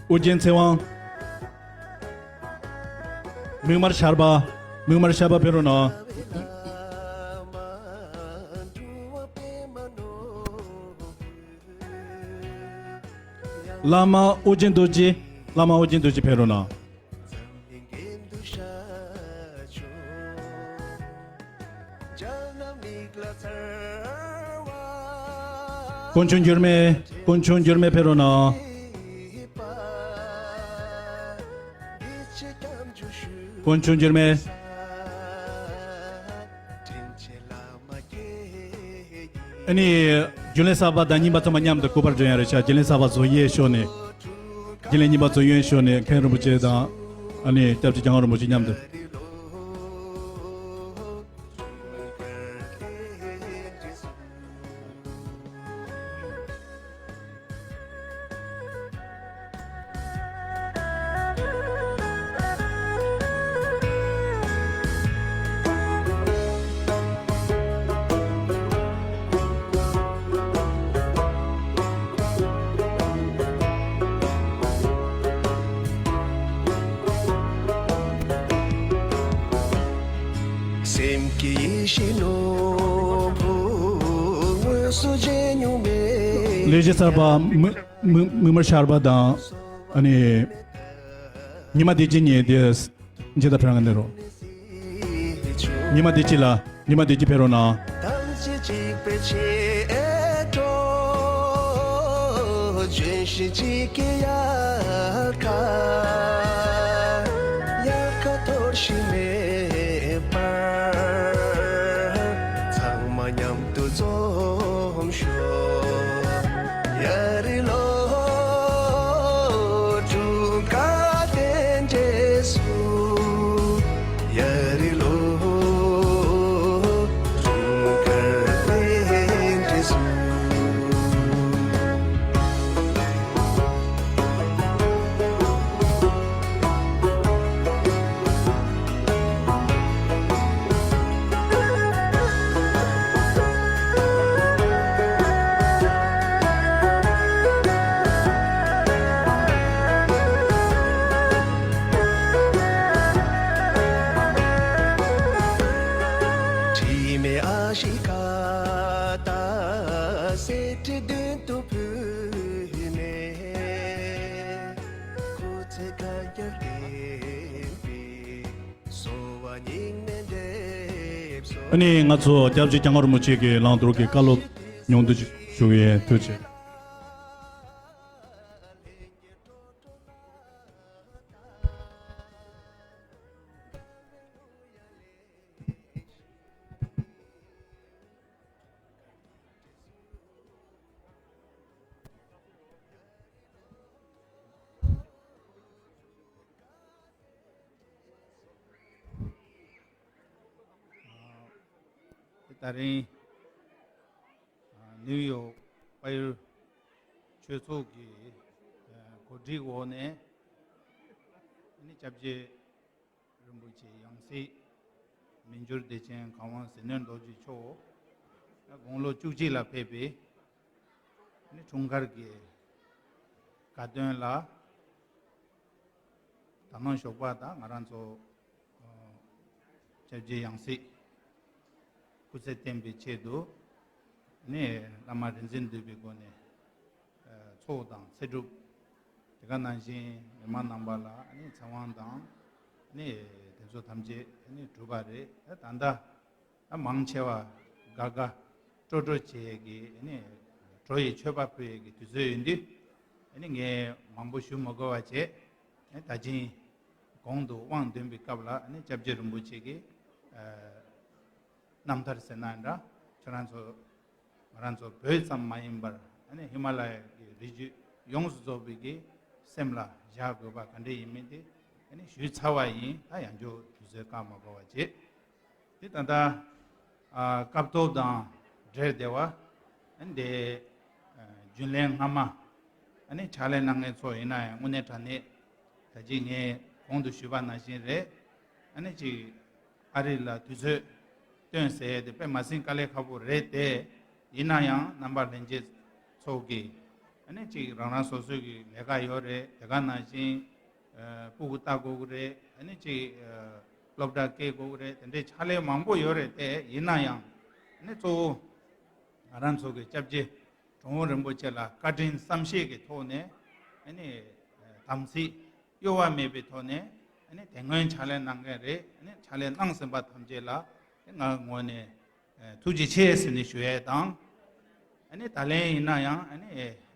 ཨོ་རྒྱན་ཚེ་དབང་། མིག་དམར་ཆར་པ། མིག་དམར་ཆར་པ་ཕེབས་རོགས་གནང་། བླ་མ་ཨོ་རྒྱན་རྡོ་རྗེ། བླ་མ་ཨོ་རྒྱན་རྡོ་རྗེ་ཕེབས་རོགས་གནང་། དཀོན་མཆོག་འགྱུར་མེད། དཀོན་མཆོག་འགྱུར་མེད་ཕེབས་རོགས་གནང་། དཀོན་མཆོག་འགྱུར་མེད། ཨ་ནི་རྒྱུན་ལས་གསར་པ་དང་རྙིང་པ་ཚང་མ་མཉམ་དུ་སྐུ་པར་སྒྲོན་ཡ་རེ་བྱ། རྒྱུན་ལས་གསར་པ་ཚོ་གཡས་ཕྱོགས་ནས། རྒྱུན་ལས་རྙིང་པ་ཚོ་གཡོན་ཕྱོགས་ནས། མཁན་རིན་པོ་ཆེ་དང་ཨ་ནི་སྐྱབས་རྗེ་སྐྱབས་མགོན་རིན་པོ་ཆེ་མཉམ་དུ། སེམས་ཀྱི་ཡེ་ཤེས་ནོར་བུ་དངོས་སུ་མཇལ་མྱོང་མེད། ལས་བྱེད་གསར་པ་མི་མི་མི་དམར་ཆར་པ་དང་། ཨ་ནི་ཉི་མ་བདེ་སྐྱིད་གཉིས་དེ་མཇལ་དར་ཕེབས་རོགས་གནང་། ཉི་མ་བདེ་སྐྱིད་ལགས། ཉི་མ་བདེ་སྐྱིད་ཕེབས་རོགས་གནང་། ཐམས་ཅད་གཅིག་པའི་ཆེ་གྲོགས། ལྗོན་ཤིང་གཅིག་གི་དབྱར་ཁ། དབྱར་ཁ་འཐོར་ཞིག་མེད་པར། ཚང་མ་མཉམ་དུ་འཛོམས་ཤོག། ཡ་རི་ལོ། འཁྲུངས་སྐར་རྟེན་འབྲེལ་སུ། ཡ་རི་ལོ། འཁྲུངས་སྐར་རྟེན་འབྲེལ་སུ། དྲི་མེད་ཨ་ཤི་ཀ་ད་གསེར་ཁྲི་མདུན་དུ་ཕུལ་ནས། སྐུ་ཚེ་བསྐལ་བརྒྱར་བརྟན་པའི་གསོལ་བ་སྙིང་ནས་འདེབས་སོ། ཨ་ནི་ང་ཚོ་སྐྱབས་རྗེ་སྐྱབས་མགོན་རིན་པོ་ཆེ་གི་བླང་དོར་གྱི་བཀའ་སློབ་ཉུང་དུ་ཞུ་གི་ཡིན། ཐུགས་རྗེ་ཆེ། ད་རིང་ནིའུ་ཡོག་དཔལ་ཡུལ་ཆོས་ཚོགས་ཀྱི་གོ་སྒྲིག་འོག་ནས་ནི་སྐྱབས་རྗེ་རིན་པོ་ཆེ་ཡང་སྲིད་མི་འགྱུར་བདེ་ཆེན་གར་དབང་ཟིལ་གནོན་རྡོ་རྗེ་མཆོག་དགུང་ལོ་བཅུ་གཅིག་ལ་ཕེབས་པའི་ནི་འཁྲུངས་སྐར་གྱི་དགའ་སྟོན་ལ། ད་ནངས་ཞོགས་པ་དང་ང་རང་ཚོ་སྐྱབས་རྗེ་ཡང་སྲིད་སྐུ་ཚེ་བརྟན་པའི་ཆེད་དུ་ནི་བླ་མ་རིག་འཛིན་འདུས་པའི་སྒོ་ནས་ཚོགས་དང་ཚེ་སྒྲུབ། དེ་ག་ནང་བཞིན་མི་མང་རྣམ་པ་ལ་ནི་ཚེ་དབང་དང་ནི་དེ་ཚོ་ཐམས་ཅད་ནི་གྲུབ་པ་རེད། ད་ལྟ་ད་མང་ཆེ་བ་དགའ་དགའ་སྤྲོ་སྤྲོ་བྱེད་ཡས་ཀྱི་ནི་བྲོ་ཡི་མཆོད་པ་ཕུལ་ཡས་ཀྱི་དུས་ཚོད་ཡིན་དུས་ནི་ངས་མང་པོ་ཞུ་མ་དགོས་པ་བྱས། ད་ཅིང་གོང་དུ་དབང་འདོན་པའི་སྐབས་ལ་ནི་སྐྱབས་རྗེ་རིན་པོ་ཆེ་གི་རྣམ་ཐར་ཟེར་ན་འདྲ། ཁྱེད་རང་ཚོ་ང་རང་ཚོ་བོད་ཙམ་མ་ཡིན་པར་ཧི་མ་ལ་ཡ་གི་རི་རྒྱུད་ཡོངས་སུ་རྫོགས་པའི་གི་སེམས་ལ་བཞག་དགོས་པ་ག་འདྲ་ཡིན་མིན་དེ་ཞུས་ཚར་བ་ཡིན། ད་ཡང་བསྐྱར་དུས་ཚོད་བཀག་མ་དགོས་པ་བྱེད། དེ་ད་ལྟ་སྐབས་ཐོག་དང་འབྲེལ་བསྡད་པ་འདི་རྒྱུན་ལས་སྔ་མ་ཕྱག་ལས་གནང་མཁན་ཚོ་ཡིན་ན་ཡང་དངོས་གནས་དྲང་གནས་ད་ཅིག་ངས་གོང་དུ་ཞུས་པ་ནང་བཞིན་རེད། ཨ་ནི་ཅིག་ཨ་རི་ལ་དུས་ཚོད་བཏོན་ཟེར་ཡས་དེ་དཔེ་མ་སྲིད་དཀའ་ལས་ཁག་པོ་རེད་དེ། ཡིན་ན་ཡང་རྣམ་པ་ལྷན་རྒྱས་ཚོ་གིས་ཨ་ནི་ཅིག་རང་རང་སོ་སོའི་གི་ལས་ཀ་ཡོད་རེད། དེ་ག་ནང་བཞིན་ཨ་སྤུ་གུ་ལྟ་དགོས་ཀྱི་རེད། ཨ་ནི་ཅིག་ཨ་སློབ་གྲྭ་སྐྱེལ་དགོས་ཀྱི་རེད། དེ་འདྲའི་ཕྱག་ལས་མང་པོ་ཡོད་རེད་དེ། ཡིན་ན་ཡང་ཨ་ནི་གཙོ་བོ་ང་རང་ཚོ་གི་སྐྱབས་རྗེ་དྲུང་འཕར་རིན་པོ་ཆེ་ལ་བཀའ་དྲིན་བསམ་ཤེས་ཀྱི་ཐོག་ནས་ཨ་ནི་དམ་ཚིག་གཡོ་བ་མེད་པའི་ཐོག་ནས་ཨ་ནི་དེ་སྔོན་ཕྱག་ལས་གནང་མཁན་རེད། ཨ་ནི་ཕྱག་ལས་གནང་ཟིན་པ་ཐམས་ཅད་ལ་ང་ངོས་ནས་ཐུགས་རྗེ་ཆེ་ཟེར་ནས་ཞུ་ཡས་དང་། ཨ་ནི་ད་ལན་ཡིན་ན་ཡང་ཨ་ནི་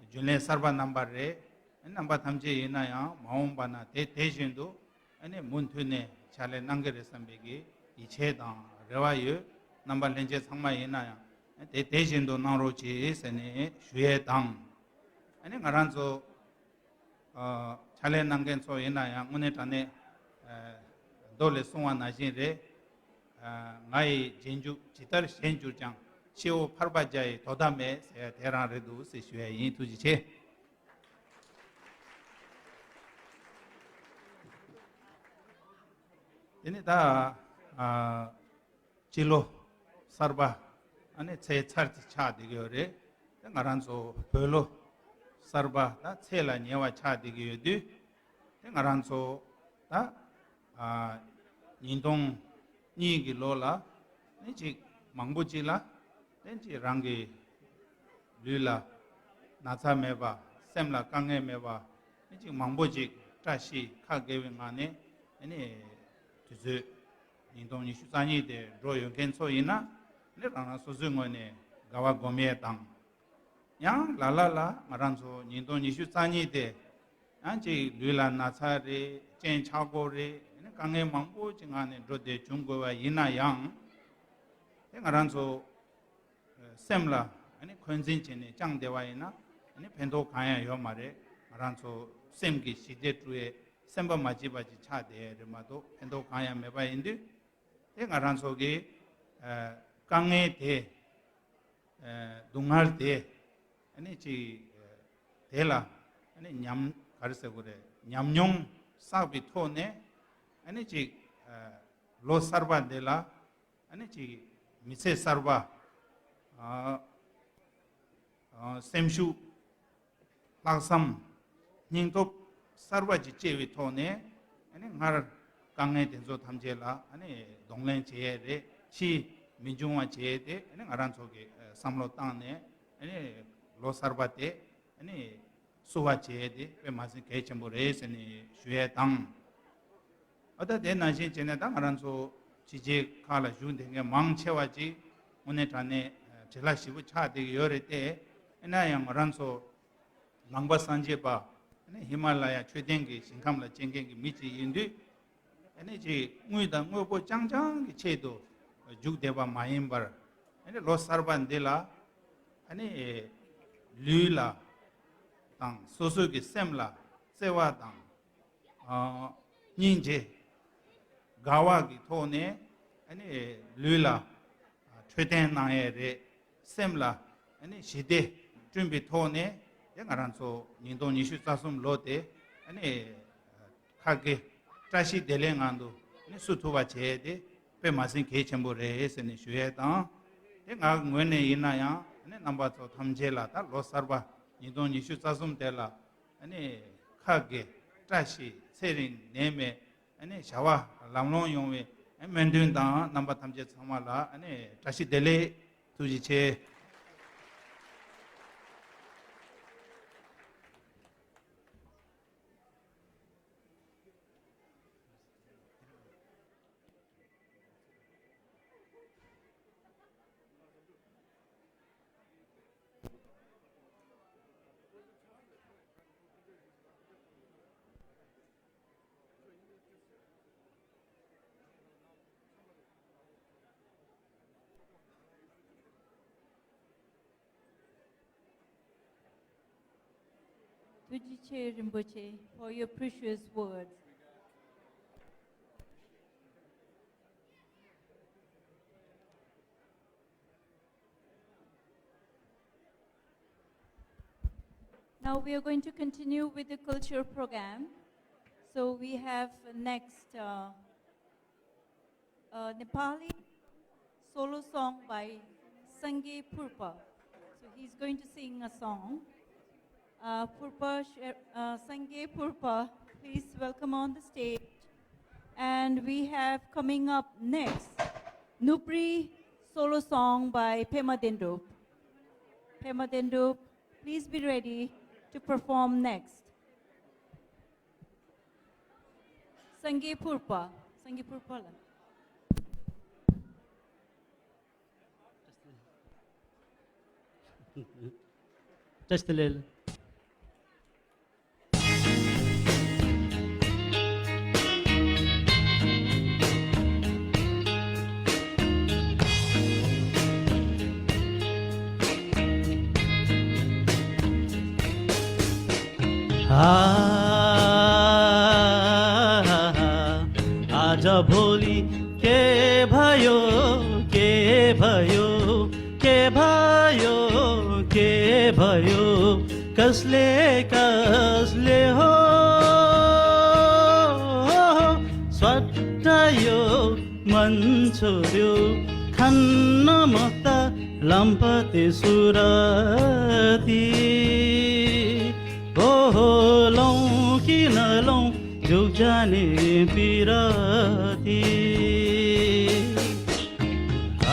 རྒྱུན་ལས་གསར་པ་རྣམ་པ་རེད། ཨ་ནི་རྣམ་པ་ཐམས་ཅད་ཡིན་ན་ཡང་མ་འོངས་པ་ན་དེ་དེ་བཞིན་དུ་ཨ་ནི་མུ་མཐུད་ནས་ཕྱག་ལས་གནང་གི་རེད་བསམ་པའི་གི་ཡིད་ཆེས་དང་རེ་བ་ཡོད། རྣམ་པ་ལྷན་རྒྱས་ཚང་མ་ཡིན་ན་ཡང་དེ་དེ་བཞིན་དུ་གནང་རོགས་གྱིས་ཟེར་ནས་ཞུ་ཡས་དང་། ཨ་ནི་ང་རང་ཚོ་ཕྱག་ལས་གནང་མཁན་ཚོ་ཡིན་ན་ཡང་དངོས་གནས་དྲང་གནས་མདོ་ལས་གསུངས་པ་ནང་བཞིན་རེད། ང་ཡི་རྗེས་འཇུག་ཇི་ལྟར་གཞན་གྱུར་ཀྱང་། སྐྱེ་བོ་ཕལ་པ་བརྒྱ་ཡི་དོ་ཟླ་མེད་ཟེར་ཡ་དེ་རང་རེད་འདུག་ཟེར་ཞུ་ཡ་ཡིན། ཐུགས་རྗེ་ཆེ། དེ་ནས་ད་ཨ་སྤྱི་ལོ་གསར་པ་ཨ་ནི་ཚེས་ཚར་གཅིག་ཆགས་བསྡད་ཀྱི་ཡོད་རེད། དེ་ང་རང་ཚོ་བོད་ལོ་གསར་པ་ད་ཚེས་ལ་ཉེ་བ་ཆགས་བསྡད་ཀྱི་ཡོད་དུས། དེ་ང་རང་ཚོ་ད་ཨ་ཉིས་སྟོང་གཉིས་ཀྱི་ལོ་ལ་ནི་ཅིག་མང་པོ་ཅིག་ལ་དེ་ཅིག་རང་གི་ལུས་ལ་ན་ཚ་མེད་པ། སེམས་ལ་དཀའ་ངལ་མེད་པ། ཨ་ནི་ཅིག་མང་པོ་ཅིག་བཀྲ་ཤིས་ཁ་དགེ་བའི་ངང་ནས་ཨ་ནི་དུས་ཚོད་ཉིས་སྟོང་ཉི་ཤུ་རྩ་གཉིས་དེ་འགྲོ་ཡོད་མཁན་ཚོ་ཡིན་ན་ཨ་ནི་རང་རང་སོ་སོའི་ངོས་ནས་དགའ་བ་སྒོམ་ཡས་དང་། ཡང་ལ་ལ་ལ་ང་རང་ཚོ་ཉིས་སྟོང་ཉི་ཤུ་རྩ་གཉིས་དེ་ཡང་ཅིག་ལུས་ལ་ན་ཚ་རེད། སྤྱན་ཆག་སྒོ་རེད། ཨ་ནི་དཀའ་ངལ་མང་པོ་ཅིག་ངང་ནས་འགྲོ་བསྡད་བྱུང་དགོས་པ་ཡིན་ན་ཡང་། དེ་ང་རང་ཚོ་སེམས་ལ་ཨ་ནི་འཁོན་འཛིན་བྱས་ནས་བཅངས་བསྡད་པ་ཡིན་ན་ཨ་ནི་ཕན་ཐོགས་གང་ཡང་ཡོད་མ་རེད། ང་རང་ཚོ་སེམས་ཀྱི་ཞི་བདེ་བསྲུང་ཡས་སེམས་པ་མ་སྐྱིད་པ་ཅིག་ཆགས་བསྡད་རེད་མ་གཏོགས་ཕན་ཐོགས་གང་ཡང་མེད་པ་ཡིན་དུས། དེ་ང་རང་ཚོ་གི་ཨ་དཀའ་ངལ་དེ་ཨ་སྡུག་བསྔལ་དེ་ཨ་ནི་ཅིག་ཨ་དེ་ལ་ཨ་ནི་ཉམས་ག་རེ་ཟེར་དགོས་རེད། ཉམས་མྱོང་བསགས་པའི་ཐོག་ནས་ཨ་ནི་ཅིག་ཨ་ལོ་གསར་པ་འདི་ལ་ཨ་ནི་ཅིག་མི་ཚེ་གསར་པ་ཨ་ཨ་སེམས་ཤུགས་ལྷག་བསམ་སྙིང་སྟོབས་གསར་པ་ཅིག་སྐྱེ་བའི་ཐོག་ནས་ཨ་ནི་སྔར་དཀའ་ངལ་དེ་ཚོ་ཐམས་ཅད་ལ་ཨ་ནི་གདོང་ལེན་བྱེད་ཡས་རེད། ཕྱིས་མི་འབྱུང་བ་བྱེད་ཡས་དེ་ཨ་ནི་ང་རང་ཚོ་གི་བསམ་བློ་བཏང་ནས་ཨ་ནི་ལོ་གསར་པ་དེ་ཨ་ནི་བསུ་བ་བྱེད་ཡས་དེ་དཔེ་མ་སྲིད་གལ་ཆེན་པོ་རེད་ཟེར་ནས་ཞུ་ཡས་དང་། ཨ་ད་དེ་ནང་བཞིན་བྱས་ནས་ད་ང་རང་ཚོ་ཕྱི་རྒྱལ་ཁག་ལ་བཞུགས་བསྡད་མཁན་མང་ཆེ་བ་ཅིག་དངོས་གནས་དྲང་གནས་བྲེལ་བ་ཞེ་པོ་ཆགས་བསྡད་ཀྱི་ཡོད་རེད་དེ། ཡིན་ན་ཡང་ང་རང་ཚོ་ནང་པ་སངས་རྒྱས་པ་ཨ་ནི་ཧི་མ་ལ་ཡ་མཆོད་རྟེན་གྱི་ཞིང་ཁམས་ལ་སྐྱེ་མཁན་གྱི་མི་ཅིག་ཡིན་དུས། ཨ་ནི་ཅིག་དངུལ་དང་དངོས་པོ་རྐྱང་རྐྱང་གི་ཆེད་དུ་རྒྱུགས་བསྡད་པ་མ་ཡིན་པར། ཨ་ནི་ལོ་གསར་པ་འདི་ལ་ཨ་ནི་ལུས་ལ་དང་སོ་སོ་གི་སེམས་ལ་བརྩེ་བ་དང་། ཨ་སྙིང་རྗེ་དགའ་བ་གི་ཐོག་ནས་ཨ་ནི་ལུས་ལ་ཨ་ འཕྲོད་བསྟེན་གནང་ཡས་རེད། སེམས་ལ་ཨ་ནི་ཞི་བདེ་བསྐྲུན་པའི་ཐོག་ནས་དེ་ང་རང་ཚོ་ཉིས་སྟོང་ཉི་ཤུ་རྩ་གསུམ་ལོ་དེ་ཨ་ནི་ཁ་དགེ་བཀྲ་ཤིས་བདེ་ལེགས་ངང་དུ་ཨ་ནི་བསུ་ཐུབ་པ་བྱས་ཏེ་དཔེ་མ་སྲིད་གལ་ཆེན་པོ་རེད་ཟེར་ནས་ཞུ་ཡས་དང་། དེ་ང་ངོས་ནས་ཡིན་ན་ཡང་ཨ་ནི་རྣམ་པ་ཚོ་ཐམས་ཅད་ལ་ད་ལོ་གསར་པ་ཉིས་སྟོང་ཉི་ཤུ་རྩ་གསུམ་དེ་ལ་ཨ་ནི་ཁ་དགེ་བཀྲ་ཤིས་ཚེ་རིང་ནད་མེད་ཨ་ནི་བྱ་བ་ལམ་ལྷོང་ཡོང་བའི་སྨོན་འདུན་དང་རྣམ་པ་ཐམས་ཅད་ཚང་མ་ལ་ཨ་ནི་བཀྲ་ཤིས་བདེ་ལེགས། ཐུགས་རྗེ་ཆེ། Tuji Che Rinpoche, for your precious words. Now we are going to continue with the culture program. So we have next uh, uh, Nepali solo song by Sange Purpa. So he's going to sing a song. Uh, Purpa, Sher- uh, Sange Purpa, please welcome on the stage. And we have coming up next, Nupri solo song by Pema Dendup. Pema Dendup, please be ready to perform next. Sange Purpa, Sange Purpa la. Just a little. आज भोलि के भयो, के भयो, के भयो, के भयो, कसले, कसले हो स्वाट्टायो मन छोड्यो, खान्न म त लम्पते सुरती। ओहो लौं कि नलौं जुग जाने पिरती। आ।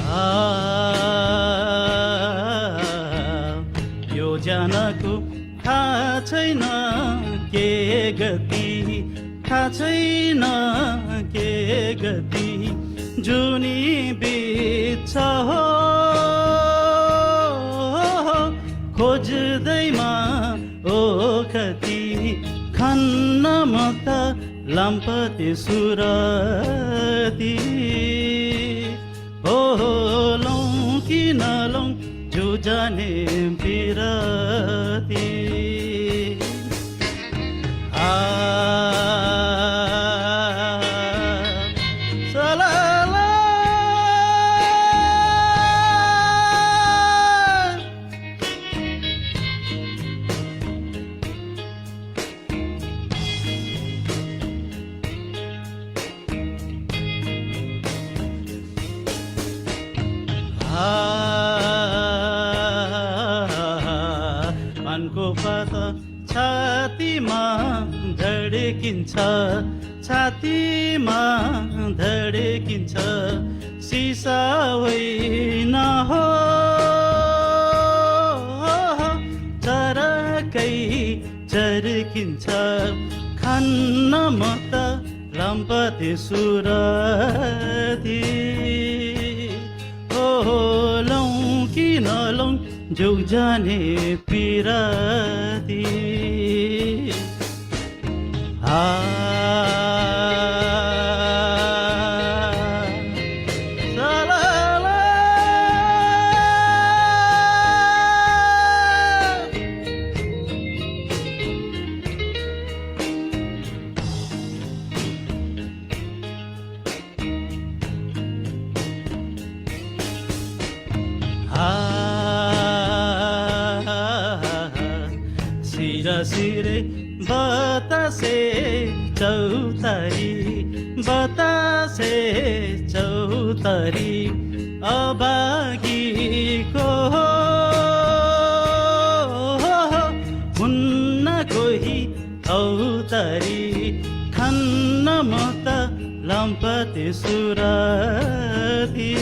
आ, योजनाको थाहा छैन के गति, थाहा छैन के गति, जुनी बित्छ हो खोज्दैमा ओखती, खान्न म त लम्पते सुरती। ओहो लौं कि नलौं जुग जाने पिरती। आ, सलाला। आ, मनको पात छातीमा धड्किन्छ, छातीमा धड्किन्छ, सिसा होइन हो चरकै चर्किन्छ, खान्न म त लम्पते सुरती। ओहो लौं कि नलौं जुग जाने पिरती। ཨ། ས་ལ་ལ། हाँ, सिरा सिरे बतासे चौतारी, बतासे चौतारी, अभागीको हुन्न कोही औतारी, खन्न म त लम्पते सुराती।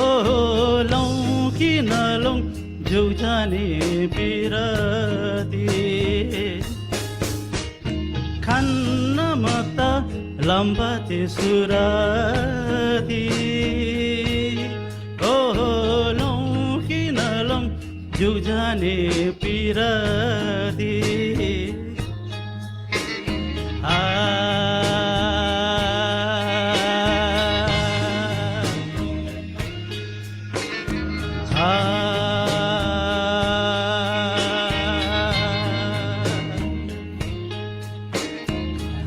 ओ लौं कि नलौं जुग जाने पिराती। खन्न म त लम्पते सुराती। ओ लौं कि नलौं जुग जाने पिराती। आ, आ, आ,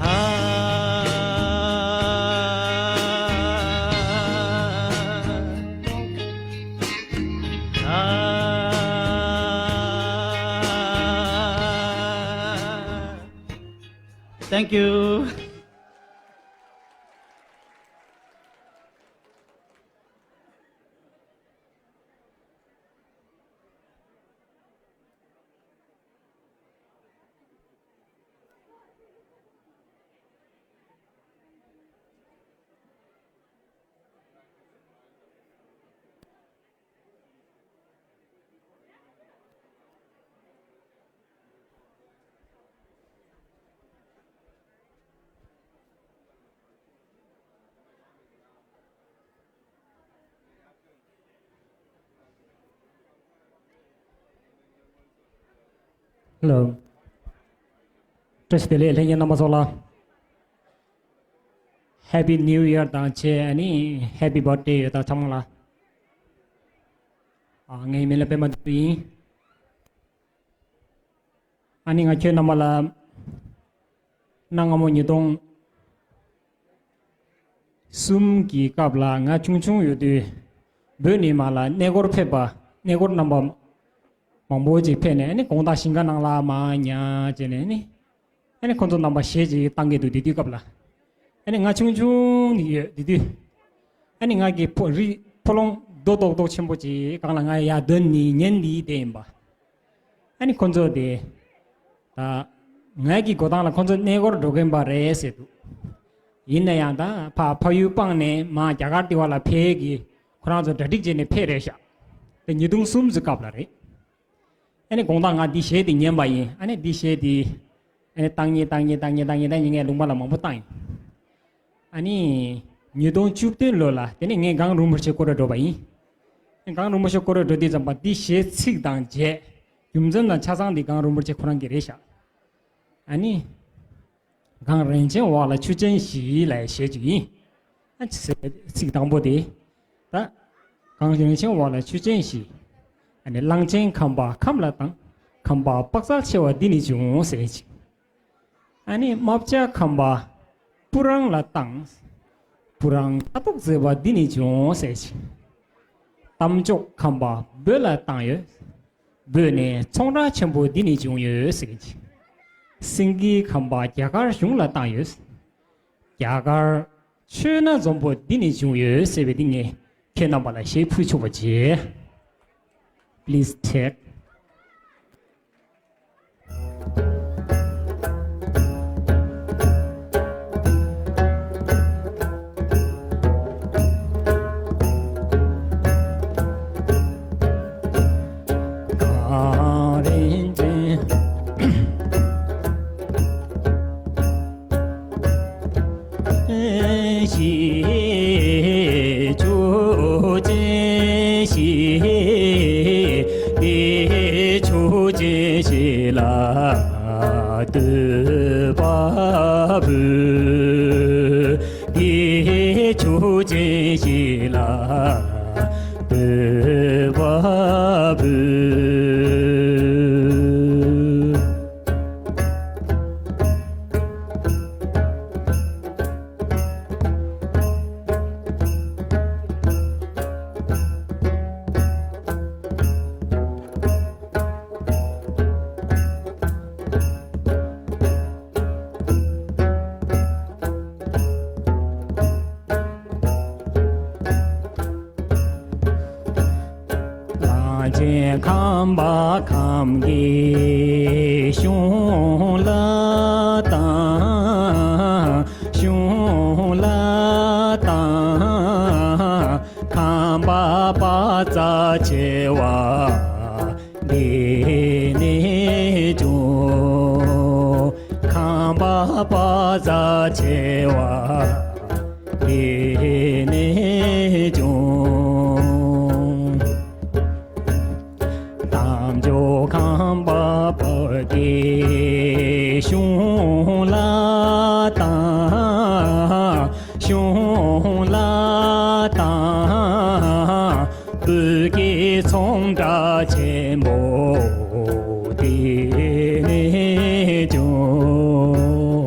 आ। Thank you. Hello. བཀྲ་ཤིས་བདེ་ལེགས། ལྷན་རྒྱས་རྣམ་པ་ཚོ་ལ། Happy New Year དང་བཅས་ཨ་ནི་Happy Birthday ཡོད་དང་ཚང་མ་ལ། ཨ། ངའི་མིང་ལ་པད་མ་བདུད་ཡིན། ཨ་ནི་ང་ཁྱོད་རྣམ་པ་ལ་གནའ་སྔ་མོ་ཉིས་སྟོང་གསུམ་གྱི་སྐབས་ལ་ང་ཆུང་ཆུང་ཡོད་དུས་བོད་ནས་མར་ལ་གནས་སྐོར་ཕེབས་པ། གནས་སྐོར་རྣམ་པ་མང་པོ་ཅིག་ཕེབས་ནས། ཨ་ནི་དགོང་དག་ཞིང་ཁ་ནང་ལ་མར་ཉལ་བྱས་ནས་ནི། ཨ་ནི་ཁོ་ཚོ་རྣམ་པ་གཞས་ཅིག་བཏང་གི་འདུག་དེ་དུས་སྐབས་ལ། ཨ་ནི་ང་ཆུང་ཆུང་ནས་ཡོད་དེ་དུས། ཨ་ནི་ང་གི་ཕོ་རི་ཕོ་ལོང་རྡོ་རྡོག་རྡོག་ཆེན་པོ་ཅིག་སྒང་ལ་ང་ཡར་འདོན་ནས་ཉན་ནས་བསྡད་ཡིན་པ། ཨ་ནི་ཁོ་ཚོ་དེ་ད་ང་གི་སྒོ་ཐང་ལ་ཁོ་ཚོ་གནས་སྐོར་འགྲོ་གིན་པ་རེད་ཟེར་འདུག་ཡིན་ན་ཡང་ད་ཕ་ཕ་ཡུལ་སྤངས་ནས་མར་རྒྱ་གར་དེ་བ་ལ་ཕེབས་ཀྱི་ཁོ་རང་ཚོ་གྲ་སྒྲིག་བྱས་ནས་ཕེབས་རེད་ཤག་དེ་ཉིས་སྟོང་གསུམ་ཙམ་སྐབས་ལ་རེད། ཨ་ནི་དགོང་དག་ང་འདི་གཞས་དེ་ཉན་པ་ཡིན། ཨ་ནི་འདི་གཞས་དེ་ཨ་ནི་བཏང་ཉན་བཏང་ཉན་བཏང་ཉན་བཏང་ཉན་བཏང་ཉན་ངས་ལུང་པ་ལ་མང་པོ་བཏང་ཡིན། ཨ་ནི་ཉིས་སྟོང་བཅུ་བདུན་ལོ་ལ་དེ་ནས་ངས་གངས་རིན་པོ་ཆེ་སྐོར་ར་འགྲོ་བ་ཡིན། གངས་རིན་པོ་ཆེ་སྐོར་ར་འགྲོ་དུས་ཙམ་པ་འདི་གཞས་ཚིག་དང་བཅས་རྒྱུ་མཚན་དང་ཆ་ཚང་འདི་གངས་རིན་པོ་ཆེ་ཁོ་རང་གི་རེད་ཤག་ཨ་ནི། གངས་རིན་ཆེན་འོག་ལ་ཆུ་ཆེན་བཞི་ལ་གཞས་ཅིག་ཡིན། ཨ་ཚིག་དང་པོ་དེ། ད། གངས་རིན་ཆེན་འོག་ལ་ཆུ་ཆེན་བཞི། ཨ་ནི་གླང་ཆེན་ཁམས་པ་ཁམས་ལ་བཏང་། ཁམས་པ་དཔག་ཚད་ཆེ་བ་འདི་ནས་བྱུང་ཟེར་ཅིག་ཨ་ནི་རྨ་བྱ་ཁམས་པ་སྤུ་རངས་ལ་བཏང་། སྤུ་རངས་ཁ་དོག་མཛེས་པ་འདི་ནས་བྱུང་ཟེར་ཅིག་རྟ་མཆོག་ཁམས་པ་བོད་ལ་བཏང་ཡོད། བོད་ནས་ཚོང་ར་ཆེན་པོ་འདི་ནས་བྱུང་ཡོད་ཟེར་གྱི། སེང་གེ་ཁམས་པ་རྒྱ་གར་གཞུང་ལ་བཏང་ཡོད། རྒྱ་གར་ཆོས་སྣ་འཛོམས་པོ་འདི་ནས་བྱུང་ཡོད་ཟེར་བའི་འདི་ངས་ཁྱེད་རྣམ་པ་ལ་གཞས་ཕུལ་ཆོག་པ་བྱེད། Please take. བུ། དེ་ཆོས་ཅན་ཞིག་ལ་བསྟོད་པ་འབུལ། གླང་ཆེན་ཁམས་པ་ཁམས་ཀྱི་གཞུང་ལ་དང་། གཞུང་ལ་དང་། ཁམས་པ་དཔལ་རྩ་ཆེ་བ་འདི་ནས་བྱུང་། ཁམས་པ་དཔལ་རྩ་ཆེ་བ་འདི་ནས་བྱུང་། དལ་འབྱོར་ཁམས་པ་བར་གྱི་གཞུང་ལ་དང་། གཞུང་ལ་དང་། བོད་ཀྱི་ཚོང་བྲག་ཆེན་པོ་འདི་ནས་བྱུང་།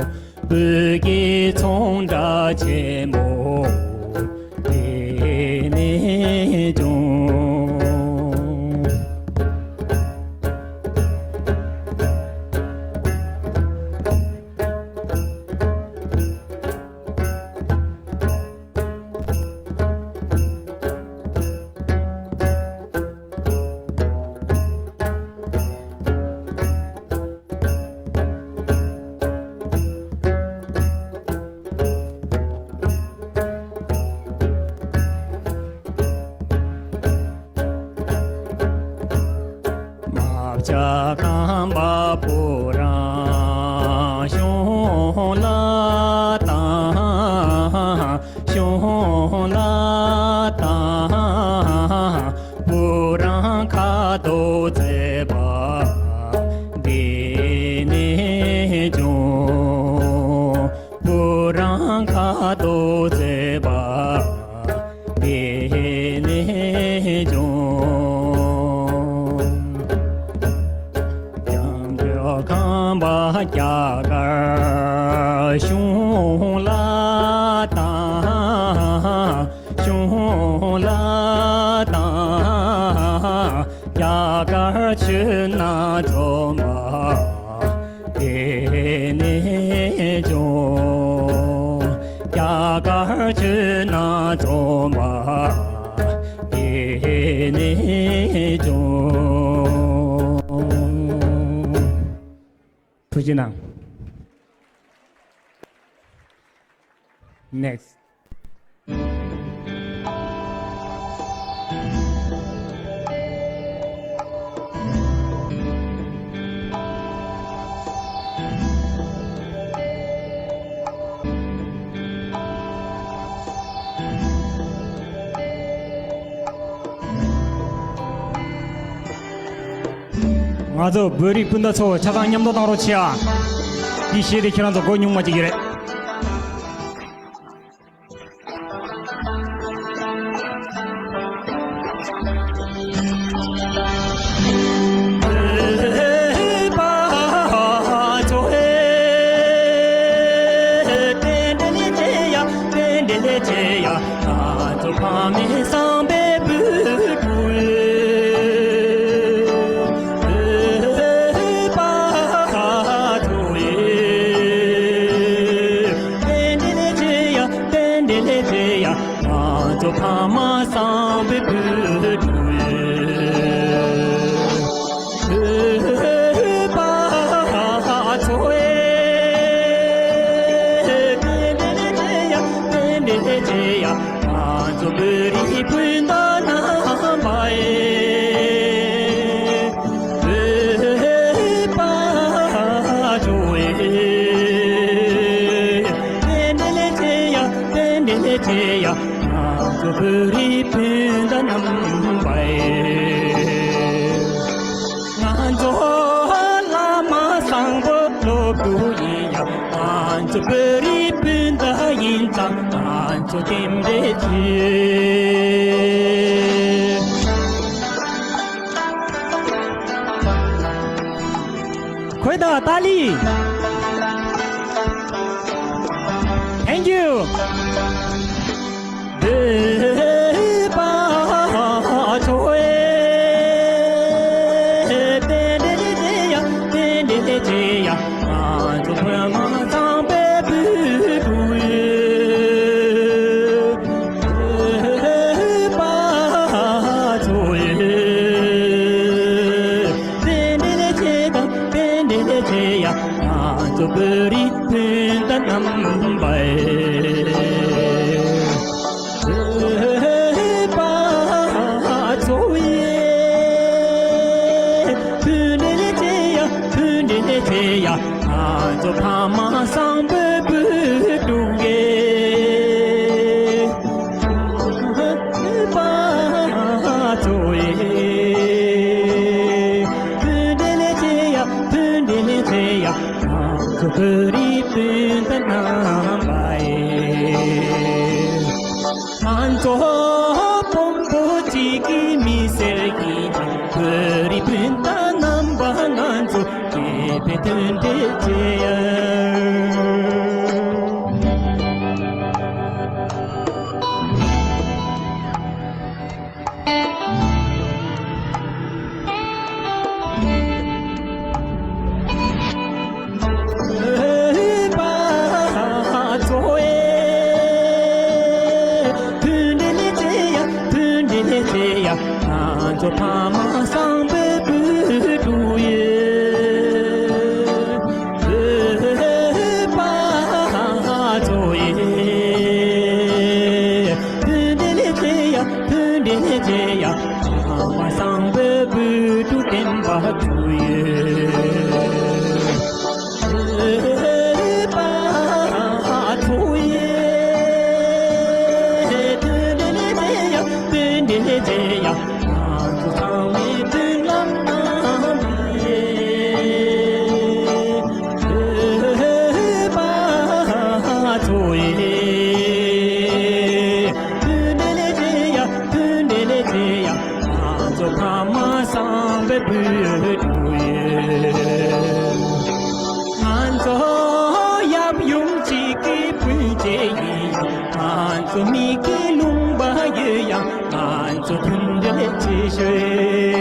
བོད་ཀྱི་ཚོང་བྲག་ཆེན་པོ་འདི་ནས་བྱུང་། རྨ་བྱ་ཁམས་པ་བུ་རམ་གཞུང་ལ་དང་། གཞུང་ལ་དང་། བུ་རམ་ཁ་དོག་མཛེས་པ་འདི་ནས་བྱུང་། བུ་རམ་ཁ་དོག་མཛེས་པ་འདི་ནས་བྱུང་། ཡང་བསྐྱར་ཁམས་པ་རྒྱ་གར་གཞུང་ལ་དང་། གཞུང་ལ་དང་། རྒྱ་གར་ཆུ་སྣ་འཛོམས་པ་འདི་ནས་བྱུང་། རྒྱ་གར་ཆུ་སྣ་འཛོམས་པ་འདི་ནས་བྱུང་། ཐུགས་རྗེ་གནང་། Next. ང་ཚོ་བོད་རིགས་སྤུན་ཟླ་ཚོ་ཆ་ཚང་མཉམ་དུ་བཏང་རོགས་བྱེད་ཨ། འདི་གཞས་དེ་ཁྱེད་རང་ཚོ་མགོ་ཉུང་མ་བྱེད་ཀྱི་རེད། ཚོ་རྟེན་འབྲེལ་ཆེ། ཁོས་དང་ཏཱ་ལི། Thank you. ང་ཚོ་བོད་རིགས་སྤུན་ཟླ་རྣམ་པ་ཡིན། ང་ཚོ་བོན་པོ་གཅིག་གི་མི་སེར་ཡིན། བོད་རིགས་སྤུན་ཟླ་རྣམ་པ་ང་ཚོ་སྐྱིད་པའི་དོན་འདི་བྱེད་ཡ། ང་ཚོ་ཡབ་ཡུམ་གཅིག་གི་སྤུན་མཆེད་ཡིན། ང་ཚོ་མིག་གི་ལུང་པ་ཡོད་ཡང་ང་ཚོ་མཐུན་སྒྲིལ་བྱེད་ཤོག་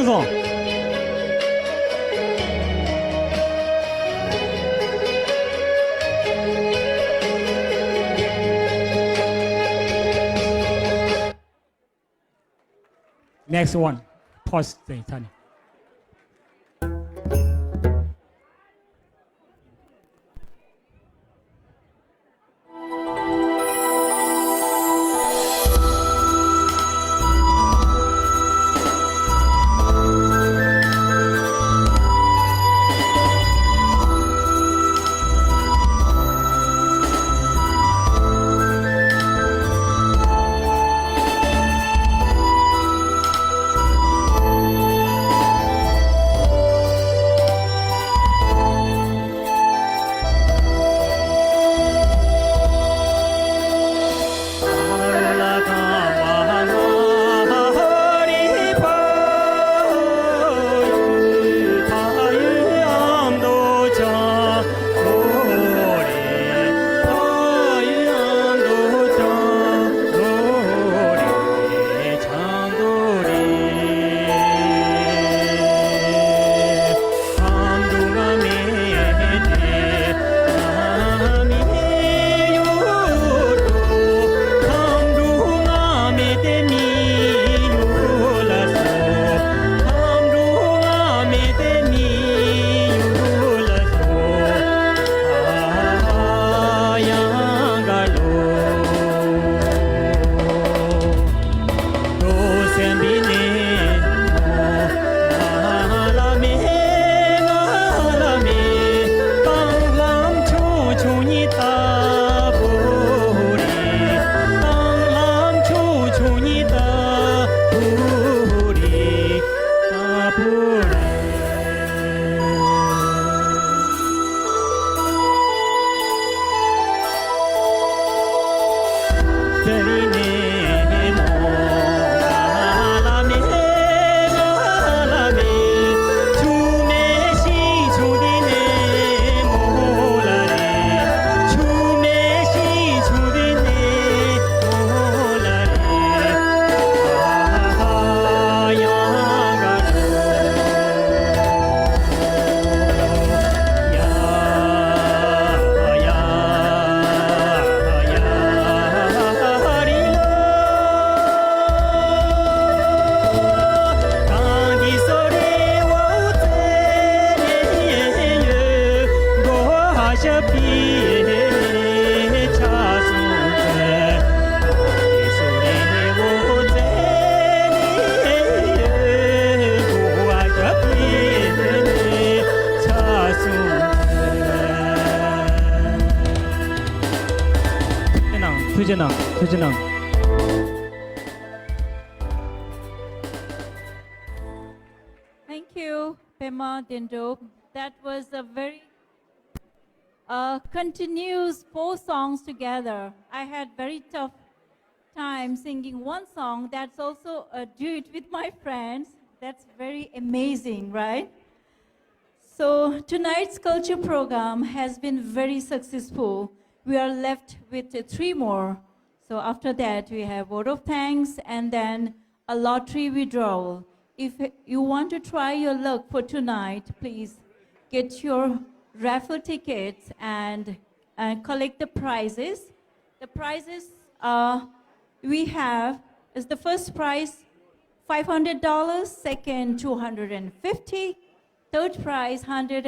སོང་། Next one. Pause the time. ཐུགས་རྗེ་གནང་། ཐུགས་རྗེ་གནང་། ཐུགས་རྗེ་གནང་། Thank you, Pema Dendro. That was a very uh, continuous four songs together. I had very tough time singing one song that's also a duet with my friends. That's very amazing, right? So tonight's culture program has been very successful. We are left with three more. So after that, we have vote of thanks and then a lottery withdrawal. If you want to try your luck for tonight, please get your raffle tickets and, and collect the prizes. The prizes uh, we have is the first prize five hundred dollars, second two hundred fifty, third prize hundred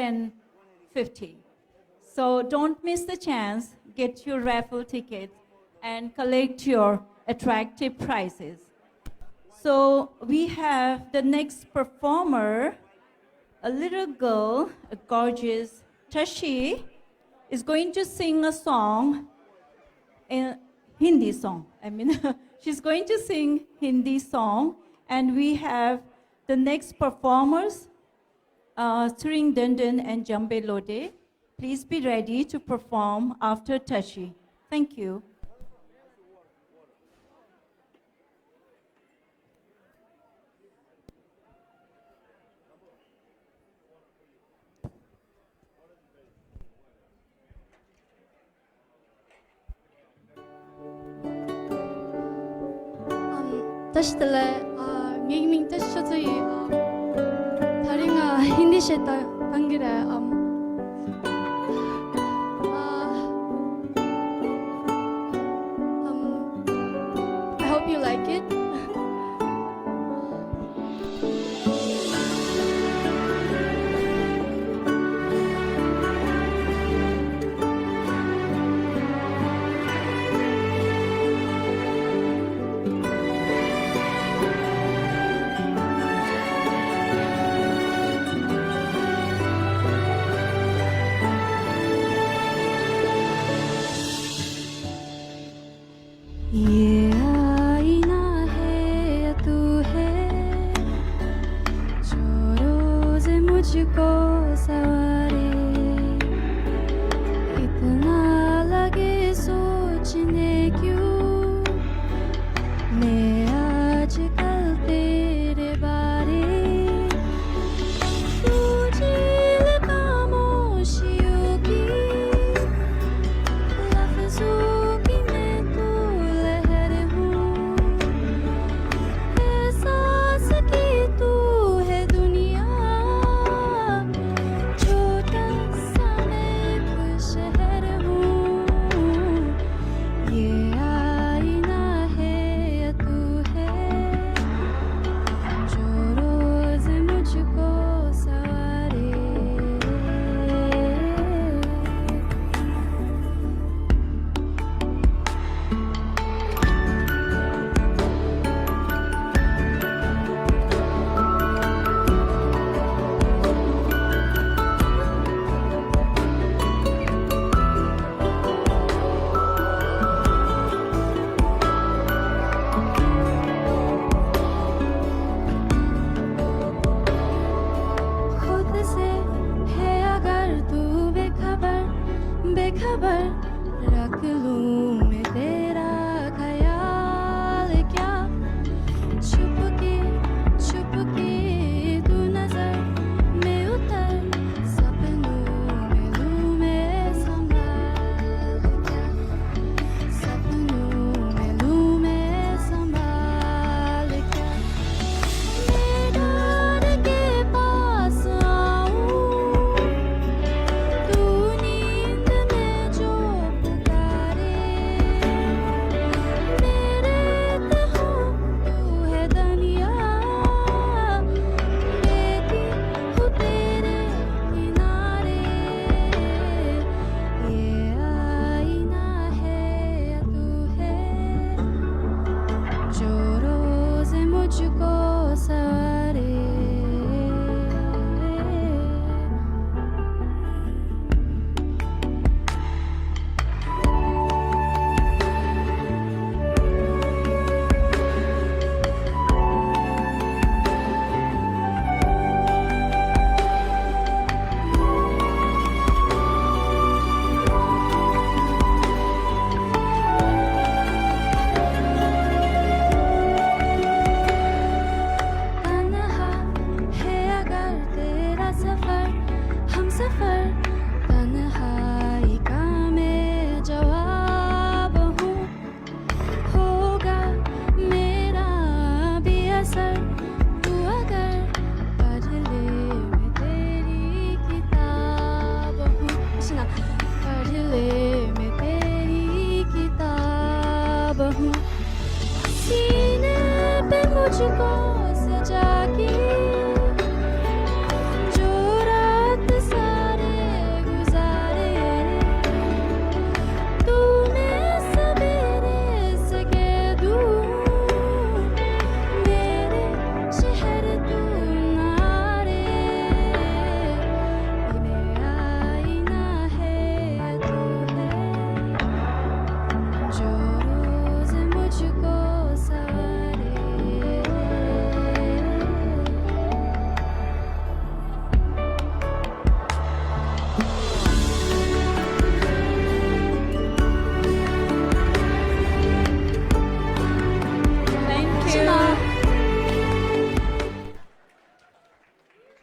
fifty. So don't miss the chance. Get your raffle tickets and collect your attractive prizes. So we have the next performer, a little girl, a gorgeous Tashi, is going to sing a song, a Hindi song. I mean, she's going to sing Hindi song, and we have the next performers, uh, Tshering Denden and Jambe Lode. Please be ready to perform after Tashi. Thank you. ཨམ། བཀྲ་ཤིས་བདེ་ལེགས། ཨ། ངའི་མིང་བཀྲ་ཤིས་ཆོས་མཚོ་ཡིན། ཨ། བཤད་བཏང་གི་རེད། ཨམ། ཨ། ཨམ། I hope you like it.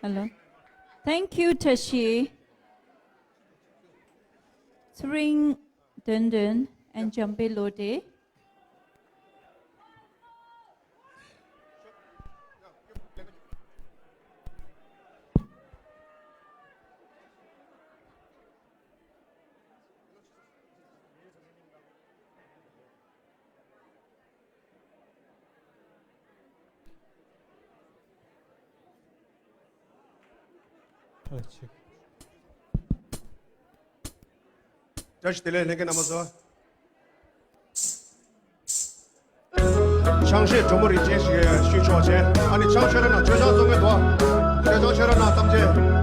Hello. Thank you, Tashi. Tsuring Dundun and Jambe Lode. བཀྲ་ཤིས་བདེ་ལེགས་ལྷན་རྒྱས་རྣམ་པ་ཚོ། ཆང་གཞས་སྒྲོལ་མོ་རིན་ཆེན་ཞིག་ཞུས་ཆོག་བྱས། ཨ་ནི་ཆང་མཆོད་ར་ན་མཆོད་ཆང་བཙོང་མཁན་འདུག་མཆོད་ཆང་མཆོད་ར་ན་ཐམས་ཅད།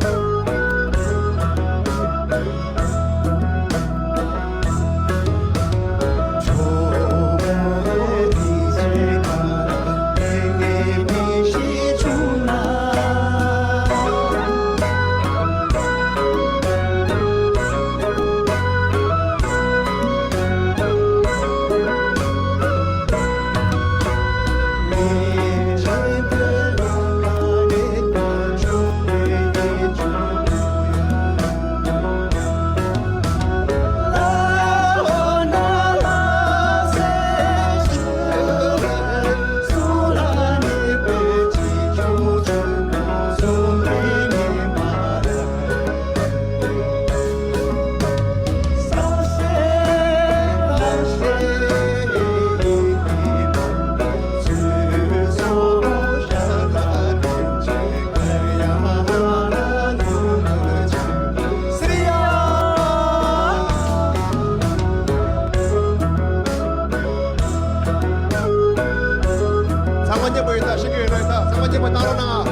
ཚང་མ་མཉེས་པོ་ཡོད་ད། ཤེས་ཀྱི་ཡོད་ན་ཡོད་ད། ཚང་མ་མཉེས་པོ་བཏང་རོགས་གནང་ཨ།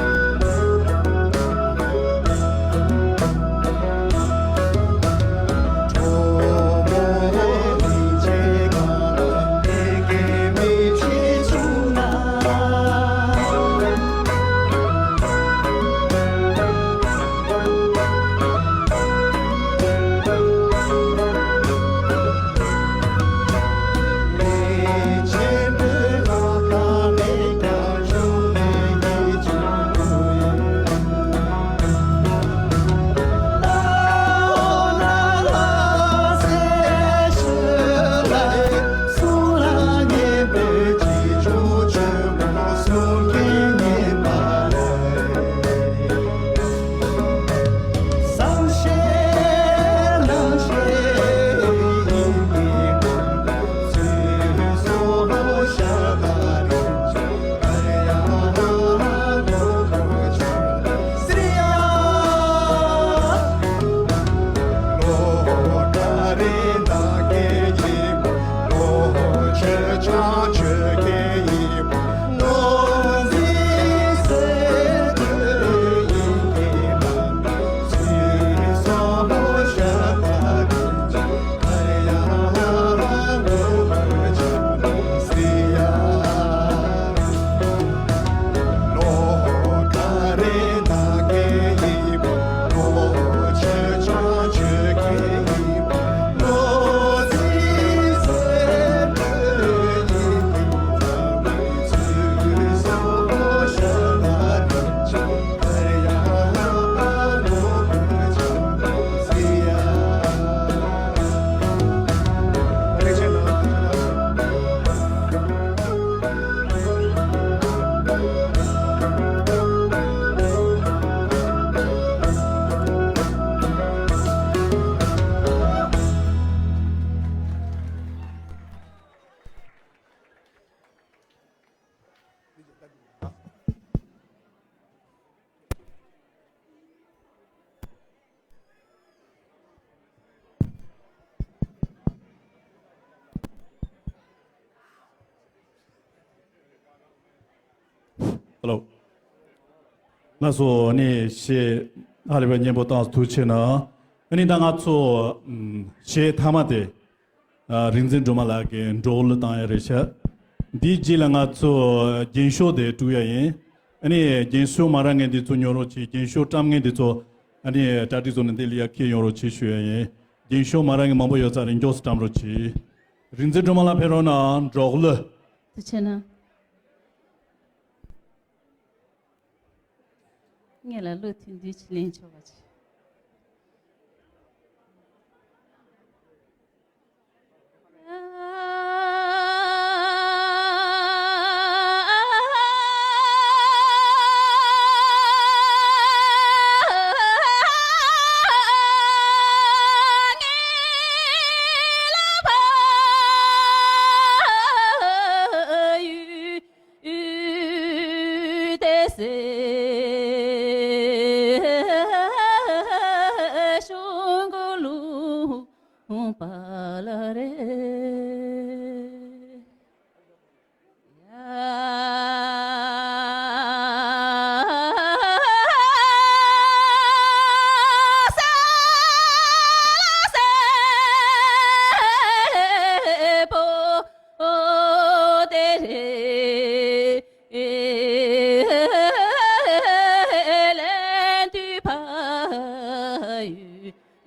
ཧེ་ལོ། ལགས་སོ། ཨ་ནི་གཞས་ཧ་ལས་པའི་སྙན་པོ་བཏང་། ཐུགས་རྗེ་ཆེ་གནང་། ཨ་ནི་ད་ང་ཚོ་ཨམ་གཞས་མཐའ་མ་དེ། ཨ། རིག་འཛིན་སྒྲོལ་མ་ལགས་ཀྱིས་འབྲོག་གླུ་བཏང་ཡ་རེད་ཤག་འདིའི་རྗེས་ལ་ང་ཚོ་རྒྱན་ཤོག་དེ་དཀྲུག་ཡ་ཡིན། ཨ་ནི་རྒྱན་ཤོག་མ་རག་མཁན་འདི་ཚོ་ཉོ་རོགས་གྱིས། རྒྱན་ཤོག་བཀྲམ་མཁན་འདི་ཚོ་ཨ་ནི་གྲ་སྒྲིག་བཟོ་ནས་འདི་ལ་ཡར་འཁྱེར་ཡོང་རོགས་གྱིས་ཞུ་ཡ་ཡིན། རྒྱན་ཤོག་མ་རག་མཁན་མང་པོ་ཡོད་ས་རེད། མགྱོགས་སུ་བཀྲམ་རོགས་གྱིས། རིག་འཛིན་སྒྲོལ་མ་ལགས་ཕེབས་རོགས་གནང་། འབྲོག་གླུ། དེ་བྱས་ན། ངེད་ལ་གླུ་ཐུང་ཐུང་ཅིག་ལེན་ཆོག་པ་ཅིག་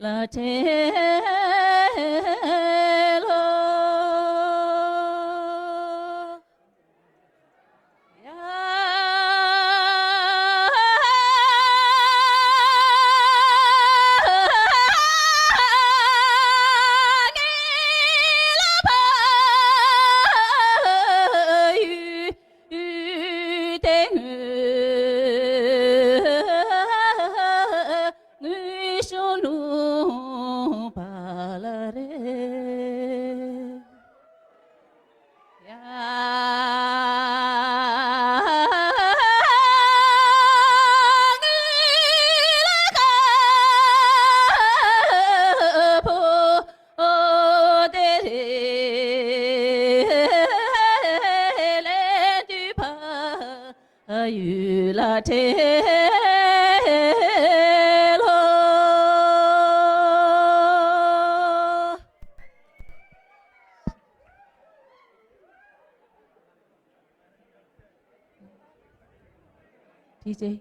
ལ་འཕྲད་ལོ། ཡུལ་ལ་འཕྲད་ལོ། ཐུགས་རྗེ་ཆེ།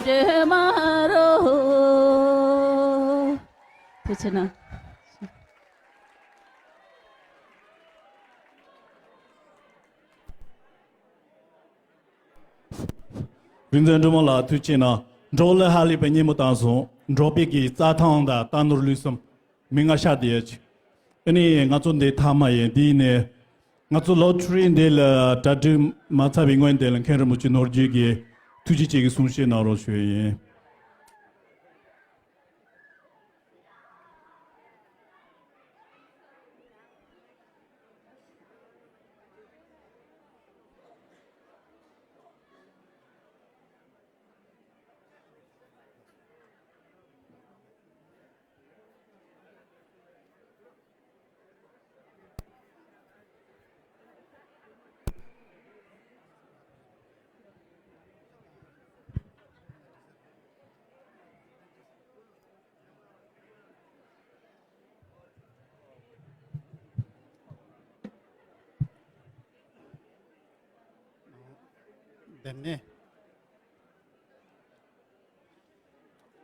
སྒྲོལ་མ་རོ། ཐུགས་རྗེ་གནང་། རིག་འཛིན་སྒྲོལ་མ་ལགས་ཐུགས་རྗེ་གནང་། འབྲོག་ལ་ཧ་ལས་པའི་སྙན་མོ་བཏང་སོང་། འབྲོག་པའི་གི་རྩྭ་ཐང་དང་རྟ་ནོར་ལུག་གསུམ་མི་ང་ཤ་དེ་ཡ་ཅིག་ཨ་ནི་ང་ཚོ་འདི་མཐའ་མ་ཡིན། འདི་ནས་ང་ཚོ་ལོ་ཊ་རི་འདི་ལ་གྲ་སྒྲིག་མ་ཚར་བའི་སྔོན་དེ་ལ་མཁན་རིན་པོ་ཆེ་ནོར་རྒྱས་ཀྱིས་ཐུགས་རྗེ་ཆེ་གི་གསུང་བཤད་གནང་རོགས་ཞུ་ཡི་ཡིན། དེ་ནས་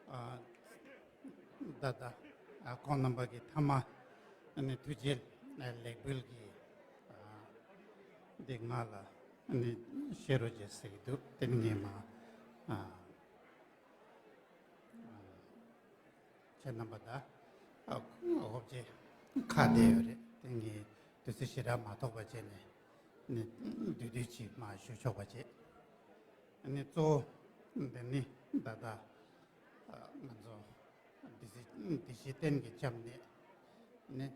ཨ་ད་ལྟ་ཨ་ཁོང་རྣམ་པ་གི་མཐའ་མ་ཨ་ནི་ཐུགས་རྗེ་ལེགས་འབུལ་གྱི་ཨ་འདི་ང་ལ་ཨ་ནི་བཤད་རོགས་བྱེད་ཟེར་གྱི་འདུག་དེ་ནི་ངས་མ་ཨ་ཁྱེད་རྣམ་པ་ད་ཨ་ཧོབ་ཅེ་ཁ་བསྡད་ཡོད་རེད། དེ་ངས་དུས་ཚོད་ཞེ་དྲག་མ་ཐོགས་པ་བྱས་ནས་ནི་བསྡུས་བསྡུས་ཅིག་མ་ཞུ་ཆོག་པ་བྱས། ཨ་ནི་གཙོ་བོ་འདི་ནི་ད་ལྟ་ཨ་ང་ཚོ་འདི་ཕྱི་འདི་ཕྱི་རྟེན་གྱི་སྐྱབས་གནས་ནི་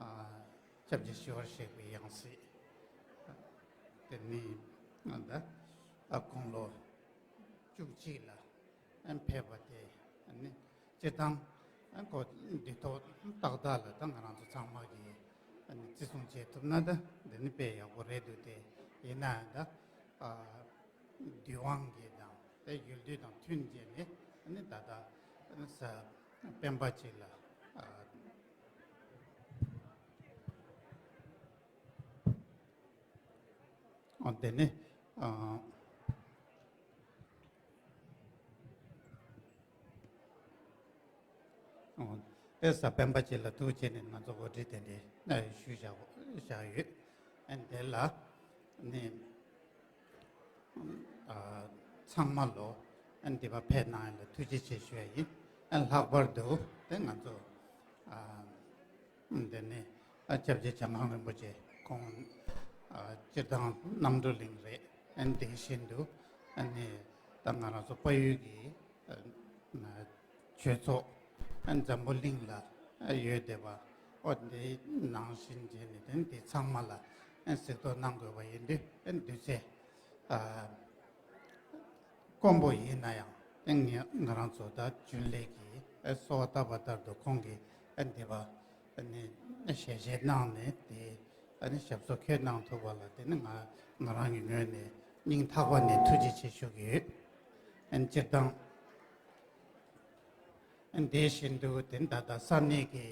ཨ་སྐྱབས་རྗེ་ཞི་བར་གཤེགས་པའི་ཡང་སྲིད་དེ་ནི་ད་ཨ་དགུང་ལོ་བཅུ་གཅིག་ལ་ཕེབས་པ་དེ་ནི་སྤྱིར་བཏང་ཁོ་འདི་ཐོག་ཏག་ཏག་ལ་ད་ང་རང་ཚོ་ཚང་མ་གིས་བརྩི་སྲུང་བྱེད་ཐུབ་ན་ད་འདི་ནི་དཔེ་ཡག་པོ་རེད་འདུག་དེ་ཡིན་ན་ད་ཨ་དུས་དབང་གི་དང་དེ་ཡུལ་དུས་དང་མཐུན་བྱས་ནས་ནི་ད་ལྟ་ས་སྤེན་པ་ཅིག་ལ་ཨ་དེ་ནི་ཨ། ཨོ། དེ་ས་སྤེན་པ་ཅིག་ལ་ཐུགས་རྗེ་ནས་ང་ཚོ་གོ་སྒྲིག་དེ་འདྲའི་ཞུས་བཞག་བཞག་ཡོད། ཨན་དེ་ལ་ནི་ཨ་ཚང་མ་ལོ་ཨན་འདི་པ་ཕེབས་གནང་ཡ་ལ་ཐུགས་རྗེ་ཆེ་ཞུ་ཡ་ཡིན། ཨན་ལྷག་པར་དུ་དེ་ང་ཚོ་ཨ་འདི་ནི་ཨ་སྐྱབས་རྗེ་བྱང་ཁང་རིན་པོ་ཆེ་ཁོང་ཨ་སྤྱིར་བཏང་རྣམ་གྲོལ་གླིང་རེད། ཨན་དེ་བཞིན་དུ་ཨ་ནི་ད་ང་རང་ཚོ་དཔལ་ཡུལ་གྱི་ཨ་ཆོས་ཚོགས་ཨན་འཛམ་བུ་གླིང་ལ་ཨ་ཡོད་བསྡད་པ་ཨོ་དེ་ནང་བཞིན་བྱས་ནས་དེ་དེ་ཚང་མ་ལ་ཨན་གཟིགས་རྟོག་གནང་དགོས་པ་ཡིན་དུས་ཨན་དུས་ཚེ་ཨ། དཀོན་པོ་ཡིན་ན་ཡང་ཨེ་ང་ང་རང་ཚོ་ད་རྒྱུན་ལས་ཀྱིས་ཨེ་གསོལ་བ་བཏབ་པ་ལྟར་དུ་ཁོང་གིས་ཨེ་འདི་པ་ཨེ་ནི་ཞལ་བཞེས་གནང་ནས་དེ་ཨེ་ནི་ཞབས་སོར་འཁོད་གནང་ཐུབ་པ་ལ་དེ་ནི་ང་ང་རང་གི་ངོས་ནས་སྙིང་ཐག་པ་ནས་ཐུགས་རྗེ་ཆེ་ཞུ་གི་ཡོད། ཨེ་སྤྱིར་བཏང་ཨེ་དེ་བཞིན་དུ་དེ་ད་ལྟ་ས་གནས་ཀྱི་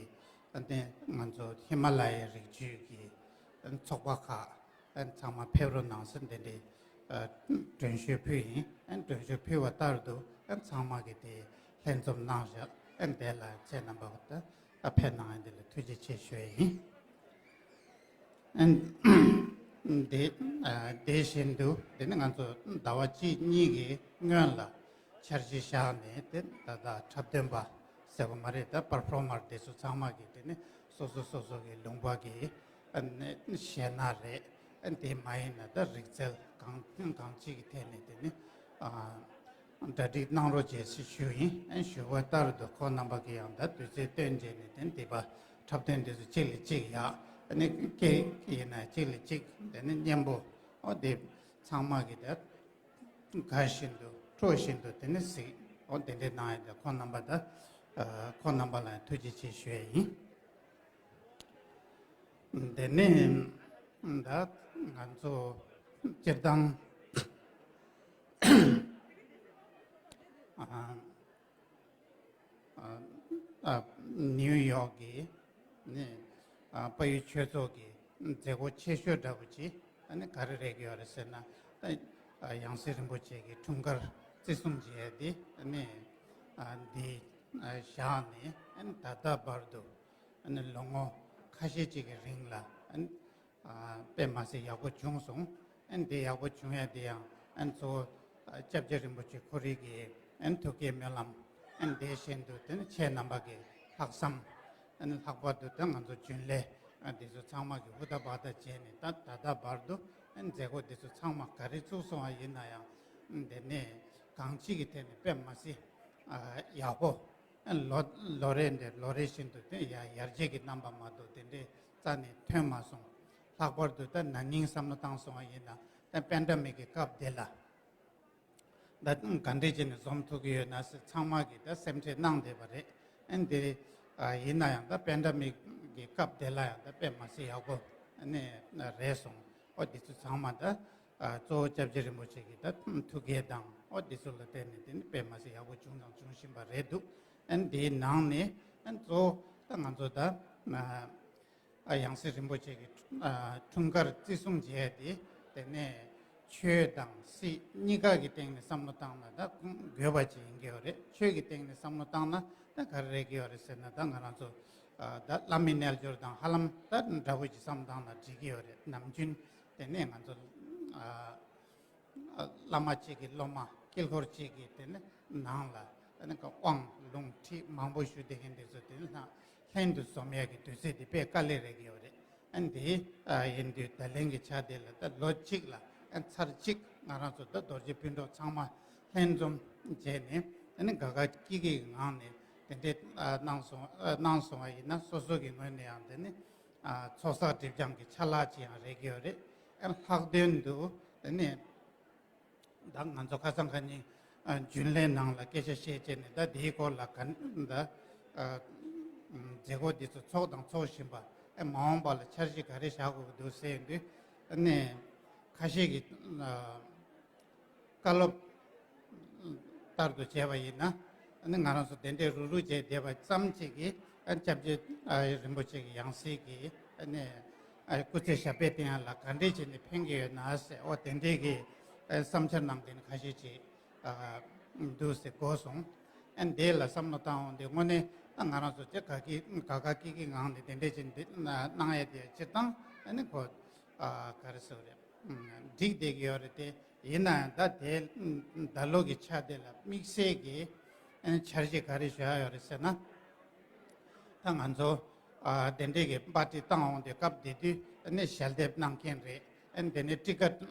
ཨེ་ནི་ང་ཚོ་ཧི་མ་ལ་ཡའི་རི་རྒྱུད་ཀྱི་ཨེ་ཚོགས་པ་ཁག་ཨན་ཚང་མ་ཕེབས་རོགས་གནང་ཟེར་འདི་འདྲའི་ཨ་མགྲོན་ཤོས་ཕུལ་ཡིན། ཨན་མགྲོན་ཤོས་ཕུལ་བ་ལྟར་དུ་ཨན་ཚང་མ་གིས་དེ་ལྷན་འཛོམས་གནང་བཞག་ཨན་དེ་ལ་ཁྱེད་རྣམ་པ་ད་ཨ་ཕེབས་གནང་ཡ་འདི་ལ་ཐུགས་རྗེ་ཆེ་ཞུ་ཡ་ཡིན། ཨན་དེ་ཨ་དེ་བཞིན་དུ་དེ་ནི་ང་ཚོ་ཟླ་བ་གཅིག་གཉིས་ཀྱི་སྔོན་ལ་འཆར་གཞི་བཞག་ནས་དེ་ད་ལྟ་འཁྲབ་སྟོན་པ་ཟེར་བ་མ་རེད། ད་པར་ཕོར་མར་དེ་ཚོ་ཚང་མ་གིས་དེ་ནི་སོ་སོ་སོ་སོ་གི་ལུང་པ་གི་ཨ་ནི་གཞས་སྣ་རེད། ཨ་དེ་མ་ཡིན་ན་ད་རིག་རྩལ་གང་གང་ཅིའི་ཐད་ནས་དེ་ནི་ཨ་གྲ་སྒྲིག་གནང་རོགས་བྱེད་ཞེས་ཞུ་ཡིན། ཨ་ཞུ་བ་ལྟར་དུ་ཁོང་རྣམ་པ་གིས་ཡང་ད་དུས་ཚོད་བཏོན་བྱས་ནས་དེ་ནི་དེ་པ་འཁྲབ་སྟོན་དེ་ཚོ་གཅིག་ལས་གཅིག་ཡག་ཨ་ནི་སྐད་ཡིན་ན་གཅིག་ལས་གཅིག་དེ་ནི་སྙན་པོ་ཨོ་དེ་ཚང་མ་གིས་ད་དགའ་བཞིན་དུ་སྤྲོ་བཞིན་དུ་དེ་ནི་གཟིགས་ཨོ་དེ་འདྲའི་གནང་ཡ་དེ་ཁོང་རྣམ་པ་ད་ཨ་ཁོང་རྣམ་པ་ལ་ཡང་ཐུགས་རྗེ་ཆེ་ཞུ་ཡ་ཡིན། དེ་ནས་ད་ང་ཚོ་སྤྱིར་བཏང་ཨ་ཨ་ཨ་ནིའུ་ཡོག་གི་ནས་ཨ་དཔལ་ཡུལ་ཆོས་ཚོགས་ཀྱི་མཛད་སྒོ་ཆེ་ཤོས་འདྲ་པོ་ཅིག་ཨ་ནི་ག་རེ་རེད་ཡོད་རེད་ཟེར་ན་ཨ་ཡང་སྲིད་རིན་པོ་ཆེ་གི་འཁྲུངས་སྐར་ བརྩི་སྲུང་བྱས་ཏེ་ནས་འདི་བཞག་ནས་ད་ལྟ་བར་དུ་ལོ་ངོ་ཁ་ཤས་ཅིག་གི་རིང་ལ་དཔེ་མ་སྲིད་ཡག་པོ་བྱུང་སོང་། འདི་ཡག་པོ་བྱུང་ཡ་དེ་ཡང་གཙོ་བོ་སྐྱབས་རྗེ་རིན་པོ་ཆེ་ཁོ་རང་གི་ཐུགས་བསྐྱེད་སྨོན་ལམ། དེ་བཞིན་དུ་དེ་ནི་ཁྱེད་རྣམ་པ་གི་ལྷག་བསམ། ལྷག་པར་དུ་ད་ང་ཚོ་རྒྱུན་ལས་འདི་ཚོ་ཚང་མ་གི་ཧུར་ཐག་འབད་ཐག་བྱས་ནས་ད་ད་ལྟ་བར་དུ་མཛད་སྒོ་འདི་ཚོ་ཚང་མ་ག་རེ་བཙུགས་སོང་བ་ཡིན་ན་ཡང་། དེ་ནས་གང་ཅིའི་ཐད་ནས་དཔེ་མ་སྲིད་ཡག་པོ། ལོ་ལོ་རེ་འདི་ལོ་རེ་བཞིན་དུ་དེ་ཡར་ཡར་རྒྱས་ཀྱི་རྣམ་པ་མ་གཏོགས་དེ་འདྲའི་རྩ་ནས་ཐོན་མ་སོང་། ལྷག་པར་དུ་ད་ན་ནིང་བསམ་བློ་བཏང་སོང་བ་ཡིན་ན་ད་པེན་ཌེ་མིག་གི་སྐབས་དེ་ལ། ད་ག་འདྲས་བྱས་ནས་འཛོམས་ཐུབ་ཀྱི་ཡོད་ན་ཟེར་ཚང་མ་གིས་ད་སེམས་ཁྲལ་གནང་བསྡད་པ་རེད། ཨ་ནི་དེ་ཡིན་ན་ཡང་ད་པེན་ཌེ་མིག་གི་སྐབས་དེ་ལ་ཡང་ད་དཔེ་མ་སྲིད་ཡག་པོ་ཨ་ནི་རེད་སོང་། ཨོ་འདི་ཚོ་ཚང་མ་ད་གཙོ་བོ་སྐྱབས་རྗེ་རིན་པོ་ཆེ་གི་ད་ཐུགས་བསྐྱེད་དང་ཨོ་འདི་ཚོ་ལ་བརྟེན་ནས་དེ་ནི་དཔེ་མ་སྲིད་ཡག་པོ་བྱུང་དང་འབྱུང་བཞིན་པ་རེད་འདུག་ཨ་ནི་དེའི་ནང་ནས་ཨ་ནི་གཙོ་བོ་ད་ང་ཚོ་ད། ཨ་ཡང་སྲིད་རིན་པོ་ཆེ་གི་ཨ་འཁྲུངས་སྐར་བརྩི་སྲུང་བྱས་ཏེ། དེ་ནས་ཆོས་དང་སྲིད་གཉིས་ཀ་གི་སྟེང་ནས་བསམ་བློ་བཏང་ན་ད་དགོས་པ་ཅིག་ཡིན་གྱི་ཡོད་རེད། ཆོས་ཀྱི་སྟེང་ནས་བསམ་བློ་བཏང་ན་ད་ག་རེ་རེད་ཀྱི་ཡོད་རེད་ཟེར་ན། ད་ང་རང་ཚོ་ཨ་ད་བླ་མའི་རྣལ་འབྱོར་དང་ཧ་ལམ་ད་འདྲ་བོ་ཅིག་བསམ་བཏང་ན་འགྲིག་གི་ཡོད་རེད། ནམ་རྒྱུན་དེ་ནས་ང་ཚོ་ཨ། བླ་མ་གཅིག་གི་སློབ་མ། དཀྱིལ་འཁོར་གཅིག་གི་དེ་ནི་ནང་ལ་ཨ་ནི་དབང་ལུང་ཁྲིད་མང་པོ་ཞུ་བསྡད་མཁན་དེ་ཚོ་དེ་ནི་ལྷན་དུ་འཛོམས་ཡག་གི་དུས་ཚོད་དེ་དཔེ་དཀའ་ལས་རེད་ཀྱི་ཡོད་རེད། ཨ་ནི་དེ་ཡིན་དུས་ད་ལན་གྱི་ཆ་དེ་ལ་ད་ལོ་གཅིག་ལ་ཨ་ཚར་གཅིག་ང་རང་ཚོ་ད་རྡོ་རྗེ་སྤུན་གྲོགས་ཚང་མ་ལྷན་འཛོམས་བྱས་ནས་ཨ་ནི་དགའ་དགའ་སྐྱིད་སྐྱིད་ཀྱི་ངང་ནས་དེ་འདྲའི་གནང་སོང་གནང་སོང་བ་ཡིན་ན་སོ་སོ་གི་ངོས་ནས་ཡང་དེ་ནི། ཚོགས་བསགས་སྒྲིབ་སྦྱང་གི་ཆ་ལག་ཅིག་ཡང་རེད་ཀྱི་ཡོད་རེད། ལྷག་དོན་དུ་དེ་ནས་ད་ང་ཚོ་ཁ་སང་ཁ་ཉིན་རྒྱུན་ལས་ནང་ལ་སྐད་ཆ་བཤད་བྱས་ནས་ད་དེའི་སྐོར་ལ་ག་ད་མཛད་སྒོ་འདི་ཚོ་ཚོགས་དང་ཚོགས་བཞིན་པ་མ་འོངས་པ་ལ་འཆར་གཞི་ག་རེ་བཞག་དགོས་ཀྱི་འདུག་ཟེར་དུས་ནས་ཁ་ཤས་ཀྱིས། བཀའ་སློབ་ལྟར་དུ་བྱས་པ་ཡིན་ན། ཨ་ནི་ང་རང་ཚོ་དེ་འདྲའི་རུག་རུག་བྱས་བསྡད་པ་ཙམ་ཅིག་གིས་ཨ་སྐྱབས་རྗེ་ཨ་རིན་པོ་ཆེ་གི་ཡང་སྲིད་ཀྱི་ཨ་ནི་ཨ་སྐུ་ཚེ་ཞབས་པད་བརྟན་ཡག་ལ་ག་འདྲས་བྱས་ནས་ཕན་གྱི་ཡོད་ན་ཟེར། འོ་དེ་འདྲའི་གི་ཨ་བསམ་འཆར་གནང་མཁན་ཁ་ཤས་ཅིག་ཨ་འདུག་ཟེར་གོ་སོང་། ཨ་ནི་དེ་ལ་བསམ་བློ་བཏང་འོང་དུས་དངོས་གནས་ཨ་ང་རང་ཚོ་ཅིག་དགའ་སྐྱིད་དགའ་དགའ་སྐྱིད་སྐྱིད་ངང་ནས་དེ་འདྲས་བྱས་ནས་གནང་ཡ་དེ་སྤྱིར་བཏང་ཨ་ནི་གོ་ཨ་ག་རེ་ཟེར་རེད། འགྲིག་བསྡད་ཀྱི་ཡོད་རེད་དེ། ཡིན་ན་ཡང་ད་དེ་ད་ལོ་གི་ཆ་དེ་ལ་དམིགས་བསལ་གྱི་འཆར་གཞི་ག་རེ་ཞུ་ཡ་ཡོད་རེད་ཟེར་ན། ད་ང་ཚོ་དེ་འདྲས་ཀྱི་པར་ཊི་བཏང་འོང་དུས་སྐབས་དེ་དུས་ནི་ཞལ་འདེབས་གནང་མཁན་རེད། དེ་ནས་ཊི་ཀེ་ཊི་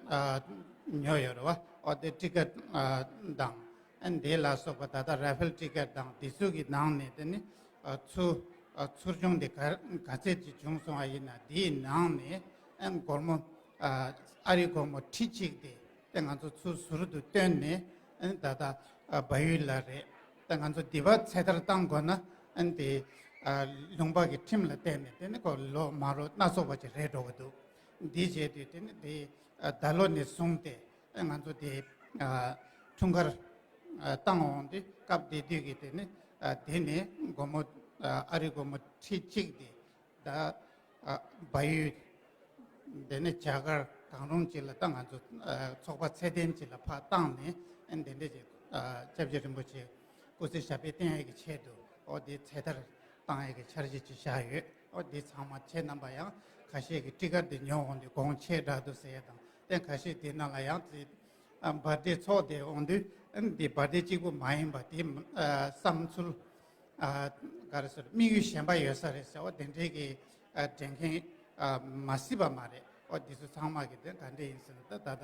ཉོ་ཡོད་རེད་བ། འོ་དེ་ཊི་ཀེ་ཊི་དང་དེ་ལ་སོགས་པ་ད་ལྟ་ར་ཕེལ་ཊི་ཀེ་ཊི་དང་དེ་ཚོ་གི་ནང་ནས་དེ་ནི་ཚུར་ཚུར་བྱུང་དེ་ག་ག་ཚད་ཅིག་བྱུང་སོང་བ་ཡིན་ན་དེའི་ནང་ནས་སྒོར་མོ་ཨ་རི་སྒོར་མོ་ཁྲི་གཅིག་དེ། དེ་ང་ཚོ་ཚུར་ཟུར་དུ་བཏོན་ནས་ཨ་ནི་ད་ལྟ་ཨ་བལ་ཡུལ་ལ་རེད། དེ་ང་ཚོ་འདི་པར་ཚེ་ཐར་བཏང་དགོས་ན་ཨ་ནི་དེ་ཨ་ལུང་པ་གི་ཁྲིམས་ལ་བརྟེན་ནས་དེ་ནི་ཁོ་ལོ་མ་རོ་སྣ་ཚོགས་པ་ཅིག་རེད་འགྲོ་གི་འདུག་འདི་བྱས་དུས་དེ་ནི་དེ་ཨ་ད་ལོ་ནས་བཟུང་སྟེ་ཨ་ང་ཚོ་དེ་ཨ་འཁྲུངས་སྐར་ཨ་བཏང་འོང་དུས་སྐབས་དེ་དུས་ཀྱི་དེ་ནི་ཨ་དེ་ནས་སྒོར་མོ་ཨ་ཨ་རི་སྒོར་མོ་ཁྲི་གཅིག་དེ། ད་ཨ་བལ་ཡུལ། དེ་ནས་རྒྱ་གར་གང་རུང་ཅིག་ལ་ད་ང་ཚོ་ཨ་ཚོགས་པ་ཚད་ལྡན་ཅིག་ལ་ཕར་བཏང་ནས་ཨ་འདི་འདྲ་ཅིག་ཨ་སྐྱབས་རྗེ་རིན་པོ་ཆེ་སྐུ་ཚེ་ཞབས་པད་བརྟན་ཡག་གི་ཆེད་དུ་ཨོ་དེ་ཚེ་ཐར་བཏང་ཡག་གི་འཆར་གཞི་ཅིག་བཞག་ཡོད། ཨོ་དེ་ཚང་མ་ཁྱེད་རྣམ་པ་ཡང་ཁ་ཤས་ཀྱིས་ཊི་ཀེ་ཊི་དེ་ཉོ་འོང་དུས་གོང་ཆེ་དྲགས་འདུག་ཟེར་ཡ་དང་། དེ་ཁ་ཤས་དེ་ནང་ལ་ཡང་དེ་ཨ་བར་ཐི་ཌེ་ཚོགས་དེ་འོང་དུས་ཨ་དེ་བར་ཐི་ཌེ་གཅིག་པུ་མ་ཡིན་པ་དེ་ཨ་བསམ་ཚུལ། ཨ་ག་རེ་ཟེར། དམིགས་ཡུལ་གཞན་པ་ཡོད་ས་རེད་ཟེར་བ་དེ་འདྲའི་གི་ཨ་དྲན་མཁན་ཨ་མ་སྲིད་པ་མ་རེད། ཨོ་འདི་ཚོ་ཚང་མ་གི་དེ་ག་འདྲ་ཡིན་ཟེར་ན། ད་ད་ལྟ་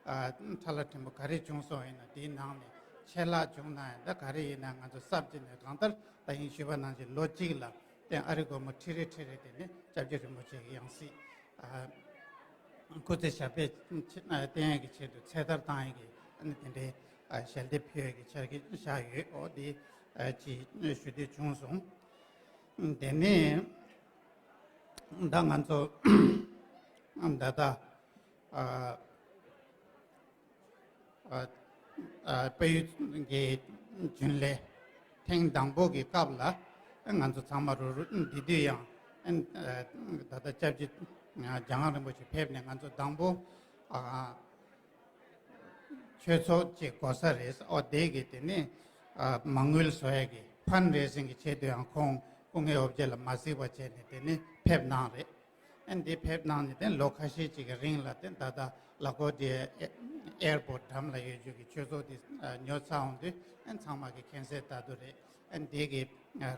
ཨ་ཁྲ་ལ་ཕྲན་བུ་ག་རེ་བྱུང་སོང་ཡིན་ན་དེའི་ནང་ནས་ཆད་ལྷག་བྱུང་ན་ཡང་ད་ག་རེ་ཡིན་ན་ང་ཚོ་གསར་བརྗེ་ནས་གང་ལྟར་ད་ཡིན་ཞུས་པ་ནང་བཞིན་ལོ་གཅིག་ལ་དེ་ཨ་རི་སྒོར་མོ་ཁྲི་རེ་ཁྲི་རེ་དེ་ནས་སྐྱབས་རྗེ་རིན་པོ་ཆེ་གི་ཡང་སྲིད་ཨ་སྐུ་ཚེ་ཞབས་པད་བརྟན་ཡག་གི་ཆེད་དུ་ཚེ་ཐར་བཏང་ཡག་གི་ཨ་ནི་དེ་འདྲའི་ཨ་ཞལ་འདེབས་ཕུལ་ཡག་གི་འཆར་གཞི་བཞག་ཡོད། ཨོ་དེ་ཨ་ཅིག་ཞུ་འདོད་བྱུང་སོང་། དེ་ནས་ད་ང་ཚོ་ད་ལྟ་ཨ་ཨ་ཨ་དཔལ་ཡུལ་གྱི་རྒྱུན་ལས་ཐེངས་དང་པོ་གི་སྐབས་ལ་ང་ཚོ་ཚང་མ་རུ་རུ་འདི་དུས་ཡང་ཨ་ད་ལྟ་སྐྱབས་རྗེ་འཇམ་དབྱངས་རིན་པོ་ཆེ་ཕེབས་ནས་ང་ཚོ་དང་པོ་ཨ་ ཆོས་ཚོགས་ཅིག་དགོས་ས་རེད། ཨོ་དེ་གི་དེ་ནི་ཨ་མ་དངུལ་བཟོ་ཡ་གི་ཕན་རེ་སིང་གི་ཆེད་དུ་ཡང་ཁོང་སྐུ་ངལ་འོབ་རྗེ་ལ་མ་གཟིགས་པ་བྱས་ནས་དེ་ནི་ཕེབས་གནང་རེད། ཨན་དེ་ཕེབས་གནང་ནས་དེ་ལོ་ཁ་ཤས་ཅིག་གི་རིང་ལ་དེ་ད་ལྟ་ལ་ཀོ་ཌི་ཡ་ཨེར་པོར་འགྲམ་ལ་ཡོད་རྒྱུ་གི་ཆོས་ཚོགས་དེ་ཉོ་ཚར་འོང་དུས་ཨན་ཚང་མ་གི་མཁྱེན་གསལ་ལྟར་དུ་རེད། ཨན་དེ་གི་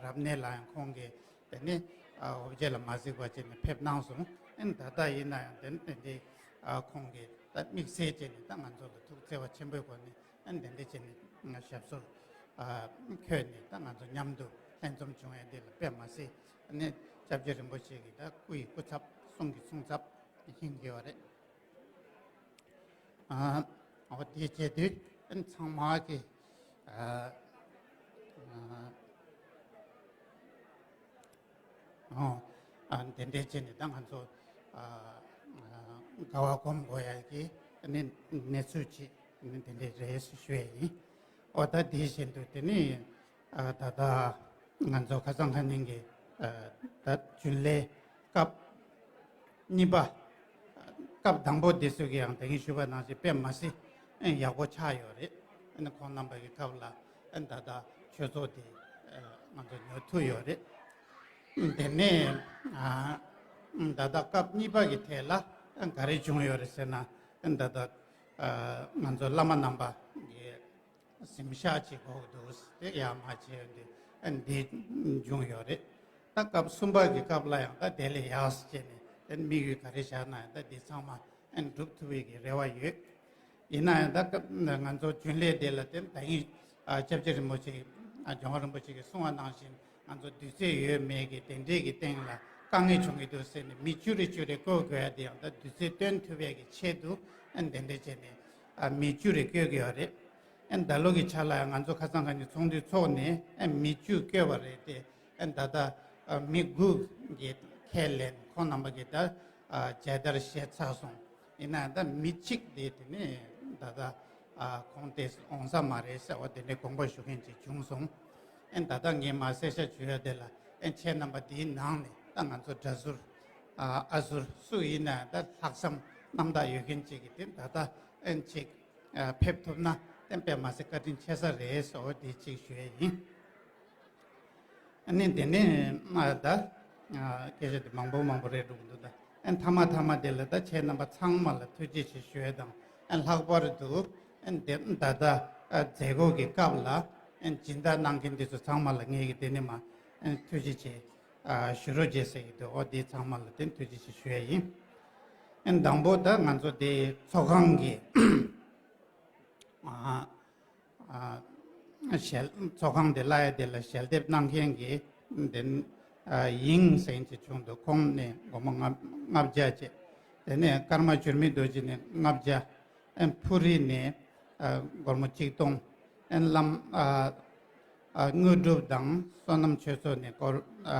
རབ་གནས་ལ་ཡང་ཁོང་གི་དེ་ནི་འོབ་རྗེ་ལ་མ་གཟིགས་པ་བྱས་ནས་ཕེབས་གནང་སོང་། ཨན་ད་ལྟ་ཡིན་ན་ཡང་དེ་ནི་དེ་འདྲའི་ཁོང་གི་ད་དམིགས་བསལ་བྱས་ནས་ད་ང་ཚོ་ལ་ཐུགས་བརྩེ་བ་ཆེན་པོའི་སྒོ་ནས་ཨན་དེ་འདྲ་བྱས་ནས་ཞབས་སོར་འཁོད་ནས་ད་ང་ཚོ་མཉམ་དུ་ལྷན་འཛོམས་བྱུང་ཡ་འདི་ལ་དཔེ་མ་སྲིད་ཨ་ནི་སྐྱབས་རྗེ་རིན་པོ་ཆེ་གི་ད་སྐུ་ཡི་སྐུ་ཚབ་གསུང་གི་གསུང་ཚབ་ཡིན་གྱི་ཡོད་རེད། ཨ་འོ་དེ་བྱས་དུས་ཨ་ནི་ཚང་མ་གི་ཨ་ཨ་འོ་ཨ་དེ་འདྲའི་བྱས་ནས་ད་ང་ཚོ་ཨ་ཨ་དགའ་བ་སྒོམ་དགོས་ཡ་གི་ཨ་ནི་གནས་ཚུལ་ཅིག་ཨ་ནི་དེ་འདྲའི་རེད་ཞུ་ཡ་ཡིན། འོ་ད་དེ་བཞིན་དུ་དེ་ནི་ཨ་ད་ལྟ་ང་ཚོ་ཁ་སང་ཁ་ཉིན་གྱི་ཨ་ད་རྒྱུན་ལས་སྐབས་གཉིས་པ། སྐབས་དང་པོ་འདི་ཚོ་གི་ཡང་ད་གིན་ཞུས་པ་ནང་བཞིན་དཔེ་མ་སྲིད་ཨེ་ཡག་པོ་ཆགས་ཡོད་རེད། ཨེ་ནི་ཁོང་རྣམ་པ་གི་སྐབས་ལ་ཨེ་ད་ལྟ་ཆོས་ཚོགས་འདི་ཨེ་ང་ཚོ་ཉོ་ཐུབ་ཡོད་རེད། དེ་ནས་ཨ་ད་ལྟ་སྐབས་གཉིས་པ་གི་ཐད་ལ་ཨེ་ག་རེ་བྱུང་ཡོད་རེད་ཟེར་ན། ཨེ་ད་ལྟ་ཨ་ང་ཚོ་བླ་མ་རྣམ་པ་གི་གཟིམ་ཤག་ཅིག་དགོས་འདུག་དེ་ཡར་མར་བྱས་ཡོད་དུས་ཨ་འདི་བྱུང་ཡོད་རེད། ད་སྐབས་གསུམ་པ་གི་སྐབས་ལ་ཡང་ད་དེ་ལས་ཡག་བྱས་ནས་དེ་དམིགས་ཡུལ་ག་རེ་བཞག་ན་ཡང་ད་འདི་ཚང་མ་ཨ་འགྲུབ་ཐུབ་པའི་གི་རེ་བ་ཡོད། ཡིན་ན་ཡང་ད་སྐབས་ང་ཚོ་རྒྱུན་ལས་དེ་ལ་དེ་ད་ཡིན་ཨ་སྐྱབས་རྗེ་རིན་པོ་ཆེ་ཨ་ཇོ་མཁར་རིན་པོ་ཆེ་གིས་གསུངས་པ་ནང་བཞིན་ང་ཚོ་དུས་ཚོད་ཡོད་མེད་ཀྱི་དེ་འདྲས་ཀྱི་སྟེང་ལ་དཀའ་ངལ་བྱུང་གི་འདུག་ཟེར་ནས་མི་བཅུ་རེ་བཅུ་རེ་བསྐོ་དགོས་ཡ་དེ་ཡང་ད་དུས་ཚོད་བཏོན་ཐུབ་པའི་གི་ཆེད་དུ་ཨ་དེ་འདྲས་བྱས་ནས་ཨ་མི་བཅུ་རེ་བསྐོ་གི་ཡོད་རེད། ཨན་ད་ལོ་གི་ཆ་ལ་ཡང་ང་ཚོ་ཁ་སང་ཁ་ཉིན་ཚོགས་འདུ་ཚོགས་ནས་ཨན་མི་བཅུ་བསྐོས་པ་རེད་དེ། ཨན་ད་ལྟ་ཨ་མི་དགུ་གི་ཁས་ལེན་ཁོང་རྣམ་པ་གི་ད་ཨ་མཇལ་དར་བཞེས་ཚར་སོང་། ཡིན་ན་ད་མི་གཅིག་དེ་དེ་ནས་ད་ལྟ་ཨ་ཁོང་དེ་འོང་ས་མ་རེད་ཟེར་བ་དེ་འདྲའི་དགོངས་པ་ཞུ་མཁན་ཅིག་བྱུང་སོང་། ཨན་ད་ལྟ་ངས་མ་གསལ་བཤད་ཞུ་ཡ་དེ་ལ་ཨན་ཁྱེད་རྣམ་པ་དེའི་ནང་ནས་ད་ང་ཚོ་གྲྭ་ཟུར་ཨ་ཨ་ཟུར་སུ་ཡིན་ན་ད་ལྷག་བསམ་རྣམ་དག་ཡོད་མཁན་ཅིག་གི་དེ་ད་ལྟ་ཨན་ཅིག་ཕེབས་ཐུབ་ན་གཏན་དཔེ་མ་ཟད་བཀའ་དྲིན་ཆེ་ས་རེད་ཟེར་བ་དེ་གཅིག་ཞུ་ཡས་ཡིན། ཨ་ནི་དེ་ནས་ཨ་ད་སྐད་ཆ་དེ་མང་པོ་མང་པོ་རེད་འགྲོ་གི་འདུག་ད་ཨ་མཐའ་མ་མཐའ་མ་དེ་ལ་ད་ཁྱེད་རྣམ་པ་ཚང་མ་ལ་ཐུགས་རྗེ་ཆེ་ཞུ་ཡས་དང་ཨ་ལྷག་པར་དུ་ཨ་དེ་ད་ལྟ་ཨ་མཛད་སྒོ་གི་སྐབས་ལ་ཨ་སྦྱིན་བདག་གནང་མཁན་དེ་ཚོ་ཚང་མ་ལ་ངས་ཀྱི་དེ་ནས་མ་ཨ་ཐུགས་རྗེ་ཆེ་ཨ་ཞུ་རོགས་བྱེད་ཟེར་གྱི་འདུག་ཨོ་དེ་ཚང་མ་ལ་དེ་ཐུགས་རྗེ་ཆེ་ཞུ་ཡས་ཡིན། ཨ་དང་པོ་ད་ང་ཚོ་དེ་ཚོགས་ཁང་གི་ཨ་ཨ་ཞལ་ཚོགས་ཁང་དེ་གླ་ཡ་དེ་ལ་ཞལ་འདེབས་གནང་མཁན་གྱི་དེ་ཨ་ཡིང་ཟེར་གྱི་བྱུང་འདུག་ཁོང་ནས་སྒོར་མོ་ལྔ་ལྔ་བརྒྱ་བཅས། དེ་ནས་ཀརྨ་འགྱུར་མེད་རྡོ་རྗེ་ནས་ལྔ་བརྒྱ། ཨན་ཕུ་རི་ནས་ཨ་སྒོར་མོ་གཅིག་སྟོང་། ཨན་བླམ་ཨ་ཨ་དངོས་གྲུབ་དང་བསོད་ནམས་ཆོས་མཚོ་ནས་སྒོར་ཨ་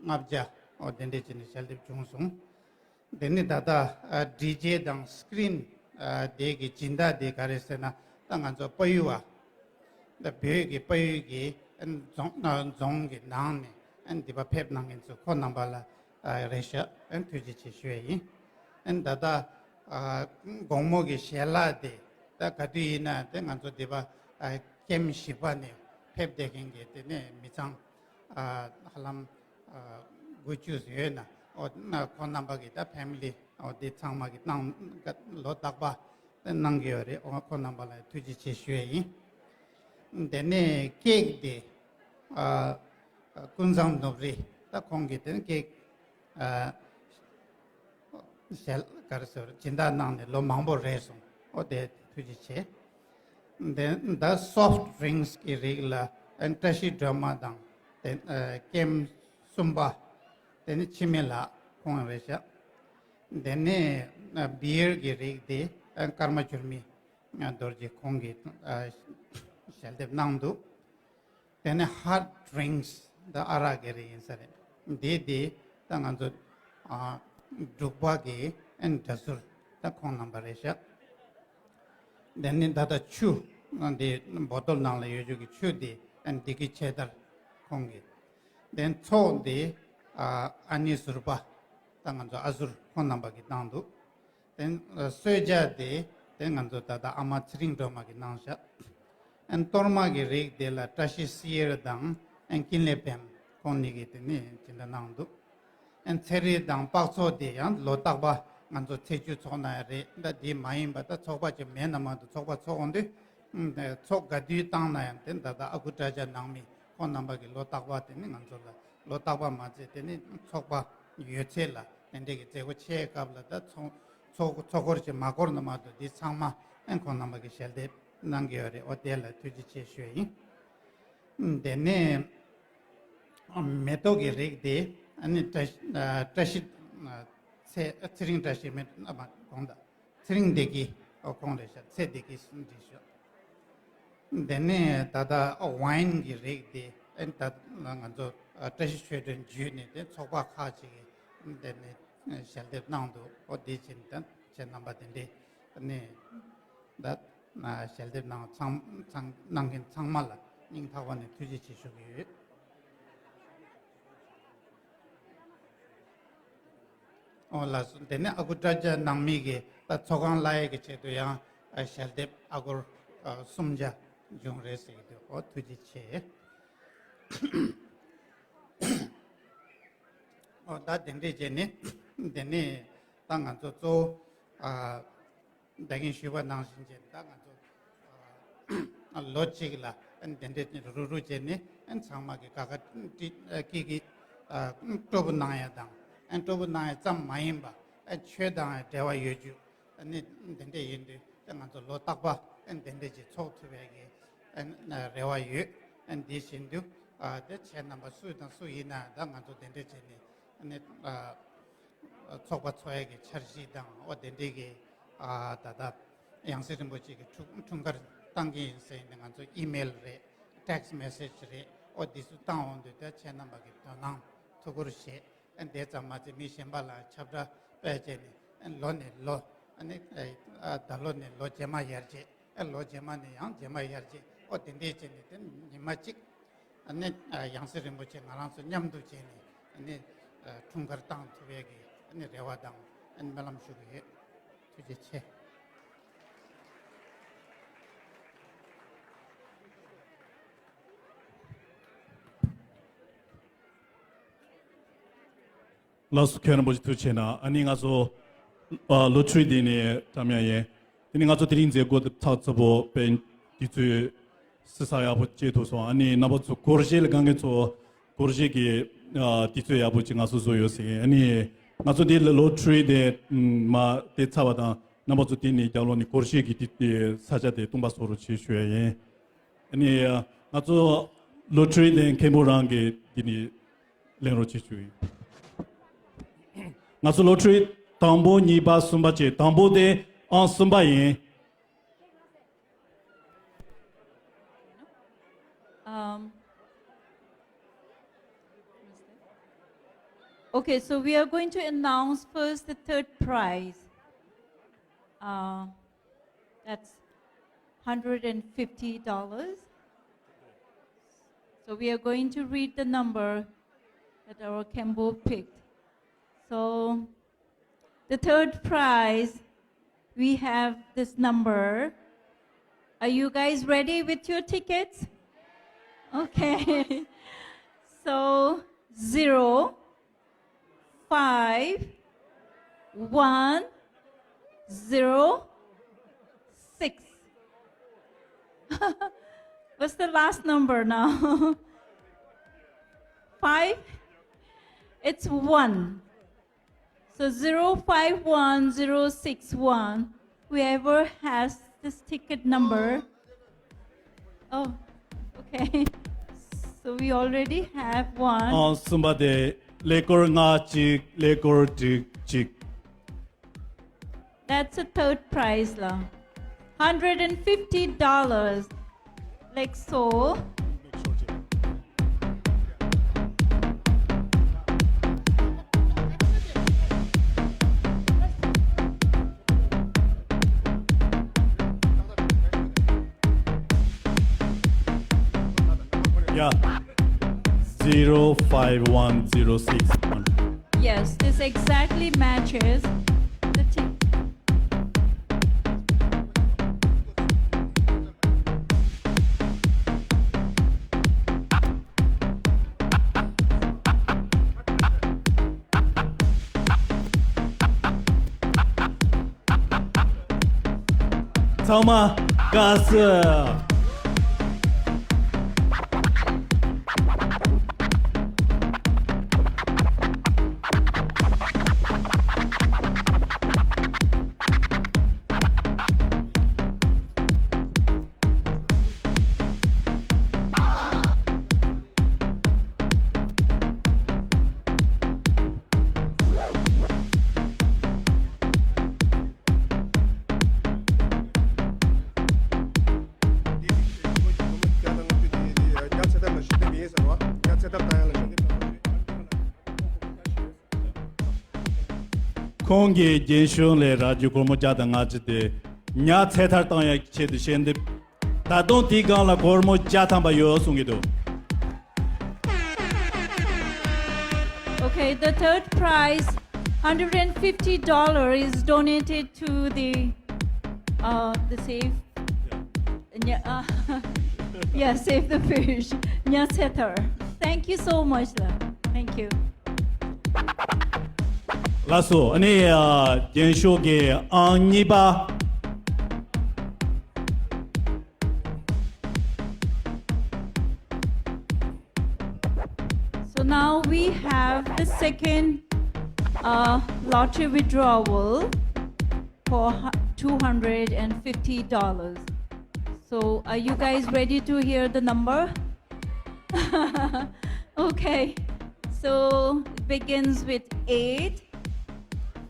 ལྔ་བརྒྱ། ཨོ་དེ་འདྲས་བྱས་ནས་ཞལ་འདེབས་བྱུང་སོང་། དེ་ནི་ད་ལྟ་ཨ་ཌི་ཇེ་དང་སི་ཀི་རིན་ཨ་དེ་གི་སྦྱིན་བདག་དེ་ག་རེ་ཟེར་ན་ད་ང་ཚོ་དཔལ་ཡུལ་བ། ད་བོད་ཀྱི་དཔལ་ཡུལ་གྱི་ཨ་རྫོང་ཨ་རྫོང་གི་ནང་ནས་ཨ་འདི་པ་ཕེབས་གནང་མཁན་ཚོ་ཁོ་རྣམ་པ་ལ་ཨ་རེ་ཞག་ཨ་ཐུགས་རྗེ་ཆེ་ཞུ་ཡས་ཡིན། ཨ་ད་ལྟ་ཨ་དགོང་མོ་གི་ཞལ་ལག་དེ་ད་ག་དུས་ཡིན་ན་དེ་ང་ཚོ་འདི་པ་ཨ་ཀེམ་བཞི་པ་ནས་ཕེབས་བསྡད་མཁན་གྱི་དེ་ནས་མི་ཚང་ཨ་ཧ་ལམ་ཨ་དགུ་བཅུ་ཡོད་ན་ཨོ་ན་ཁོ་རྣམ་པ་གི་ད་ཕེ་མི་ལི་ཨོ་དེ་ཚང་མ་གི་གནང་ལོ་རྟག་པ་གནང་གི་ཡོད་རེད། ཨོ་ཁོ་རྣམ་པ་ལ་ཐུགས་རྗེ་ཆེ་ཞུ་ཡས་ཡིན། དེ་ནས་ཀེག་དེ་ཨ་ཀུན་བཟང་ནོར་བུ་རེད། ད་ཁོང་གི་དེ་ནས་ཀེག་ཨ་ཞལ་ག་རེ་ཟེར་སྦྱིན་བདག་གནང་ནས་ལོ་མང་པོ་རེད་སོང་། ཨོ་དེ་ཐུགས་རྗེ་ཆེ། དེ་ད་སོཕ་ཌི་རིང་སི་གི་རིགས་ལ་ཨ་བཀྲ་ཤིས་སྒྲོལ་མ་དང་དེ་ཨ་ཀེམ་གསུམ་པ། དེ་ནི་འཆི་མེད་ལགས་ཁོང་རེད་ཤག་དེ་ནས་ཨ་བི་ཡར་གྱི་རིགས་དེ་ཨ་ཀརྨ་འགྱུར་མེད་ཨ་རྡོ་རྗེ་ཁོང་གིས་ཨ་ཞལ་འདེབས་གནང་འདུག་དེ་ནས་ཧར་ཌི་རིང་སི་ད་ཨ་རག་གི་རིགས་ཡིན་ས་རེད། དེ་དེ་ད་ང་ཚོ་ཨ་འབྲུག་པ་གི་ཨ་གྲྭ་ཟུར་ད་ཁོང་རྣམ་པ་རེད་ཤག་དེ་ནི་ད་ལྟ་ཆུ་འདི་བོ་ཏོལ་ནང་ལ་ཡོད་རྒྱུ་གི་ཆུ་འདི་ཨན་འདི་གི་ཆེད་དར་ཁོང་གི། དེ་ཚོགས་འདི་ཨ་ཨ་ནི་ཟུར་པ་ད་ང་ཚོ་ཨ་ཟུར་ཁོང་རྣམ་པ་གི་བཏང་འདུག་དེ་གསོལ་ཇ་འདི་ དེ་ང་ཚོ་ད་ལྟ་ཨ་མ་ཚེ་རིང་སྒྲོལ་མ་གིས་གནང་བཞག་ཨན་གཏོར་མ་གི་རིགས་དེ་ལ་བཀྲ་ཤིས་བསིལ་ཡེར་དང་ཨན་ཀུན་ལེགས་ཕེམ་ཁོང་གཉིས་ཀྱིས་དེ་ནས་སྦྱིན་བདག་གནང་འདུག་ཨན་ཚེ་རིལ་དང་པགས་ཚོགས་དེ་ཡང་ལོ་རྟག་པ་ང་ཚོ་ཚེས་བཅུ་ཚོགས་ན་ཡང་རེད། ད་དེ་མ་ཡིན་པ་ད་ཚོགས་པ་ཅིག་མེད་ན་མ་གཏོགས་ཚོགས་པ་ཚོགས་འོང་དུས་ཨན་ཚོགས་ག་དུས་བཏང་ན་ཡང་དེ་ད་ལྟ་ཨ་ཁུ་སྐྲ་རྒྱ་ནང་མི་ཁོང་རྣམ་པ་གི་ལོ་རྟག་པ་དེ་ནི་ང་ཚོ་ལ་ལོ་རྟག་པ་མ་ཚད་དེ་ནི་ཚོགས་པ་ཡོད་ཚད་ལ་དེ་འདྲས་ཀྱི་མཛད་སྒོ་ཆེའི་སྐབས་ལ་ད་ཚོགས་ཚོགས་འཁོར་ཅིག་མ་འཁོར་ན་མ་གཏོགས་འདི་ཚང་མ་ཨན་ཁོང་རྣམ་པ་གི་ཞལ་འདེབས་གནང་གི་ཡོད་རེད། འོ་དེ་ལ་ཐུགས་རྗེ་ཆེ་ཞུ་ཡ་ཡིན། དེ་ནས་མེ་ཏོག་གི་རིགས་དེ་ཨ་ནི་བཀྲ་ཤིས་བཀྲ་ཤིས་ཚེ་ཚེ་རིང་བཀྲ་ཤིས་མེ་ཏོག་དགོངས་དག་ཚེ་རིང་བདེ་སྐྱིད། ཨོ་ཁོང་རེད་ཤག་ཚེ་བདེ་སྐྱིད་གསུམ་བྲིས་ཤག་དེ་ནས་ད་ལྟ་ཝའིན་གྱི་རིགས་དེ་ཨེ་ད་ང་ཚོ་བཀྲ་ཤིས་ཆོས་སྒྲོན་བརྒྱུད་ནས་དེ་ཚོགས་པ་ཁག་ཅིག་གིས་དེ་ནས་ཞལ་འདེབས་གནང་འདུག་ཨོ་དེ་བྱས་ནས་ད་ཁྱེད་རྣམ་པ་དེ་འདྲས་ནས་ད་ཞལ་འདེབས་གནང་ཚང་ཚང་གནང་མཁན་ཚང་མ་ལ་སྙིང་ཐག་པ་ནས་ཐུགས་རྗེ་ཆེ་ཞུ་གི་ཡོད། ཨོ་ལགས་སོ། དེ་ནས་ཨ་ཁུ་སྐྲ་རྒྱ་ནང་མི་གིས་ད་ཚོགས་ཁང་གླ་ཡས་ཀྱི་ཆེད་དུ་ཡང་ཨ་ཞལ་འདེབས་ཨ་སྒོར་ཨ་སུམ་བརྒྱ་བྱུང་རེད་ཟེར་གྱི་འདུག་ཨོ་ཐུགས་རྗེ་ཆེ། ཨོ་ད་དེ་འདྲས་བྱས་ནས་དེ་ནས་ད་ང་ཚོ་གཙོ་བོ་ཨ་ད་གིན་ཞུས་པ་ནང་བཞིན་བྱས་ནས་ད་ང་ཚོ་ཨ་ལོ་གཅིག་ལ་ཨ་ནི་དེ་འདྲས་རུ་རུ་བྱས་ནས་ཨ་ནི་ཚང་མ་གི་ཀ་ཁ་ཀི་ཀི་ཨ་སྤྲོ་པོ་གནང་ཡ་དང་ཨ་ནི་སྤྲོ་པོ་གནང་ཡ་ཙམ་མ་ཡིན་པ་ཨ་ནི་ཆོས་དང་འབྲེལ་བ་ཡོད་རྒྱུ་ཨ་ནི་དེ་འདྲས་ཡིན་དུས་ཨ་ང་ཚོ་ལོ་རྟག་པ་ཨ་ནི་དེ་འདྲས་ཅིག་ཚོགས་ཐུབ་ཡ་གི་ཨ་ནི་རེ་བ་ཡོད། ཨ་ནི་དེ་བཞིན་དུ་ཨ་དེ་ཁྱེད་རྣམ་པ་སུ་དང་སུ་ཡིན་ན་ད་ང་ཚོ་དེ་འདྲས་བྱས་ནས་ཨ་ནི་ཨ། ཚོགས་པ་ཚོགས་ཡས་ཀྱི་འཆར་གཞི་དང་ཨོ་དེ་འདྲས་ཀྱི་ཨ་ད་ལྟ་ཡང་སྲིད་རིན་པོ་ཆེ་གི་འཁྲུངས་འཁྲུངས་སྐར་བཏང་གི་ཡིན་ཟེར་ནས་ང་ཚོ་ཨི་མེལ་རེད། ཊེག་སི་མེ་སེཇ་རེད། ཨོ་འདི་ཚོ་བཏང་འོང་དུས་ད་ཁྱེད་རྣམ་པ་གི་དོ་སྣང་ཐུགས་ཁུར་བཞེས། ཨ་དེ་ཙམ་མ་ཚད་མི་གཞན་པ་ལ་ཁྱབ་བསྒྲགས་སྤེལ་བྱས་ནས་ཨ་ལོ་ནས་ལོ་ཨ་ནི་ཨ་ད་ལོ་ནས་ལོ་རྗེས་མ་ཡར་རྗེས། ཨ་ལོ་རྗེས་མ་ནས་ཡང་རྗེས་མ་ཡར་རྗེས་ཨོ་དེ་འདྲས་བྱས་ནས་དེ་ཉི་མ་གཅིག་ཨ་ནི་ཨ་ཡང་སྲིད་རིན་པོ་ཆེ་ང་རང་ཚོ་མཉམ་དུ་བྱས་ནས་ཨ་ནི་ཨ་འཁྲུངས་སྐར་བཏང་ཐུབ་ཡས་ཀྱི་ཨ་ནི་རེ་བ་དང་ཨ་ནི་སྨོན་ལམ་ཞུ་གི་ཡོད། ཐུགས་རྗེ་ཆེ། ལགས་སོ། ཁྱེད་རྣམ་པ་ཞིག་ཐུགས་རྗེ་ཆེ་གནང་། ཨ་ནི་ང་ཚོ་ཨ་ལོ་ཊ་རི་དེ་ནས་བཀྲམ་ཡ་ཡིན། དེ་ནས་ང་ཚོ་དེ་རིང་མཛད་སྒོ་དེ་ཚགས་ཚུད་པོ་དཔེ་དུས་ཚོད་བསྲེ་ས་ཡག་པོ་བྱེད་ཐུབ་སོང་། ཨ་ནི་རྣམ་པ་ཚོ་སྒོར་གཞས་ལ་དགའ་མཁན་ཚོ་སྒོར་གཞས་ཀྱི་ཨ་དུས་ཚོད་ཡག་པོ་ཅིག་ང་ཚོ་བཟོ་ཡོད་ཟེར། ཨ་ནི་ང་ཚོ་དེ་ལ་ལོ་ཊ་རི་དེ་མ་དེ་ཚར་བ་དང་རྣམ་པ་ཚོ་དེ་ནས་རྒྱབ་ལོགས་ནས་སྒོར་གཞས་ཀྱི་དེ་དེ་ས་ཆ་དེ་སྟོང་པ་བཟོ་རོགས་བྱེད་ཞུ་ཡ་ཡིན། ཨ་ནི་ང་ཚོ་ལོ་ཊ་རི་དེ་མཁན་པོ་རང་གི་དེ་ནས་ལེན་རོགས་བྱེད་ཞུ་ཡིན། ང་ཚོ་ལོ་ཊ་རི་དང་པོ་གཉིས་པ་གསུམ་པ་བྱས། དང་པོ་དེ་ཨང་གསུམ་པ་ཡིན། Um, okay, so we are going to announce first the third prize. Uh, that's hundred and fifty dollars. So we are going to read the number that our Kembo picked. So the third prize, we have this number. Are you guys ready with your tickets? Okay. So zero five one zero six. What's the last number now? Five? It's one. So zero five one zero six one, whoever has this ticket number. Oh, okay. So we already have one. ཨང་གསུམ་པ་དེ་ཀླད་ཀོར་ལྔ་གཅིག་ཀླད་ཀོར་དྲུག་གཅིག That's a third prize la. Hundred and fifty dollars. Like so. Yeah. Zero five one zero six one. Yes, this exactly matches the thing. ཚང་མ་དགའ་བསུ། ཁོང་གིས་རྒན་གཞོན་ལ་རག་རྒྱུ་སྒོར་མོ་བརྒྱ་དང་ལྔ་བཅུ་དེ་ཉ་ཚེ་ཐར་བཏང་ཡག་ཆེད་དུ་ཞལ་འདེབས། ད་དུང་དེའི་སྒང་ལ་སྒོར་མོ་བརྒྱ་ཐམ་པ་ཡོད་གསུང་གི་འདུག Okay, the third prize, hundred and fifty dollar, is donated to the, uh, the Save. Yeah, uh, yeah, Save the Fish. Nya Setar. Thank you so much, la. Thank you. ལགས་སོ། ཨ་ནི་ཨ་རྒན་ཤོས་ཀྱི་ཨང་གཉིས་པ། So now we have the second, uh, lottery withdrawal for hu- two hundred and fifty dollars. So are you guys ready to hear the number? Okay. So it begins with eight,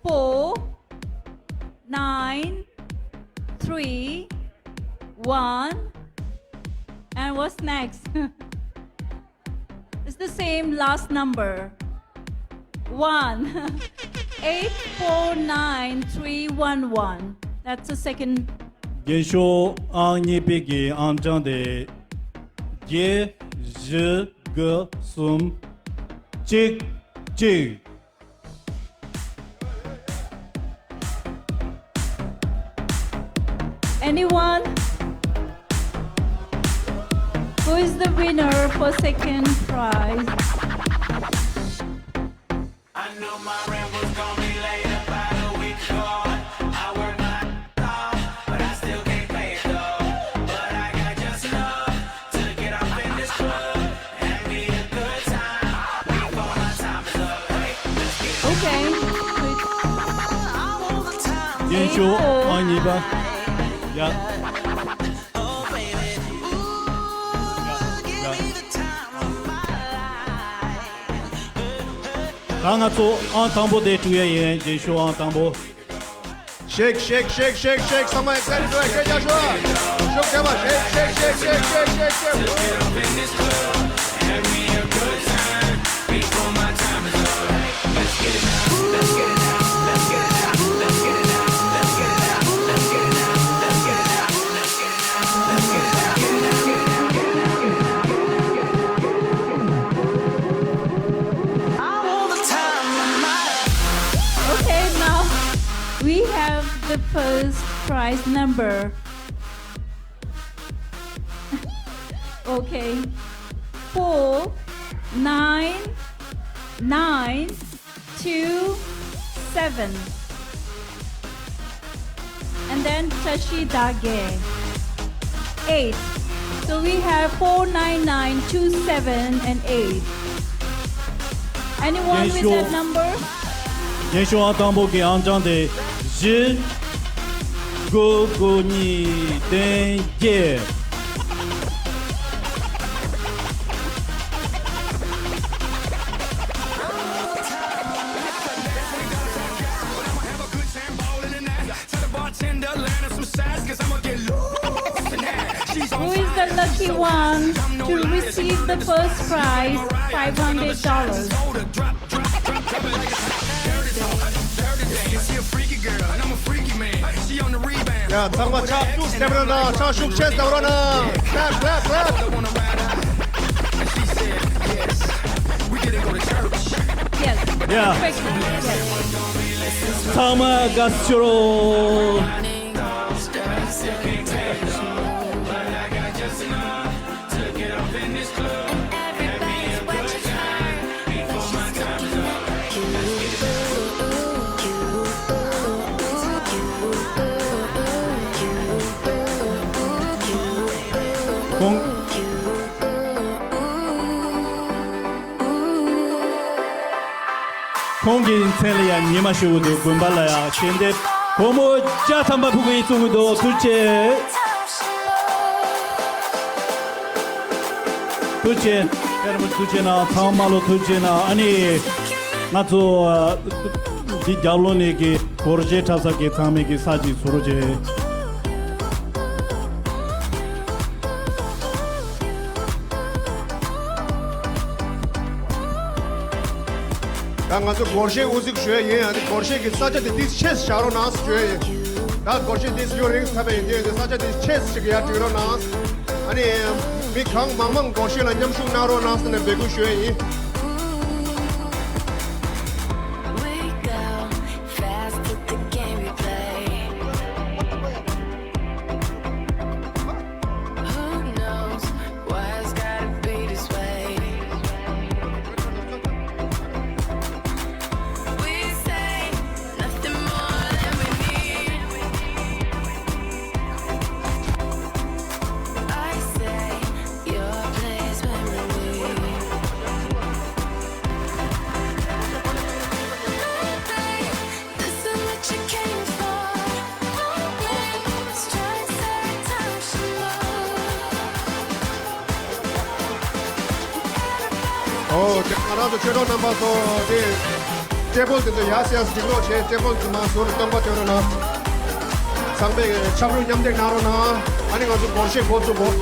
four, nine, three, one. And what's next? It's the same last number. One. Eight four nine three one one. That's the second. རྒན་ཤོས་ཨང་གཉིས་པའི་གི་ཨང་གྲངས་དེ་བརྒྱད་བཞི་དགུ་གསུམ་གཅིག་གཅིག Anyone? Who is the winner for second prize? I knew my rent was gonna be late about a week ago. I work my ass off, but I still can't pay it though. But I got just enough to get off in this club. Okay. རྒན་ཤོས་ཨང་གཉིས་པ། ཡ། ཡ། ཡ། ད་ང་ཚོ་ཨང་དང་པོ་དེ་སྤྲོད་ཡ་ཡིན། རྒན་ཤོས་ཨང་དང་པོ། Shake, shake, shake, shake, shake. Somebody excited to it. Shake, shake, shake, shake, shake. Okay, now we have the first prize number. Okay. Four, nine, nine, two, seven. And then Tashi Dage. Eight. So we have four nine nine two seven and eight. Anyone with that number? རྒན་ཤོས་ཨང་དང་པོ་གི་ཨང་གྲངས་དེ་བཞི་དགུ་དགུ་གཉིས་བདུན་བརྒྱད། Who is the lucky one to receive the first prize, five hundred dollars? ཡ། ཚང་མ་ཕྱག་ཤུགས་ཆེ་བར་གནང་། ཕྱག་ཤུགས་ཆེ་བར་གནང་། Clap, clap, clap. Yes. ཡ། Perfect. Yes. ཚང་མ་དགའ་བསུ་ཞུ་རོགས། ཁོང་གི་མཚན་ལ་ཡང་ཉི་མ་ཞུ་གི་འདུག་དགོན་པ་ལ་ཡང་ཞལ་འདེབས་སྒོར་མོ་བརྒྱ་ཐམ་པ་ཕུལ་གི་བཙུགས་གི་འདུག་ཐུགས་རྗེ་ཆེ། ཐུགས་རྗེ་ཆེ། ཨེ་ར་མོ་ཐུགས་རྗེ་གནང་། ཚང་མ་ལོ་ཐུགས་རྗེ་གནང་། ཨ་ནི་ང་ཚོ་འདི་རྒྱབ་ལོགས་ནས་ཀྱི་སྒོར་གཞས་འཁྲབ་ས་གི་ཚང་མས་ཀྱི་ས་གཅིག་ཟུར་བྱས། ད་ང་ཚོ་སྒོར་གཞས་དབུ་འཛུགས་ཞུ་ཡ་ཡིན། ཨ་ནི་སྒོར་གཞས་ཀྱི་ས་ཆ་དེ་ཏིས་ཆེས་བཞག་རོགས་གནང་ཞུ་ཡ་ཡིན། ད་སྒོར་གཞས་ཏིས་ཡོད་རིང་ཐ་བས་ཡིན་དུས་ས་ཆ་དེ་ཆེས་ཞིག་ཡར་སྒྲིག་རོགས་གནང་། ཨ་ནི་མི་གང་མང་མང་སྒོར་གཞས་ལ་མཉམ་ཞུགས་གནང་རོགས་གནང་ཟེར་ནས་འབོད་སྐུལ་ཞུ་ཡ་ཡིན། ཨོ། དེ་ང་རང་ཚོ་ཆོས་གྲོགས་རྣམ་པ་ཚོ་དེ་ཊེ་བལ་དེ་ཚོ་ཡར་ཡར་སྒྲིག་རོགས་བྱས། ཊེ་བལ་དེ་ཚོ་མར་ཟུར་སྟོང་པ་སྟོན་རོགས་གནང་། ཚང་མས་ཕྱག་རོགས་མཉམ་འདེགས་གནང་རོགས་གནང་། ཨ་ནི་ང་ཚོ་སྒོར་གཞས་འགོ་བཙུགས་དགོས།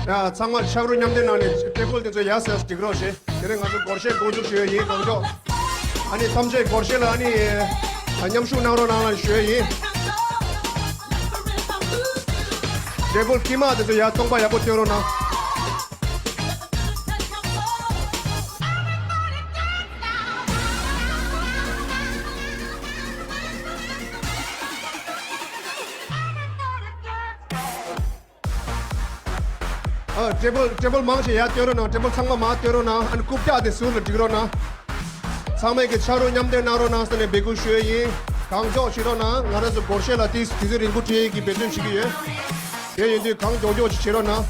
ཡ། ཚང་མ་ཕྱག་རོགས་མཉམ་འདེགས་གནང་ནས་ཊེ་བལ་དེ་ཚོ་ཡར་ཡར་སྒྲིག་རོགས་བྱེད། དེ་རིང་ང་ཚོ་སྒོར་གཞས་འགོ་འཛུགས་ཞུ་ཡ་ཡིན། གང་མགྱོགས། ཨ་ནི་ཐམས་ཅད་སྒོར་གཞས་ལ་ཨ་ནི་མཉམ་ཞུགས་གནང་རོགས་གནང་ལ་ཞུ་ཡ་ཡིན། ཊེ་བལ་དཀྱིལ་མ་དེ་ཚོ་ཡར་སྟོང་པ་ཡག་པོ་སྟོན་རོགས་གནང་། ཨ། ཊེ་བལ་ཊེ་བལ་མང་ཆེ་ཡར་སྟོན་རོགས་གནང་། ཊེ་བལ་ཚང་མ་མར་སྟོན་རོགས་གནང་། ཨ་ནི་རྐུབ་བཀྱག་དེ་ཟུར་ལ་སྒྲིག་རོགས་གནང་། ཚང་མས་ཀྱི་ཕྱག་རོགས་མཉམ་འདེགས་གནང་རོགས་གནང་ཟེར་ནས་འབོད་སྐུལ་ཞུ་ཡ་ཡིན། གང་མགྱོགས་བྱེད་རོགས་གནང་། ང་རང་ཚོ་སྒོར་གཞས་ལ་ཏིས་དུས་ཚོད་རིང་པོ་སྤྲད་ཀྱི་འབད་བརྩོན་བྱེད་ཀྱི་ཡོད། དེ་ཡིན་དུས་གང་མགྱོགས་མགྱོགས་ཅིག་བྱེད་རོགས་གནང་།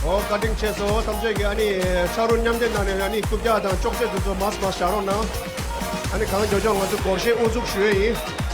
ཨོ། བཀའ་དྲིན་ཆེ་སོང་། ཐམས་ཅད་ཀྱིས་ཨ་ནི་ཕྱག་རོགས་མཉམ་འདེགས་གནང་ནས་ཨ་ནི་རྐུབ་བཀྱག་དང་ཅོག་ཙེ་དེ་ཚོ་མར་མར་བཞག་རོགས་གནང་། ཨ་ནི་གང་མགྱོགས་མགྱོགས་ང་ཚོ་སྒོར་གཞས་དབུ་འཛུགས་ཞུ་ཡས་ཡིན།